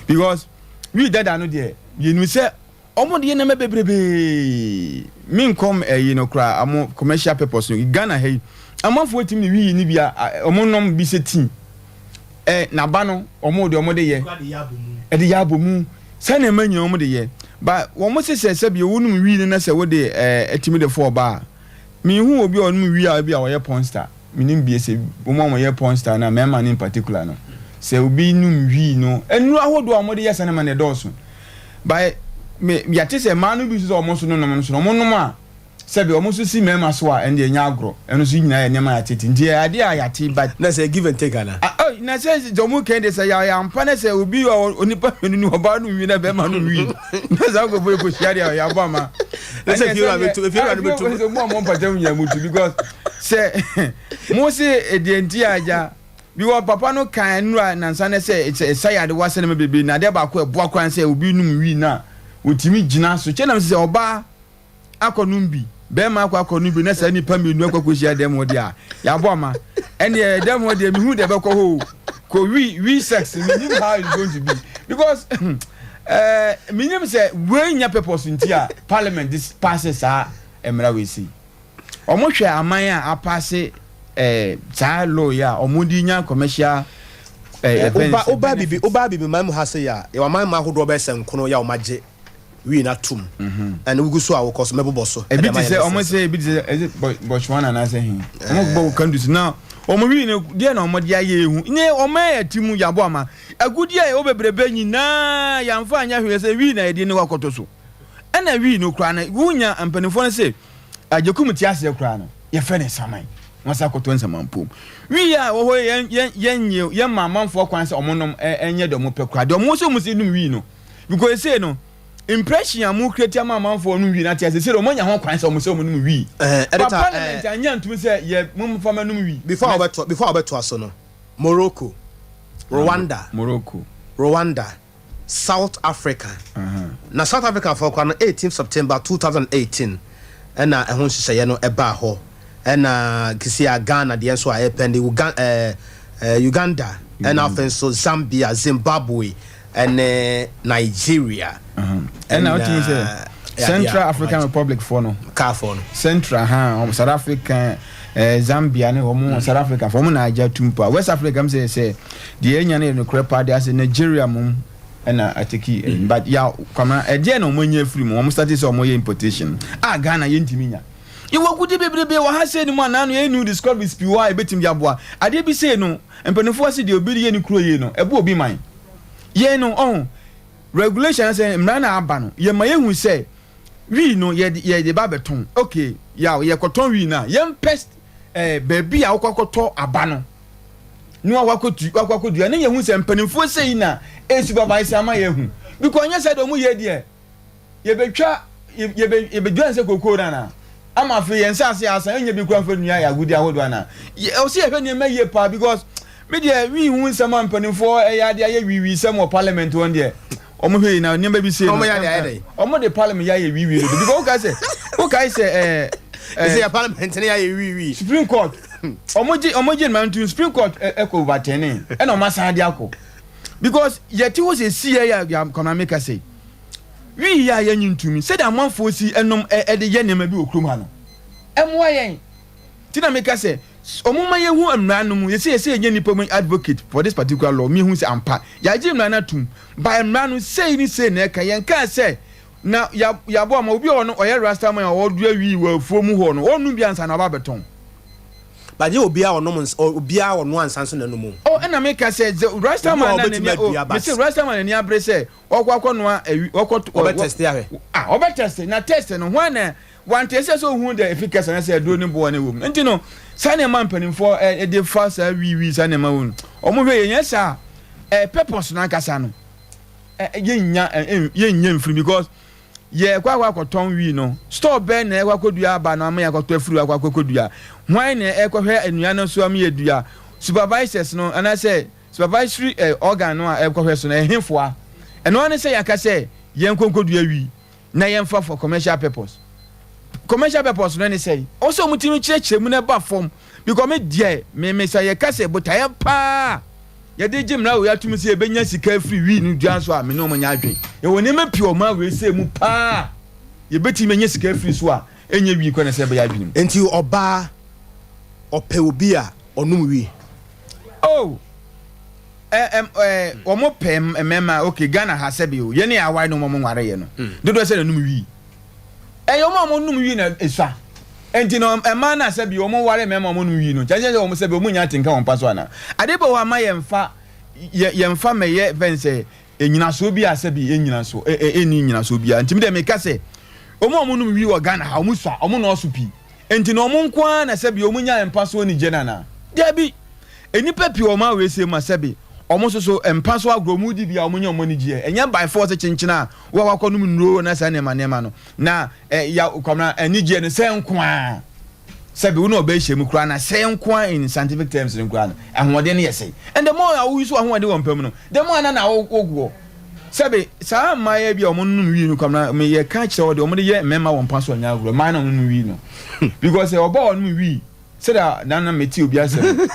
Because wii dada no deɛ yɛnim sɛ Ɔmo de yɛ nneɛma bebrebee. Me nkɔm ɛyi no koraa ɔmo commercial purpose no Ghana ha yi amanfoɔ tumi de wii no bi a ɔmo nom bi sɛ tea ɛ naba no ɔmo de ɔmo de yɛ ɛde yɛ abomu saa nneɛma nyinaa ɔmo de yɛ ba wɔn sɛ sɛ sɛbi wonom wii no na sɛ wode ɛɛ ɛtumi de fo ɔbaa Minhuu obi a ɔnom wii a ebia ɔyɛ pornstar. Minnim bie sɛ wɔn a wɔyɛ pornstar no a, mmarima no in particular no, sɛ obi nom wii no, nnuru ahodoɔ a wɔde yɛ saa nneɛma no ɛdɔɔso. But me yɛate sɛ mmaa no bi nso sɛ wɔn nso nonom no nso no, wɔnom a sɛbi wɔn nso si mmarima so a, ɛno deɛ ɛnyɛ agorɔ. Ɛno nso nyinaa yɛ nneɛma a yɛatete. Nti ɛyɛ adeɛ a yɛate but. Na sɛ give and take anaa? Ah, oh. na sɛ sɛ ɔmo kɛn de sɛ yɛ ampa na sɛ obi wɔ onipa mmienu ni ɔbaa no nwi na bɛrima no nwi na saa nkurɔfoɔ yi kɔhyia deɛ ɔyɛ abɔ ama. Ɛsɛ fiewura bɛtu efiewura no bɛtu. Sɛ mo a mo mpata mu nyinaa mo tu because sɛ mo se deɛ nti a agya because papa no kan nnura nansa ne sɛ sɛ ɛsa yɛ ade wasɛ ne ma bebree na adeɛ baako ɛboa koraa sɛ obi num wi na otumi gyina so kyɛ nam sɛ ɔbaa akɔnom bi, bɛrima akɔ akɔnom bi na saa nnipa mmienu akɔ akɔhyia dɛm hɔ deɛ a, yɛabɔ ama. Ɛnneɛ dɛm hɔ deɛ mehu deɛ ɛbɛkɔ hɔ o. Kɔ wi wi sex menim how it's going to be because eh, menim sɛ wei nya purpose nti a parliament de paase saa mmara wei sei. Wɔn hwɛ aman a apaase eh, saa law yi a wɔn de nya commercial eh, eh, Woba bibi woba bibi man mu ha sei a yɛwɔ aman mu ahodoɔ bɛyɛ sɛ nkono yɛ a wɔn agye wii no atom ɛna wogu so a wokɔ so mɛbobɔ so. Ebi te sɛ wɔn sɛ ebi te sɛ ɛsɛ Botswana anaasɛ he wɔn bɔ countries na wɔn wii no deɛ na wɔn de ayɛ ehu ne wɔn ayɛ ti mu yabɔ ama agudie a ɛwɔ bebrebe nyinaa yɛnfa anyɛ hwee sɛ wii na yɛde ne wakɔtɔ so ɛna wii no koraa no wonya mpanimfoɔ no sɛ agyekum te aseɛ koraa no yɛfrɛ ne saman wɔn sa akɔtɔ nsamanpom wii a ɛwɔ hɔ yɛn yɛn yɛn yɛn yɛn ma amanfoɔ kwan sɛ wɔn nom ɛnyɛ deɛ wɔn pɛ koraa deɛ wɔn sɛ wɔn si nom wii no. Because sesei no impression a mo create ama amanfoɔ nom wii no ate ase sesei ɔmo anya ho kwan sɛ ɔmo sɛ ɔmo nom wii. Eh, But editor, parliament eh, anya ntum sɛ yɛ mo mfa ma nom wii. Before a wobɛto before a wobɛtoa so no, Morocco, Rwanda, Morocco. Rwanda, South Africa. Na South Africa foɔ koraa no 18 September 2018 ɛna ɛho nhyehyɛeɛ no ɛbaa hɔ. Ɛna kisi a Ghana deɛ nso a ɛpɛn de Uga, eh, eh, Uganda, ɛna afei nso Zambia, Zimbabwe, ɛne Nigeria. Ɛna wotumi sɛ Central African Republic foɔ no. Kaa foɔ no. Central ha South Africa eh, Zambia ne wɔn mm. South Africa foɔ wɔn na agya tum paa. West Africa m sɛ sɛ deɛ enya no yɛ nokorɛ paa deɛ asɛ Nigeria mom ɛna ateki eh, mm. but ya kwamina ɛdeɛ na wɔn anya afiri mu wɔn start sɛ wɔn yɛ importation a Ghana yɛntumi nya. Yɛwɔ agudi bebrebe wɔ ha sei no mu a naano yɛyɛ new discoveries pii wɔ hɔ a yɛbɛtumi de aboa. Adeɛ bi sei no mpanimfoɔ se deɛ obi de yɛ ne kuro yie no ɛbo obi man. Yɛn no ɔho regulation anasɛ mmara no a aba no yɛma yɛhu sɛ wii no yɛde yɛde ba abɛtɔn okay yaw yɛkɔtɔn wii no a yɛmpɛ eh, baabi a wokɔ akɔtɔ aba no na wakɔtu wakɔ akɔdua ne yɛhu sɛ mpanimfoɔ sei na ɛsupervise ama yɛhu because nyɛ sɛ deɛ ɔmo yɛ deɛ Yɛbɛtwa, yɛbɛ, yɛbɛdua no sɛ kokoo no anaa? Ama afei yɛn nsaase a asa, yɛnnya bi koraa mfa nnua yɛn agodi ahodoɔ anaa? Yɛ, ɛwɔ sɛ yɛhwɛ nneɛma yie paa because me deɛ menhu nsɛm a mpanimfoɔ ɛyɛ adeɛ ayɛ wiiwii sɛm wɔ parliament hɔ no deɛ, wɔn hwɛ yi na nneɛma bi sei no, Wɔn yɛ adeɛ ayɛ dɛn? wɔn de parliament yɛ ayɛ wiiwii dodo because wokae sɛ, wokae sɛ ɛɛ, Ɛsɛ ɛɛ, yɛ parliament no yɛ ayɛ wiiwii. Supreme Court, wɔn gye, wɔn gye mmara ntom, Supreme Court ɛ, ɛkɔ overturning, ɛna wɔn asan de akɔ because yɛte hɔ sɛ si yɛ yɛ a, Kwamina meka sɛ. Wii yi a yɛnnye ntom yi, sɛdeɛ amanfoɔ si nom de yɛ nneɛma bi wɔ kurom ha no, ɛmmoa yɛn. Nti na meka sɛ, wɔmma yɛnhu mmara no mu. Yɛsɛ yɛsɛ yɛnyɛ nnipa mu advocate for this particular law. Mehu sɛ ampa, yɛagye mmara no atom, but mmara no sei ne sei na ɛka. Yɛnkaa sɛ na yɛabɔ ama obi a ɔno ɔyɛ rasta man a ɔdua wii wɔ afuo mu hɔ no, ɔnnom bi ansa na ɔba abɛtɔn. But nyɛ obiara a ɔnom nsa, obiara a ɔnoa nsa nso na ɛnom o. Oh, ɛna meka sɛ, the rasta Obi wɔ hɔ man a na ɔbɛtumi n'ani, oh, adua but. mese rasta man n'ani abere sɛ Ɔkɔ akɔnoa awi ɔkɔ to. Ɔbɛ tɛste ahwɛ. Ah ɔbɛ tɛste na tɛste no hwan na wante ɛsɛ sɛ ohun dɛ efi kɛse na sɛ aduro ne boɔ ne wɔ mu nti no saa nneɛma mpanimfoɔ ɛ de fa saa wii wii saa nneɛma wɔ no wɔn hwɛ yɛn yɛ saa ɛ purpose no ankasa no ɛ yɛn nya ɛ yɛn nya mfiri because yɛ kɔ akɔ akɔtɔn wii no store bɛn na ɛkɔ akɔdua aba no ama yɛ akɔtɔ afiri akɔ akɔdua hwan na ɛkɔhwɛ nnua no so ama yɛ dua supervisors no anaasɛ Supervisory organ no a ɛkɔhwɛ so no, ɛhefoa? Ɛno ara ne sɛ yɛaka sɛ yɛnkɔ nkɔdua wi na yɛmfa for commercial purpose. Commercial purpose no ne sɛn? Ɛwɔ sɛ wɔtumi kyerɛkyerɛ mu na ɛba fam because me deɛ me me sɛ yɛka sɛ botaeɛ paa yɛde gye mmara wei atum sɛ yɛbɛnya sika afiri wi no dua so a me ne wɔn nyɛ adwene. Yɛwɔ nneɛma pii wɔ ɔman wei sɛ mu paa yɛbɛtumi anya sika afiri so a ɛnyɛ wi kɔ na sɛ ɛbɛyɛ adwene mu. Nti ɔbaa ɔpɛ obi a ɔnom wi. Oh ɛ ɛ ɛ wɔn pɛ mmarima okay Ghana ha sɛbi o yɛn ne aware no wɔn nware yɛ no hmm. dodoɔ sɛ na num wii ɛyɛ wɔn a wɔn num wii na esua nti no mmaa na sɛbi wɔn ware mmarima wɔn num wii no kyɛnkyɛn sɛ wɔn sɛbi wɔn nya atenka wɔn pa so ana ade bɔ hɔ ama yɛn fa yɛ yɛn fa mɛyɛ fɛn sɛ enyinasoɔ bi a sɛbi enyinasoɔ ɛ ɛ ɛni nyinasoɔ bi a nti mi dɛ meka sɛ wɔn a wɔn num wii wɔ Ghana ha wɔn sua wɔn nɔɔso pii. Enti na wɔn nko ara na sɛbi wɔn nya mpa so anigye no anaa? Dabi! Nnipa pii wɔ ɔman wei sei mu a sɛbe wɔn nso so mpa so agorɔ wɔn di bi a wɔn nya wɔn anigyeɛ. Ɛnyɛ by force kyenkyen a wo a wakɔ nom nnuro na saa nneɛma nneɛma no na ɛ ya kwamina anigyeɛ no sɛ nko ara sɛbe wo ne ɔbɛ hyɛ mu koraa na sɛ nko ara in scientific terms no koraa no ahoɔden no yɛ sɛ and the more a wo use ahoɔden wɔ mpa mu no the more na na wo wogoɔ sɛbe saa mmayewa bi a wɔn nom wii no kwamina meyɛ ka kyerɛ wɔ deɛ wɔn de yɛ mmarima wɔ mpa so ɔnyɛ agorɔ mmaa na wɔn nom wii no because ɔbaa a ɔnom wii Sɛdeɛ na na mete obi asɛm no,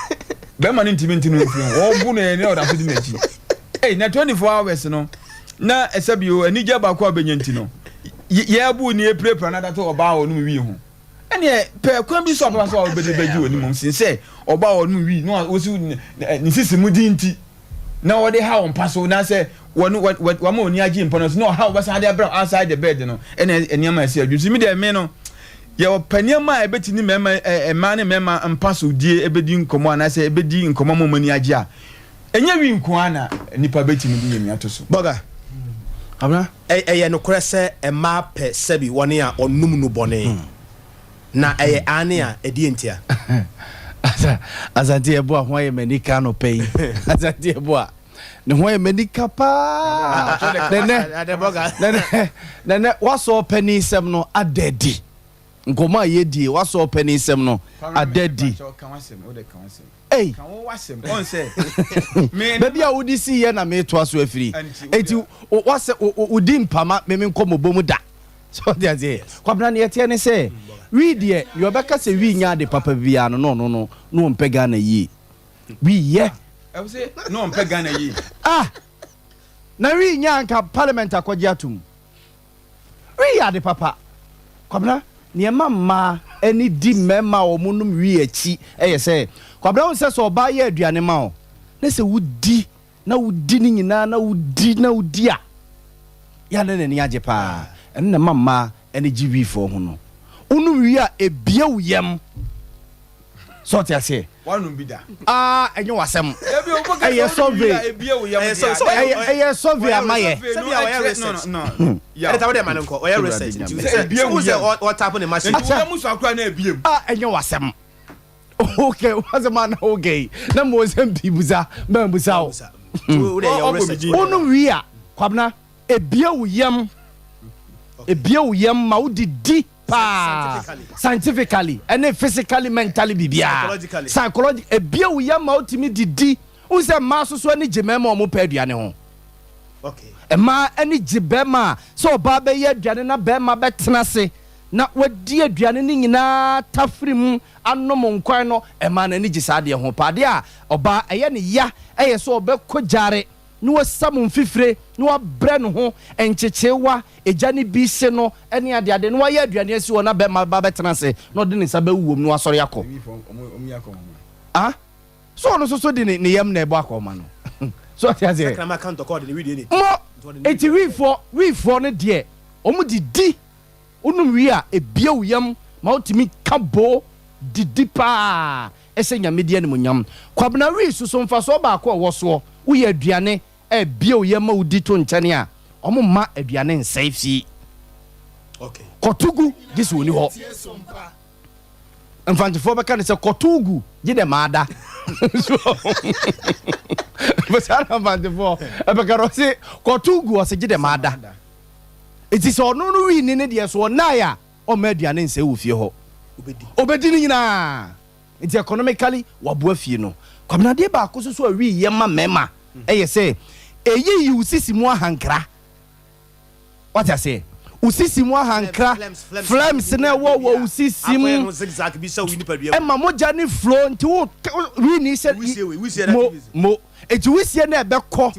bɛrima no ntumi nte no mfiri ho. Ɔbu no ɛne ɔda so di n'akyi. Ei, na 24 hours no, na ɛsɛ bio anigye baako a ɔbɛnya nti no, yɛbu ne yɛpirapira no adato ɔbaa a ɔnom wii ho. Ɛneɛ pɛ kwan bi so a ɔbɛfa so a ɔbɛde bɛgye w'ani mmom sen sɛ ɔbaa a ɔnom wii na ɔsi ne sisi mu din nti na ɔde ha wɔn mpa so na sɛ wɔn wɔama wɔn ani agye mpa no so na ɔha wɔbɛsan de abrɛ outside the bed no ɛna nneɛma ɛsɛ adwuma so mi deɛ me no Yɛwɔ pɛ nneɛma a ɛbɛti ne mmarima ɛ mmaa ne mmarima mpa so die ɛbɛdi nkɔmmɔ anaasɛ ɛbɛdi nkɔmmɔ ma wɔn ani agye a, ɛnyɛ wi nko ara na nnipa bɛtumi de yɛn ato so. Bɔga, Abena. Ɛyɛ nokorɛ sɛ mmaa pɛ sɛbi wɔne a ɔnom nu bɔne, na ɛyɛ aane a, ɛdeɛn ntia? Asante Yeboah ho ayɛ m'anika anɔpa yi. Asante Yeboah. Ne ho ayɛ m'anika paa. Nɛnɛ, nɛnɛ, nɛnɛ, wasɔ ɔpanin sɛm no ada adi. Nkɔmɔ a yɛdie, wasɔ ɔpanin sɛm no ada adi. Ei, baabi a wode si yɛ na metoa so afiri. Eti wasɛ wodi mpama me me nkɔmɔbɔ mu da. So ɔte aseɛ? Kwabena neɛ ɛteɛ ne sɛ, wii deɛ, deɛ ɔbɛka sɛ wii nyɛ ade papa biara no na ɔno no na ɔmpɛ Ghana yie. Wi yɛ. Ɛwɔ sɛ na ɔmpɛ Ghana yie. Ah! Na wi nyɛ anka parliament akɔgye atom. Wi yɛ ade papa. Kwabena, nea ɛma mmaa ani di mmarima a wɔnom wi akyi yɛ sɛ, Kwabena wohu sɛ sɛ ɔbaa yɛ aduane ma wo na sɛ wodi na wodi ne nyinaa na wodi na wodi a, yɛ a na n'ani agye paa. Ɛno na ɛma mmaa ani gye wifoɔ ho no. Wonom wi a, ebue wo yam. So ɔte aseɛ? Woanom bi da? Ah, ɛnyɛ w'asɛm. Ɛyɛ survey. Ɛyɛ survey ama yɛ. Sɛbi a ɔyɛ research. Ɛdita wo dɛ ma no nkɔ. Ɔyɛ research. Nti sɛ wo sɛ ɔtapo ne machine. Ah, ɛnyɛ w'asɛm. Okay, w'asɛm ana okay. Na mo nsɛm pii busa, mɛ busa o. Wonom wie a, Kwabena, ebie wo yam. Ebie wo yam ma wodidi. paa scientifically ɛne physically mentally biribiara psychology ebie wo yam ma wotumi didi wohu sɛ mmaa soso ani gye mmarima a wɔpɛ aduane ho mmaa ani gye bɛrima a sɛ ɔbaa bɛyɛ aduane na bɛrima bɛtena ase na wadi aduane no nyinaa tafiri mu anom nkwan no mmaa no ani gye saa adeɛ ho paa adeɛ a ɔbaa ɛyɛ ne ya ɛyɛ sɛ ɔbɛkɔ gyare na wasa mu mfifire na wabrɛ ne ho nkyekyeewa Egya no bi se no ne adeade na wayɛ aduane asi hɔ na bɛrima ba bɛtena ase na ɔde ne nsa bɛwu wom na wasɔre akɔ. Ah? So ɔno nso so de ne ne yam na ɛbɔ akɔma no? So ɔte aseɛ? Mo, enti wifoɔ, wifoɔ no deɛ, wɔn didi, wonom wi a, ebie wo yam ma wotumi ka bo didi paa ɛhyɛ Nyame di animuonyam. Kwabena wi soso mfasoɔ baako a ɛwɔ soɔ, woyɛ aduane a bio yɛ ma wodi to nkyɛne a, wɔn mma aduane nsɛe fie. Kɔto gu gye sɛ ɔni hɔ. Mfantefoɔ bɛka no sɛ kɔto gu gye dɛ maada. Saa na mfantefoɔ ɛbɛka no ɔse kɔto gu ɔse gye dɛ maada. Nti sɛ ɔno no wii ne ne deɛ so ɔnae a ɔmma aduane nsɛe wɔ fie hɔ. Ɔbɛdi ne nyinaa. Nti economically waboa fie no. Kwabena adeɛ baako nso so a wii yɛ ma mmarima ɛyɛ sɛ ɛyi yi wo sisi mu ahankra. Wate aseɛ? Wo sisi mu ahankra, phlegms na ɛwɔ wɔ wo sisi mu ɛma mogya ne flow nti wo wii ni sɛ mo mo nti wisie na ɛbɛkɔ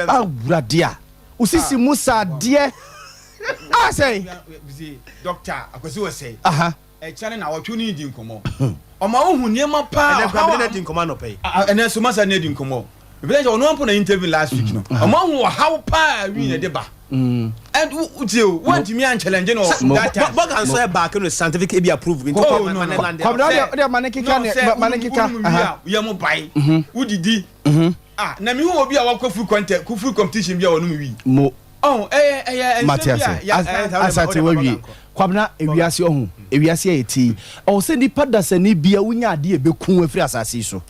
awurade a wo sisi mu sa adeɛ a sɛn. Doctor Akwasi wɔ sɛn. Aha. Ɛkyɛ ne naawɔtwe ne di nkɔmmɔ. Ɔma wohu nneɛma paa. Ɛnɛ kura mene na di nkɔmmɔ anɔpa yi. Ɛnɛ so masa ne di nkɔmmɔ. Mepɛ sɛ ɔno ampo na interview last week no. Ɔma wohu ɔhaw paa wi na ɛde ba. And wotie o, woantumi anchallenge no that time. Bɔga nso ɛ baako no scientific ebi approve. Nti oh no no. Kwabena ɔde ɔde ma ne keka ne ma ne keka. Wonum wi a yɛ mo bae. Wodidi. Ah na mehu obi a wakɔ food contest, food competition bi a ɔnom wi. Mo. Ɔho ɛyɛ ɛyɛ Mate nsɛm bi ase. a ya As ɛɛ. Asante wawie. Kwabena ewiase ɔho ewiase a yɛte yi ɛwɔ sɛ nipa dasani bia wonya adeɛ a ɛbɛku wo afiri asase yi so.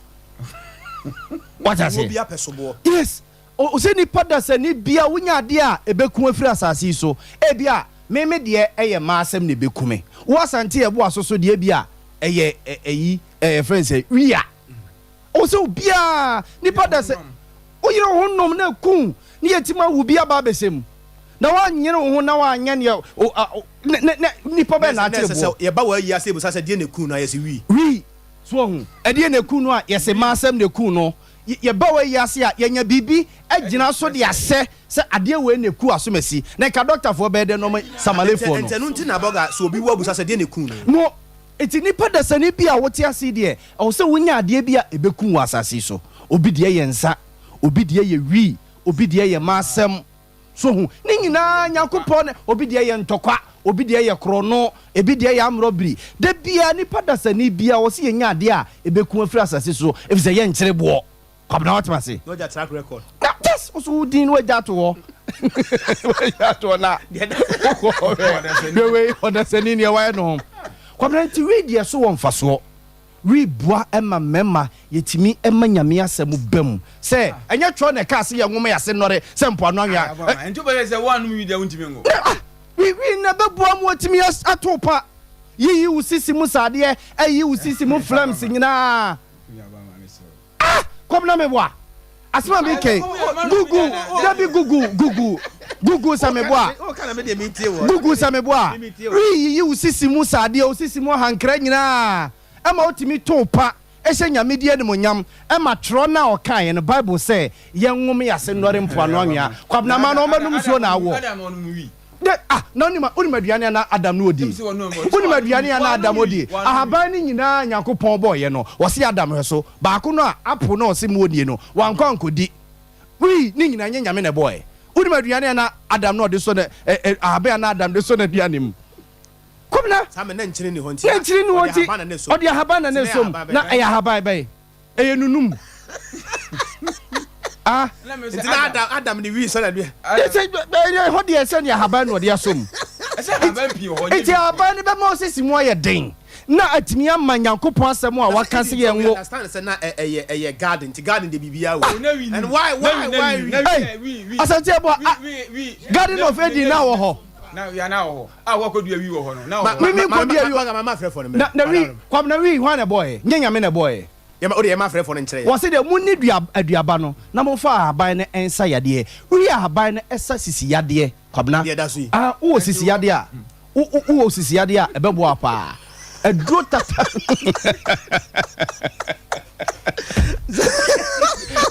Wate aseɛ? Yes. Ɔsɛ nipa dasani bia wonya adeɛ a ɛbɛku afiri asase yi so. Ebi a me me deɛ ɛyɛ mmaa asɛm na ɛbɛku me. Wo Asante ɛboa so so deɛ bi a ɛyɛ ɛyi ɛyɛ fɛn sɛ wia. Ɔsɛ obiara nipa dasani woyere wo ho nom na ɛku ne yɛtumi awu bi aba abɛsɛ mu. Na woanyere wo ho na woanyɛ neɛ ne ne nipa bɛn na akyere boɔ. Yɛba wɔ ayi ase ebusa sɛ deɛ na ɛku no a yɛsɛ wi. Wi. So wahu? Ɛdeɛn na ɛkuu no a yɛse m'asɛm na ɛkuu no? Yɛba wei yi ase a, yɛnya biribi agyina so de ahyɛ sɛ adeɛ wei na ɛkuu Asomasi. Na nka dɔktafoɔ bɛyɛ dɛn na wɔn Samalefoɔ no? Nti ɛno nti na bɔga sɛ obi wu a wobisa sɛ deɛn na ɛkuu no? No, nti nipa dasani bi a wote ase yi deɛ, ɛwɔ sɛ wonya adeɛ bi a ɛbɛku wo wɔ asase yi so. Obi deɛ yɛ nsa, obi deɛ yɛ wii, obi deɛ yɛ m'asɛm. So hu? Ne nyinaa Nyankopɔn na, obi deɛ yɛ ntɔkwa, obi deɛ yɛ korɔno, ebi deɛ yɛ amrɔbiri. Da biara, nipa dasani biara, ɔse yɛnya adeɛ a ɛbɛku afiri asase so, efisɛ yɛnkyere boɔ. Kwabena woate m'ase? Na wagya track record. Na yes, wo so wo din no wagya ato hɔ. Wagya ato hɔ na wokɔ hwɛ. Hwɛ wei, ɔdasani neɛ wayɛ ne ho. Kwabena nti wei deɛ so wɔ mfasoɔ. Reboa ma mmarima yɛtumi ma Nyame asɛm ba mu sɛ ɛnyɛ twerɛ na ɛkaa sɛ yɛn nwoma yɛ ase nnɔre sɛ mpoano anwea ɛ. Nti wobɛyɛ sɛ woannom wi deɛ wontumi nwo. Ne ah wi wi na ɛbɛboa ma watumi ato pa yiyi wo sisi mu sadeɛ ayi wo sisi mu phlegms nyinaa. Ah! Kɔm na meboa. Asɛm a meka yi, gugu, dabi gugu, gugu, gugu sɛ meboa. Gugu sɛ meboa. Reyiyi wo sisi mu saadeɛ, wo sisi mu ahankra nyinaa, ɛma wotumi to pa hyɛ Nyame di animonyam, ɛma twerɛ no a ɔkaeɛ no, Bible sɛ yɛnwome yɛn ase nnɔre mpoano anwea. Kwabena ma no ɔmmɛnom nsuo na awoɔ. De, ah, na wonim, wonim aduane a na Adam ne ɔdi? Wonim aduane a na Adam ɔdi? Ahaban no nyinaa Nyankopɔn bɔeɛ no, ɔse Adam hwɛ so. Baako no a, apple no a ɔse mo ɔnie no, wankɔ ankɔdi. Wii, ne nyinaa nyɛ Nyame na ɛbɔeɛ. Wonim aduane a na Adam na ɔde sɔ na, ɛ, ɛ, ahaban a na Adam de sɔ n'aduane mu? Kɔmina. Saa mɛ na nkyene nni hɔ nti, Na nkyene nni hɔ nti, ɔde ahaban na na ɛsɔ mu. Na ɛyɛ ahaban bɛn? Ɛyɛ nunum. Ah. Nti na Adam Adam ne wii sɛ na dua. Sɛ ɛhɔ deɛ sɛ deɛ ahaban na ɔde asom. Ɛsɛ ahaban pii wɔ hɔ. Nti ahaban no bɛma osisi mu ayɛ den na atumi ama Nyankopɔn asɛm a waka sɛ yɛn wo. Understand sɛ na ɛyɛ ɛyɛ garden nti garden de biribiara wɔ. And why why why wii? Hey, Asante ɛbɔ Garden of Eden na wɔ hɔ. Na ya na wɔ hɔ. A wakɔdua wi wɔ hɔ no, na wɔ hɔ. Me me nkɔdua wi. Na na wi, Kwabena wi hwan na ɛbɔɔɛ? Nyɛ Nyame na ɛbɔɔɛ. Wɔse deɛ monni dua aduaba no na momfa ahaban no nsa yadeɛ. Wi ahaban no ɛsa sisi yadeɛ. Kwabena, ah wowɔ sisi yadeɛ a, wo wo wowɔ sisi yadeɛ a ɛbɛboa wo paa. Aduro tata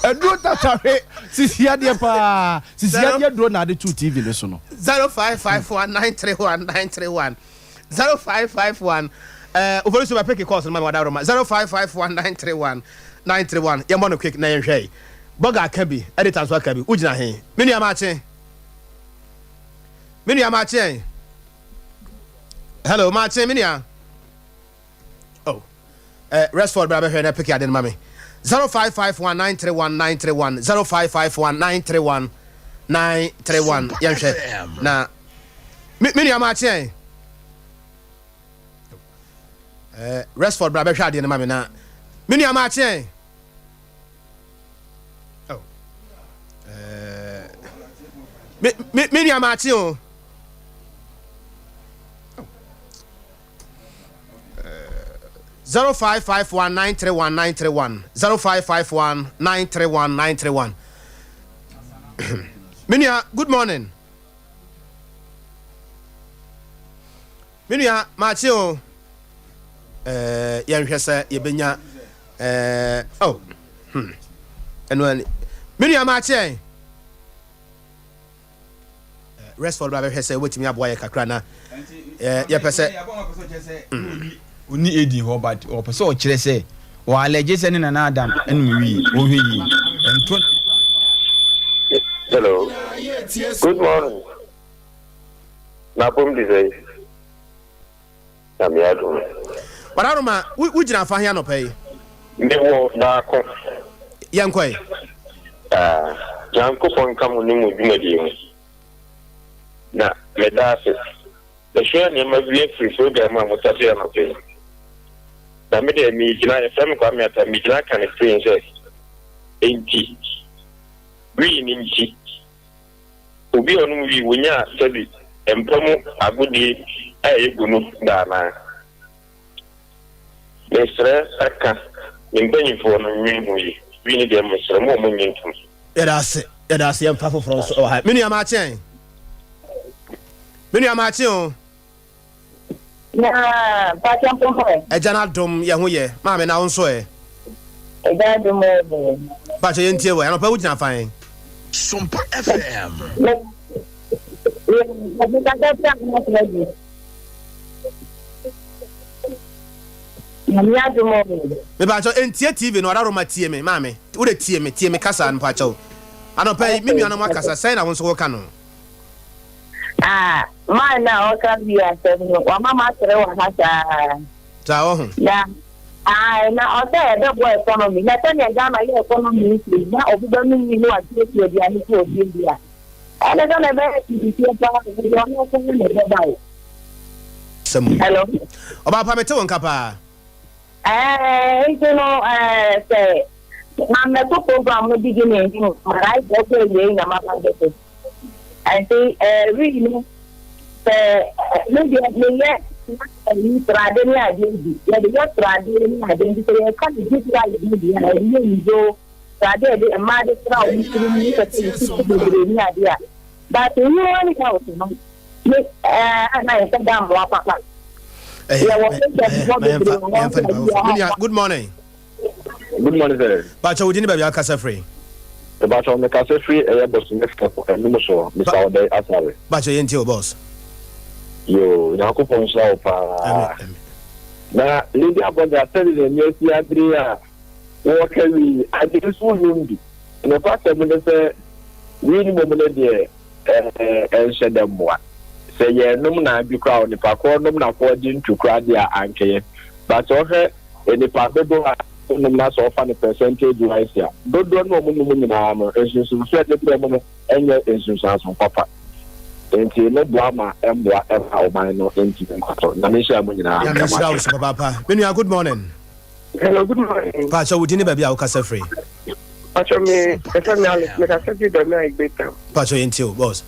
Aduro tata hwe sisi yadeɛ paa. Sisi yadeɛ aduro na ade too TV no so no. 0551931931 0551 eh, ofori so bɛpeke calls no ma me wada roma 0551931931 yɛmmɔ no quick na yɛnhwɛ yi bɔga aka bi editor nso aka bi wogyina he me nua maakye me nua maakye ɛ hello maakye me nua Oh eh, Resford bra bɛhwɛ na peke ade no ma me. 0551931931 0551931931 yɛnhwɛ na me me nua maakye ɛ. Eh, Resford bra bɛhwɛ adeɛ no ma me na me nua maakye ɛ. Oh. Eh, me me me nua maakye o. 0551 931 931 0551 931 931 Me nua, good morning. Me nua, maakye o. Eh, yɛnhwɛ sɛ yɛbɛnya eh, oh, hmm. Ɛno ani. Me nua, maakye ɛ. Restford ba bɛhwɛ sɛ wobɛtumi aboa yɛ kakra na yɛpɛ sɛ ɔni edi hɔ but ɔpɛ sɛ ɔkyerɛ sɛ wɔ alɛgye sɛ ne nana Adam ɛnum wie ɔhwɛ yie ɛnto. Hello. Good morning. N'apom di sɛ. Nyame adom. Wadaroma, wo wo gyina afa he anɔpa yi? Me wɔ baako. Yɛnkɔ ɛ. Ah, Nyankopɔn nka mo ne mo dwumadie ho. Na meda ase. Mesua nneɛma bi afiri program a motase anɔpa yi. Na me deɛ megyina, yɛfrɛ me Kwame Atta, megyina ka no plain sɛ, Enti, wii no nti, obi a ɔnom wii wonyaa sɛbi mpa mu agodie a ɛyɛ gu no da anaa? Mesrɛ ka me mpanyinfoɔ no nnwen ho yie. Wii no deɛ mesrɛ mo a mo nnye ntom. Yɛda ase, yɛda ase, yɛmfa foforɔ nso wɔ ha. Me nua maakye ɛ. Me nua maakye o. Na mpakyɛ mpompo ɛ. Agya no adom yɛ ho yɛ. Maame na wo nso ɛ. Agya adom o. Mpakyɛ yɛn tie wɔ. Anɔpa wo gyina fan. Sompa FM. Me me kasa fi ahoma so adi. Nyame adom o. Mepakyɛ ntie TV no ɔdaroma tie me maame wo de tie me tie me kasa no mepakyɛ anɔpa yi me nuanom akasa sɛn na wo nso woka no. Ah, man na ɔka bi asɛm no, wama masere wɔ ha saa. Saa wɔ ho. Na, ae, na ɔsɛ ɛbɛboa economy. Na sɛnea Ghana yɛ economy nti, na obi bɛnom yi na watuatua aduane so wɔ fie bi a. Ɛne sɛ na ɛbɛyɛ tititie paa, ɛde ɔno nko ara na ɛbɛba o. Sɛm. Hello. Ɔbaa pa mete wo nka paa. Ɛɛ, nti no, ɛɛ, sɛ mammɛto program no beginning no, marae sɛ ɔkɔ awiei na maba bɛto. Nti, ɛɛ, wii no, sɛ me deɛ meyɛ ayi srade ne adeɛ bi, yɛde yɛ srade ne adeɛ nti sɛ yɛka ne deep rice no deɛ a, yɛde yɛ nzo, srade a yɛde mmaa de sra wɔn tirim ne sɛ sɛ yɛsi bebree ne adeɛ a. But human health no, Me ɛɛ na yɛsɛ da mmoa papa. Yɛwɔ patients fɔ bebree wɔ hɔ nso a bi wɔ hɔ. Good morning. Good morning sir. Bàtchɛ wo din ne baabi akasa firi. Bàtchɛ me kasa firi ɛyɛ Bosome fɛ ɛnum so Mr. Ɔdɛy Asare. Bàtchɛ yɛn tie o boss. Yoo Nyankopɔn nhyira wo paa. Na Lady Abɔga sɛde n'ani asi abere a wɔka wii ade nso wonnom bi. Nokwasɛm ne sɛ wii no mmom no deɛ ɛnhyɛ da mmoa. Sɛ yɛnom na bi koraa a onipa korɔ nom na kɔ gye ntu koraa deɛ a ankɛyɛ. But sɛ wohwɛ nnipa dodoɔ a wɔnom na sɛ wofa no percentage wise a, dodoɔ no a wɔnom nyinaa no nsunsuansoɔ a ɛde brɛ wɔn no nyɛ nsunsuansoɔ papa. Nti no boa ma ɛmmoa ɛmma ɔman no ntumi nkɔso. Nyame nhyira mo nyinaa. Nyame nhyira wo so papaapa. Me nua good morning. Hello, good morning. Pacho, wo din ne baabi a wokasa firi? Pacho, me, yɛfrɛ me Alice, mekasa firi Dɔme Aigbe town. Pacho, yɛntie o, boss.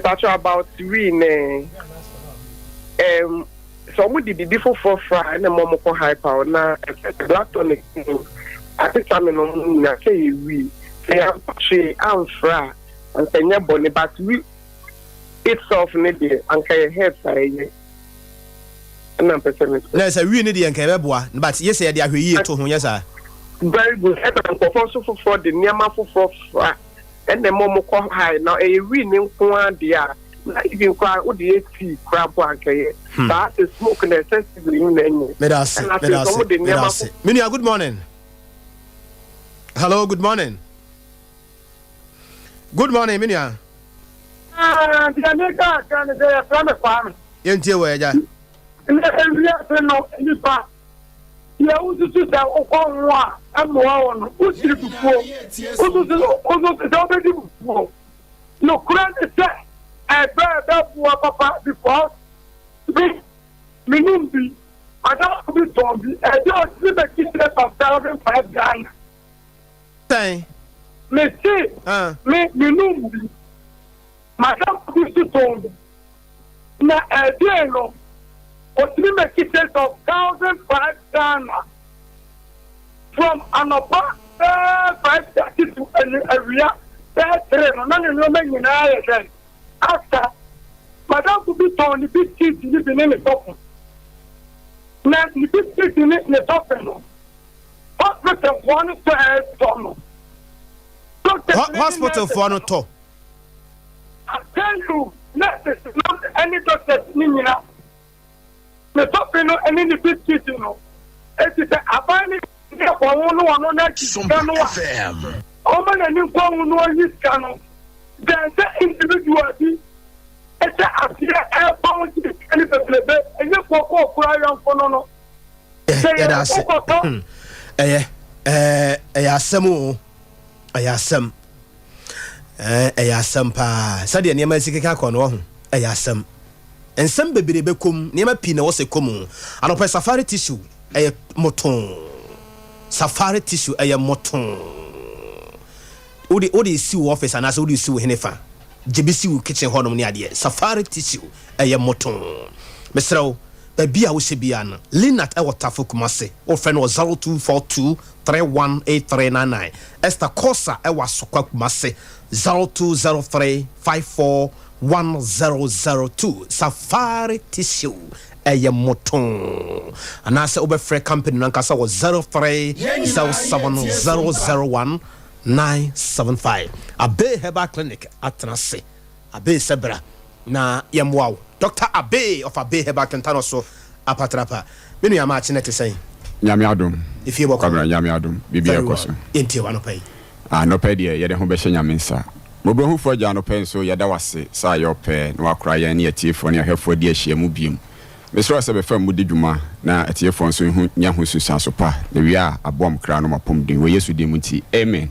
Pacho, about we ne, um, sɛ ɔmo de biribi foforɔ fra a ɛna ɛma ɔmo kɔ high power na ɛfɛ black tonic no atesa me no ɔmo nyinaa sɛ yɛ wii sɛ yɛamfa hwee amfra a anka ɛnyɛ bɔne but we itself ne deɛ anka yɛ herbs a ɛyɛ. ɛna mpɛ sɛ me. Na sɛ wii no deɛ nka ɛbɛboa but yɛ sɛ yɛde ahwɛyie to ho nyɛ saa. Very good ɛna nkurɔfoɔ nso foforɔ de nneɛma foforɔ fra ɛna ɛma ɔmo kɔ high na ɛyɛ wii ne nko ara deɛ a na even koraa wode yɛ tea koraa mpo anka ɛyɛ hmm. saa sɛ smoke na excessively no na ɛnyɛ. Meda ase meda ase meda ase me nua good morning hello good morning good morning me nua. Ah, deɛ meka akyerɛ ne sɛ yɛfrɛ me Kwame. Yɛntie wɔ agya. Na ewiase no nipa, deɛ wosusu sɛ wokɔ ho a ɛmmoa wo no, wokyiri fufuo. Wosusu wosusu sɛ wobɛdi fufuo. Nokorɛ ne sɛ ɛbɛ ɛbɛboa papa because me menom bi, madamfo bi tɔn bi, ɛde ɔtumi bɛgye 3,500 Ghana. Sɛn? Mese me menom bi, madamfo bi nso tɔn bi. Na ɛdee no, otumi make sales of 1,005 Ghana from anɔpa bɛɛ 5:30 to awia bɛɛ 3 no, na ne nneɛma nyinaa yɛ dɛn? Asa. Madamfo bi tɔn ne biscuit no bi ne ne tɔfe. Na ne biscuit ne ne tɔfe no, Hospitalfoɔ no tɔ ɛtɔ no. Hospitalfoɔ no tɔ. I tell you, nurses no ɛne doctors no nyina ne tɔfe no ɛne ne biscuit no. Eti sɛ aban no yɛ kɔ ho no ɔno na gye sika no a, ɔma n'ani nkɔ ho na ɔyi sika no. Then sɛ individual bi ɛhyɛ aseɛ ɛretɔn gye sika no bebrebe, ɛnyɛ kookoo koraa yɔnko no no. Yɛda ase. Ɛyɛ ɛyɛ asɛm o, ɛyɛ asɛm. Ɛyɛ asɛm paa. Sɛdeɛ nneɛma asi keka kɔ no, ɔho, ɛyɛ asɛm. Nsɛm bebree bɛkɔ mu, nneɛma pii na ɛwɔ sɛ ɛkɔ mu. Anɔpa safari tissue ɛyɛ motoo. Safari tissue ɛyɛ motoo. Wode wode si wo office anaasɛ wode si wo hene fa. Gye bi si wo kitchen hɔnom ne adeɛ. Safari tissue ɛyɛ motoo. Mesrɛ wo, baabi a wohyɛ biara no, Linat ɛwɔ Tafo Kumasi. Wofrɛ no wɔ 0242 318399. Esther Korsah ɛwɔ Asokwa Kumasi, 0203 541002. Safari tissue ɛyɛ motoo. Anaasɛ wobɛfrɛ company no ankasa wɔ 0307 001 975. Abbey Herbal Clinic atena ase. Abbey sɛ bra na yɛmmoa wo. Doctor Abbey of Abbey Herbal Clinic no so apatrapa. Me nua Maakye no te sɛn? Nyame adom. Efie bɔkɔɔ? Kwabena, Nyame adom, biribiara Very kɔ well. so. Yɛntie wo anɔpa yi. Anɔpa yi deɛ yɛde ho bɛhyɛ Nyame nsa. Mmɔborɔhufo Agya anɔpa yi nso yɛda wo ase sɛ ayɛ ɔpɛ na woakora yɛn ne atiefoɔ ne ahwɛfoɔ adi ahyiamu biom. Mesrɛ wo sɛ bɛfa mu di dwuma na atiefoɔ nso nhu nya ho nsunsuanso pa na wie a aboa mo kra no mo apɔmuden wɔ Yesu din mu nti amen.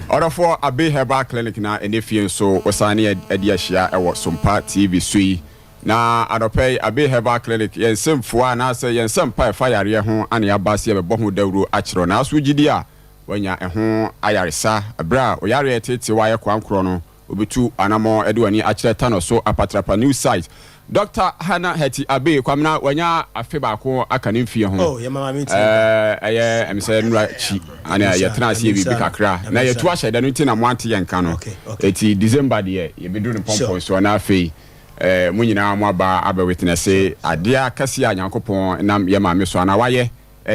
Ɔdɔfoɔ Abbey Herbal Clinic na ɛnɛ fie nso wosan ne yɛn adi ahyia wɔ Sompa TV so yi. Na anɔpa yi Abbey Herbal Clinic yɛn nsɛmfua anaasɛ yɛn nsɛmpa a ɛfa yareɛ ho ana yɛaba sɛ yɛbɛbɔ ho dawuro akyerɛ wo. Naaso wogye di a woanya ɛho ayaresa berɛ a wo yareɛ reteetee wo ayɛ koankorɔ no. Wobetu anammɔn de wɔn ani akyerɛ Tano so Apatrapa New Site. Dɔkta Hannah Hetty Abbey Kwamina wanya afe baako aka ne mfie ho. Oh, yɛ mama me ntie. Ɛyɛ ɛm sɛ nnura akyi ana yɛtena ase yɛ biribi kakra na yɛtu ahyɛ da no nti na moante yɛn nka no. Eti December deɛ yɛbɛduru ne pɔmpɔn soɔ na afei mo nyinaa mo aba abɛ witnesse adeɛ akɛseɛ a Nyankopɔn nam yɛ maame so anaa wayɛ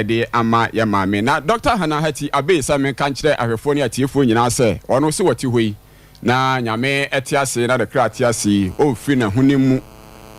de ama yɛn maame. Na Dɔkta Hannah Hattie Abbey sɛ menka nkyerɛ ahwɛfoɔ ne atiefoɔ nyinaa sɛ ɔno se wɔte hɔ yi na Nyame te ase na ne kra te ase yi ɔmfiri n'ahonim mu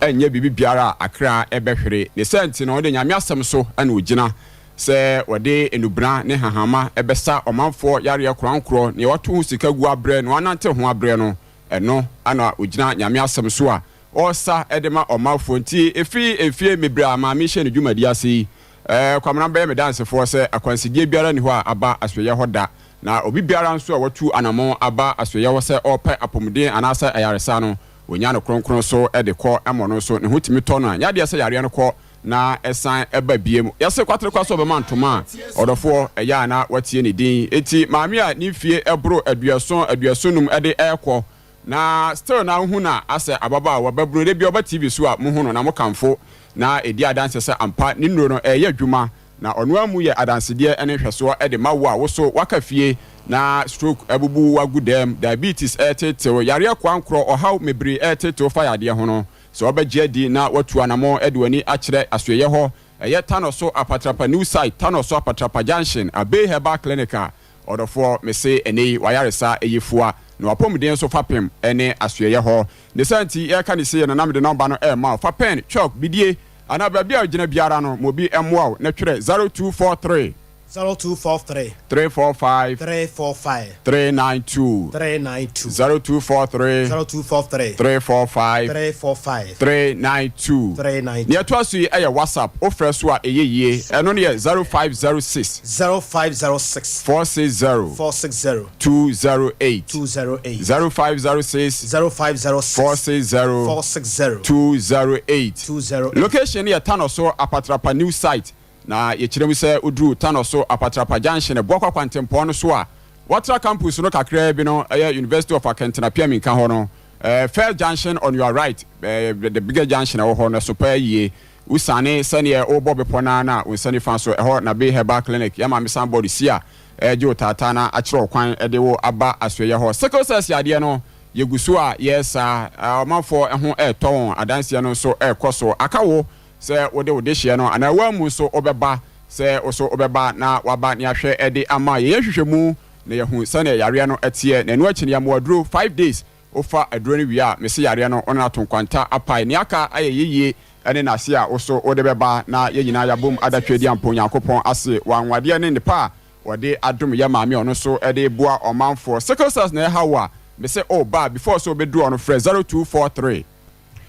nyɛ biribi biara a akra bɛhwere. Ne saa nti no ɔde Nyame asɛm so na ɔgyina sɛ wɔde nnubena ne nhahamma bɛsa ɔmanfoɔ yareɛ korankorɔ, nea wato ho sika gu abrɛ, nea wanante ho abrɛ no, ɛno na ɔgyina Nyame asɛm so a ɔresa de ma ɔmanfoɔ. Nti ɛfiri mfie mmebree a maame hyɛɛ ne dwumadie ase yi, Kwamena bɛyɛ me dansefoɔ sɛ akwansideɛ biara nni hɔ a aba asoɛeɛ hɔ da, na obi biara nso a watu anammɔn aba asoɛeɛ hɔ sɛ ɔrepɛ apɔmuden anaasɛ ayaresa no, wɔnya no kronkron so de kɔ ma ɔno nso ne ho tumi tɔ no a, nyɛ adeɛ sɛ yareɛ no kɔ na ɛsan ba biom. Yɛse kwaterekwa sɛ ɔbɛma ntoma a, ɔdɔfoɔ, ɛyɛ a na watie ne din. Enti maame a ne mfie boro aduɔson, aduɔsonnum de rekɔ, Na still na wohu no a asɛ ababaawa babunu da biara ɔba TV so a mohu no na mo kamfo na ɛdi adanseɛ sɛ ampa ne nnuro no ɛɛyɛ adwuma na ɔno ara mu yɛ adansedeɛ ne nhwɛsoɔ de ma wo a wo so waka fie na stroke abubu wo agu dɛm, diabetes ɛɛtetew, yareɛ koankorɔ, ɔhaw mebree ɛɛtetew fa yadeɛ ho no sɛ wobɛgye adi na watu anamɔn de w'ani akyerɛ asoɛeɛ hɔ ɛyɛ Tanoso Apatrapa New Site, Tanoso Apatrapa Junction, Abey Herbal Clinic a Ɔdɔfoɔ, mese ɛnnɛ yi w'ayaresa yɛ fua, na w'apɔmuden nso fapem ne asoɛeɛ hɔ. Ne saa nti, yɛreka no sei no, na mede nɔmba no rema wo. Fa pɛn, chalk, bidie, anaa baabi a wogyina biara no, ma obi mmoa wo na twerɛ 0243. 0243. 345. 345. 392. 392. 0243. 0243. 345. 345. 392. 392. Nea ɛtoa so yi yɛ WhatsApp, wofrɛ so a ɛyɛ yie. Ɛno no yɛ 0506. 0506. 460. 460. 208. 208. 0506. 0506. 460. 460. 208. 208. Location no yɛ Tanoso Apatrapa New Site. Na yɛkyerɛ mu sɛ woduru Tanoso Apatrapa Junction, Boakwa kwantempɔn no so a, woatra campus no kakraa bi no, ɛyɛ University of Akɛntena Piaminka hɔ no, first junction on your right, the biggest junction a ɛwɔ hɔ no, ɛso paa yie. Wosiane sɛdeɛ worebɔ bepɔ no ara no a, wo nsa nifa so, ɛhɔ na Bay Herbal Clinic, yɛn maame san bɔɔd si a ɛregye wo taataa na akyerɛ wo kwan de wo aba asoɛeɛ hɔ. Sickle cells yadeɛ no, yɛgu so a yɛresa, ɔmanfoɔ ho retɔ wɔn, adanseɛ no nso rekɔ so. Aka wo sɛ wode wo dehyeɛ no anaa woammu nso wobɛba, sɛ wo nso wobɛba na woaba na yɛahwɛ de ama. Yɛyɛ nhwehwɛmu na yɛahu sɛdeɛ yareɛ no teɛ, na ɛno akyi no yɛama wo aduro five days. Wofa aduro no wie a, mese yareɛ no wo ne no ato nkwanta apae. Nea aka ayɛ yeyie ne nase a wo so wode bɛba na yɛn nyinaa yɛabom ada Tweaduampɔn Onyankopɔn ase wɔ anwanwadeɛ ne nnepa a wɔde adom yɛn maame a ɔno nso de reboa ɔmanfoɔ. Sickle cells na ɛha wo a, mese wo ba a, before sɛ wobɛduru hɔ no frɛ 0243.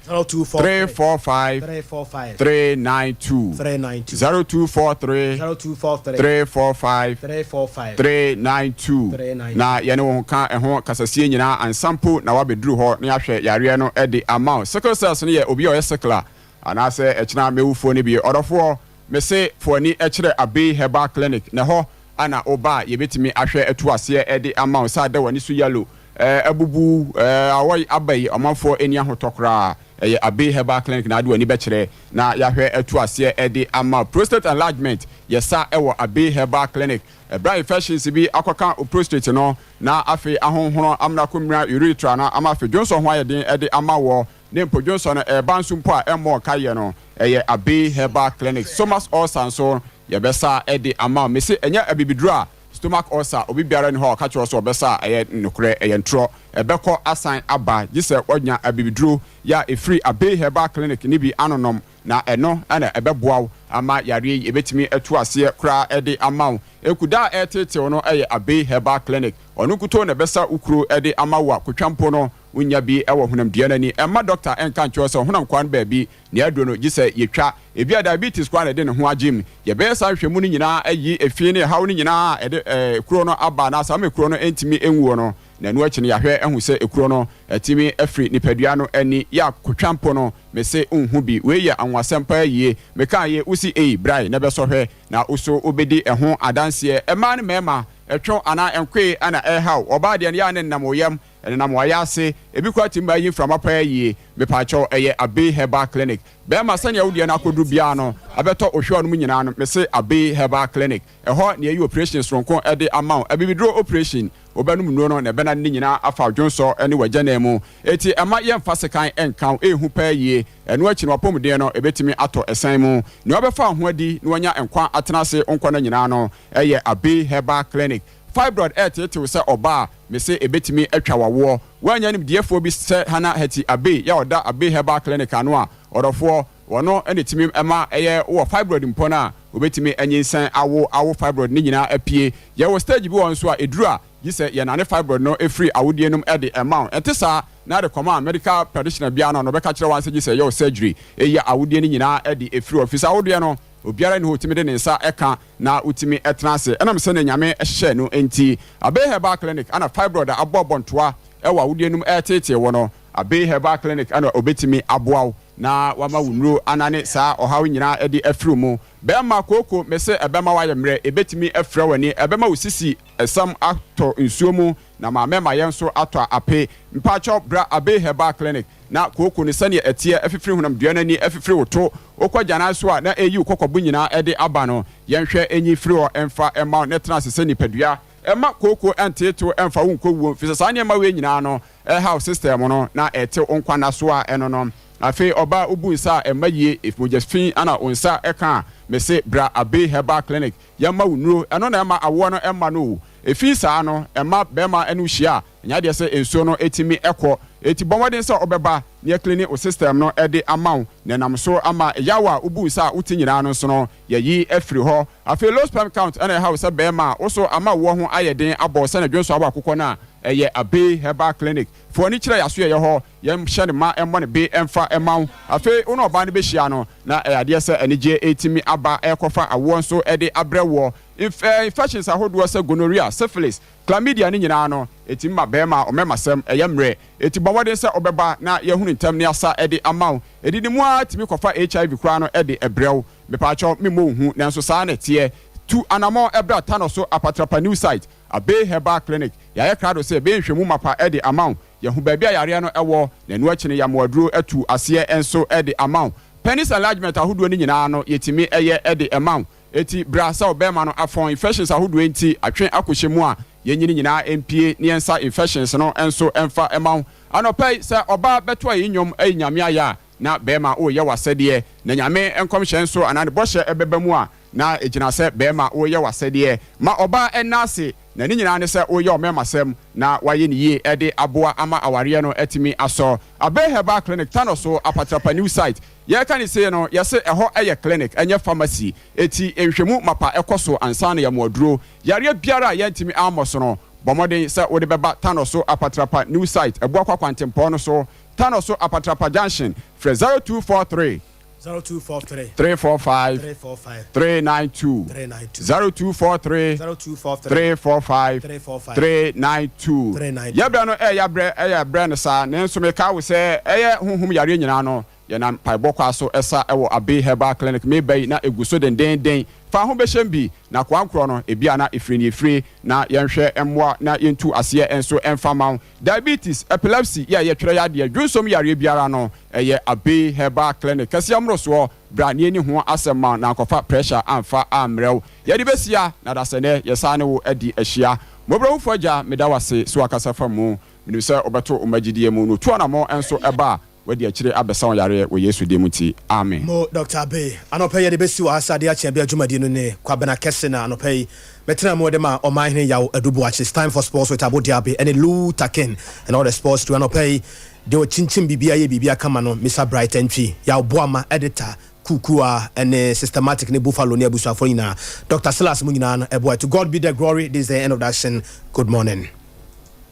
0243 345 345 392 392 0243 0243 345 345 392 392. Na yɛne wo ka ɛho kasasie nyinaa ansa mpo na woabɛduru hɔ na yɛahwɛ yareɛ no de ama wo. Sickle cells no yɛ obi a ɔyɛ sickler anaasɛ ɛkyena mɛwufoɔ no bi. Ɔdɔfoɔ, mese fa w'ani kyerɛ Abbey Herbal Clinic na ɛhɔ. ana woba a yɛbɛtumi ahwɛ atu aseɛ de ama wo. Sɛ ada w'ani so yellow, abubu, awɔ aba yi, ɔmanfoɔ nni ahotɔ koraa. Ɛyɛ Abbey Herbal Clinic na ade w'ani bɛkyerɛ na yɛahwɛ atu aseɛ de ama wo. Prostate enlargement, yɛsa wɔ Abbey Herbal Clinic. Ɛberɛ a infections bi akɔka wo prostate no na afei ahonhono amena akɔmira urethra no ama afei dwonsɔ ho ayɛ den de ama woɔ, ne mpo dwonsɔ no ɛreba nso mpo a ɛmmɔ nkaeɛ no, ɛyɛ Abbey Herbal Clinic. Stomach ulcer nso yɛbɛsa de ama wo. Mese ɛnyɛ abibiduro a stomach ulcer obi biara nni hɔ a ɔka kyerɛ wo sɛ ɔbɛsa a ɛyɛ nokorɛ, ɛyɛ ntorɔ. Ɛbɛkɔ asan aba gye sɛ woanya abibiduro yɛ a ɛfiri Abbey Herbal Clinic no bi anonom na ɛno na ɛbɛboa wo ama yareɛ yi ɛbɛtumi atu aseɛ koraa de ama wo. Nkudaa a ɛreteetew no yɛ Abbey Herbal Clinic. Ɔno nkutoo na ɛbɛsa wo kuro de ama wo a kotwa mpo no wonnya bi wɔ honamdua no ani. Ɛmma dɔkta nka nkyerɛ wo sɛ wo honam kwaa no baabi nea aduro no gye sɛ yɛtwa. Ebia diabetes koraa na ɛde ne ho agyem. Yɛbɛyɛ saa nhwehwɛmu no nyinaa ayi efi ne ɛhaw no nyinaa a ɛde kuro no aba anaasɛ ama kuro no ntumi nwuo no. Na ɛno akyi no yɛahwɛ ahu sɛ ekuro no atumi afiri nipadua no ani. Yɛ a kotwa mpo no mese nhu bi. Wei yɛ anwonwasɛm paa yie. Mekaa ye wosi ei brae na bɛsɔ hwɛ na wo so wobɛdi ɛho adanseɛ. Mmaa ne mmarima, ɛtwo anaa ɛnkoe na ɛrehaw. Ɔbaa deɛ no yɛ a ne nenam wo yam, ɛnenam w'ayaase, ebi koraa tumi ma ayi mframa paa yie. Mepaakyɛw ɛyɛ Abbey Herbal Clinic. Barima sɛnea wo deɛ no akɔduru biara no abɛtɔ ohwɛ ɔnom nyinaa no mese Abbey Herbal Clinic. Ɛhɔ na yɛyi operation soronko de ama wo. Abibiduro operation. Wobɛnom nnuro no na ɛbɛnane ne nyinaa afa wo dwonsɔ ne w'agyanan mu. Enti ɛmma yɛmfa sekan nka wo. Ɛyɛ hu paa yie. Ɛno akyi no w'apɔmuden no ɛbɛtumi atɔ ɛsan mu. Nea wobɛfa wo ho adi na wanya nkwa atena ase wo nkwa nna nyinaa no yɛ Abbey Herbal Clinic. Fibroid ɛreteetew sɛ ɔbaa a, mese ɛbɛtumi atwa w'awoɔ. Woannya nimdeɛfoɔ bi sɛ Hannah Hetty Abbey yɛ a ɔda Abbey Herbal Clinic ano a, ɔdɔfoɔ, Ɔno na ɛtumi ma ɛyɛ wowɔ fibroid mpo no a, wobɛtumi anyinsɛn awo awo fibroid no nyinaa apue. Yɛwɔ stage bi wɔ hɔ nso a, ɛduru a, gye sɛ yɛnane fibroid no firi awodeɛ no mu de ma wo. Ɛnte saa na de kɔma medical practitioner biara no a, na ɔbɛka kyerɛ wo ara sɛ gye sɛ yɛyɛ wo surgery yi awodeɛ no nyinaa de firi hɔ. Ɛfiri sɛ awodeɛ no, obiara nni hɔ a ɔtumi de ne nsa ka na wotumi tena ase. Ɛnam sɛdeɛ Nyame hyehyɛɛ no nti. Abey Herbal Clinic na fibroid a abɔ abɔntoa wɔ awodeɛ no mu reteetee wo no, Abey Herbal Clinic na ɔbɛtumi aboa wo. Na wama wo nnuro anane saa ɔhaw nyinaa de afiri wo mu. Bɛɛma kooko mese ɛbɛma woayɛ mmerɛ, ɛbɛtumi afira w'ani, ɛbɛma wo sisi ɛsam atɔ nsuo mu na ma mɛma yɛn nso atɔ ape. Mpakyɛw bra Abey Herbal Clinic na kooko no sɛdeɛ ɛteɛ afifiri honam dua no ani afifiri wo to, wokɔ agyanan so a na ɛreyi wo kɔkɔbo nyinaa de aba no, yɛnhwɛ nyi firi hɔ mfa mma wo na tena ase sɛ nipadua. Mma kooko nteetew mfa wo nkɔ wuo, fisɛ saa nneɛma wei nyinaa no ɛhaw system no na ɛtew wo nkwa nna so a ɛno no. Afei ɔbaa wobu nsa a ɛmma yie, if mogya fi na wo nsa ka a, mese bra Abbey Herbal Clinic yɛmma wo nnuro, ɛno na ɛma awoɔ no ɛmma no o. Ɛfii saa no ɛma bɛɛma ne wo hyia a, ɛnyɛ adeɛ sɛ nsuo no ɛtumi ɛkɔ. Enti bɔ mmɔden sɛ wobɛba na yɛacleani wo system no de ama wo na ɛnam so ama yaw a wobu nsa a wote nyinaa no nso no yɛayi afiri hɔ. Afei low sperm count na ɛha wo sɛ bɛɛma a wo so ama woɔ ho ayɛ den abɔ wo sɛnea dwonsɔ abɔ akokɔ no a, ɛyɛ Abbey Herbal Clinic. Fa w'ani kyerɛ y'asoɛeɛ hɔ, yɛnhyɛ no ma ɛmmɔ no be mfa mma wo. Afei wo ne ɔbaa no bɛhyia no, na ɛyɛ adeɛ sɛ anigyeɛ retumi aba rekɔfa awoɔ nso de abrɛ woɔ. Infections ahodoɔ sɛ gonorrhea, syphilis, chlamydia no nyinaa no, ɛtumi ma bɛɛma ɔmɛmasɛm ɛyɛ mmerɛ. Enti bɔ mmɔden sɛ wobɛba na yɛahunu ntɛm ne asa de ama wo. Ɛdidi mu ara tumi kɔfa HIV koraa no de brɛ wo. Mepaakyɛw memmɔ wo hu, nanso saa na ɛteɛ. Tu anamɔn bra Tanɔ so Apatrapa New Site, Abbey Herbal Clinic. Yɛayɛ krado sɛ yɛbɛyɛ nhwɛmu mapa de ama wo. Yɛahu baabi a yareɛ no wɔ, na ɛno akyi no yɛama aduro atu aseɛ nso de ama wo. Penis enlargement ahodoɔ no nyinaa no yɛtumi yɛ de ma wo. Enti bra sɛ ɔbarima no afɔn infections ahodoɔ nti atwe akɔhyɛ mu a, yɛnyi ne nyinaa mpue na yɛnsa infections no nso mfa mma wo. Anɔpa yi, sɛ ɔbaa bɛto ayi nnwom ayi Nyame ayɛ a, na barima woreyɛ w'asɛdeɛ, na Nyame nkɔmhyɛ nso anaa ne bɔhyɛ bɛba mu a, na ɛgyina sɛ barima woreyɛ w'asɛdeɛ. Ma ɔbaa nna ase, na ne nyinaa ne sɛ woreyɛ ɔmarimasɛm na woayɛ no yie de aboa ama awareɛ no atumi asɔ. Abay Herbal Clinic, Tano so, Apatrapa New Site. Yɛreka no sei no, yɛse ɛhɔ yɛ clinic, ɛnyɛ pharmacy. Enti nhwɛmu mapa kɔ so ansa na yɛama aduro. Yareɛ biara a yɛantumi ammɔ so no, bɔ mmɔden sɛ wode bɛba Tano so, Apatrapa New Site, Abuakwa Kwantempɔn no so, Tano so, Apatrapa Junction. Frɛ 0243 0243 345 345 392 392 0243 0243 345 345 392. 392. Yɛbrɛ no ɛyɛ abrɛ ɛyɛ brɛ no saa, nanso mekae wo sɛ ɛyɛ honhom yareɛ nyinaa no, yɛnam mpaebɔ kwaa so sa wɔ Abbey Herbal Clinic. Meba yi na ɛgu so dendeenden. Fa ho bɛhyɛm bi, na koankorɔ no, ebia na efiri ne efire, na yɛnhwɛ mmoa na yɛntu aseɛ nso mfa mma wo. Diabetes, epilepsy, yɛ a yɛtwerɛ yadeɛ, dwonsom yareɛ biara no, ɛyɛ Abbey Herbal Clinic kɛseɛ mmorosoɔ. Bra na yɛnni ho asɛm ma wo na ankɔfa pressure amfa ammrɛ wo. Yɛde bɛsia, na dasɛnnɛ yɛsan ne wo adi ahyia. Mmɔborɔhufoɔ Agya, meda wo ase sɛ woakasa fa mu. Menim sɛ wobɛto wo mma gyidie mu, na otu anammɔn nso ba a, Wadi akyire abɛsa wo yareɛ wɔ Yesu din mu nti, amen. Mo Doctor Abbey, anɔpa yi yɛde bɛsi wɔ ha sɛ adeɛ akye abia dwumadie no ne Kwabena Kɛse na anɔpa yi metenaa mu de ma Ɔmanhene Yaw Adu Boakye. It's time for sports with Abu Diaby ɛne Lou Takin and all the sports crew. Anɔpa yi deɛ ɔkyinkyim biribiara yɛ biribiara kama no Misa Bright Antwi, Yaw Boama, editor, Kukua ɛne Systematic ne Buffalo ne abusuafoɔ nyinaa, Doctor Silas mo nyinaa no ɛboa. To God be the glory, this is the end of the action. Good morning.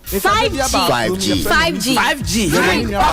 5G. 5G. 5G.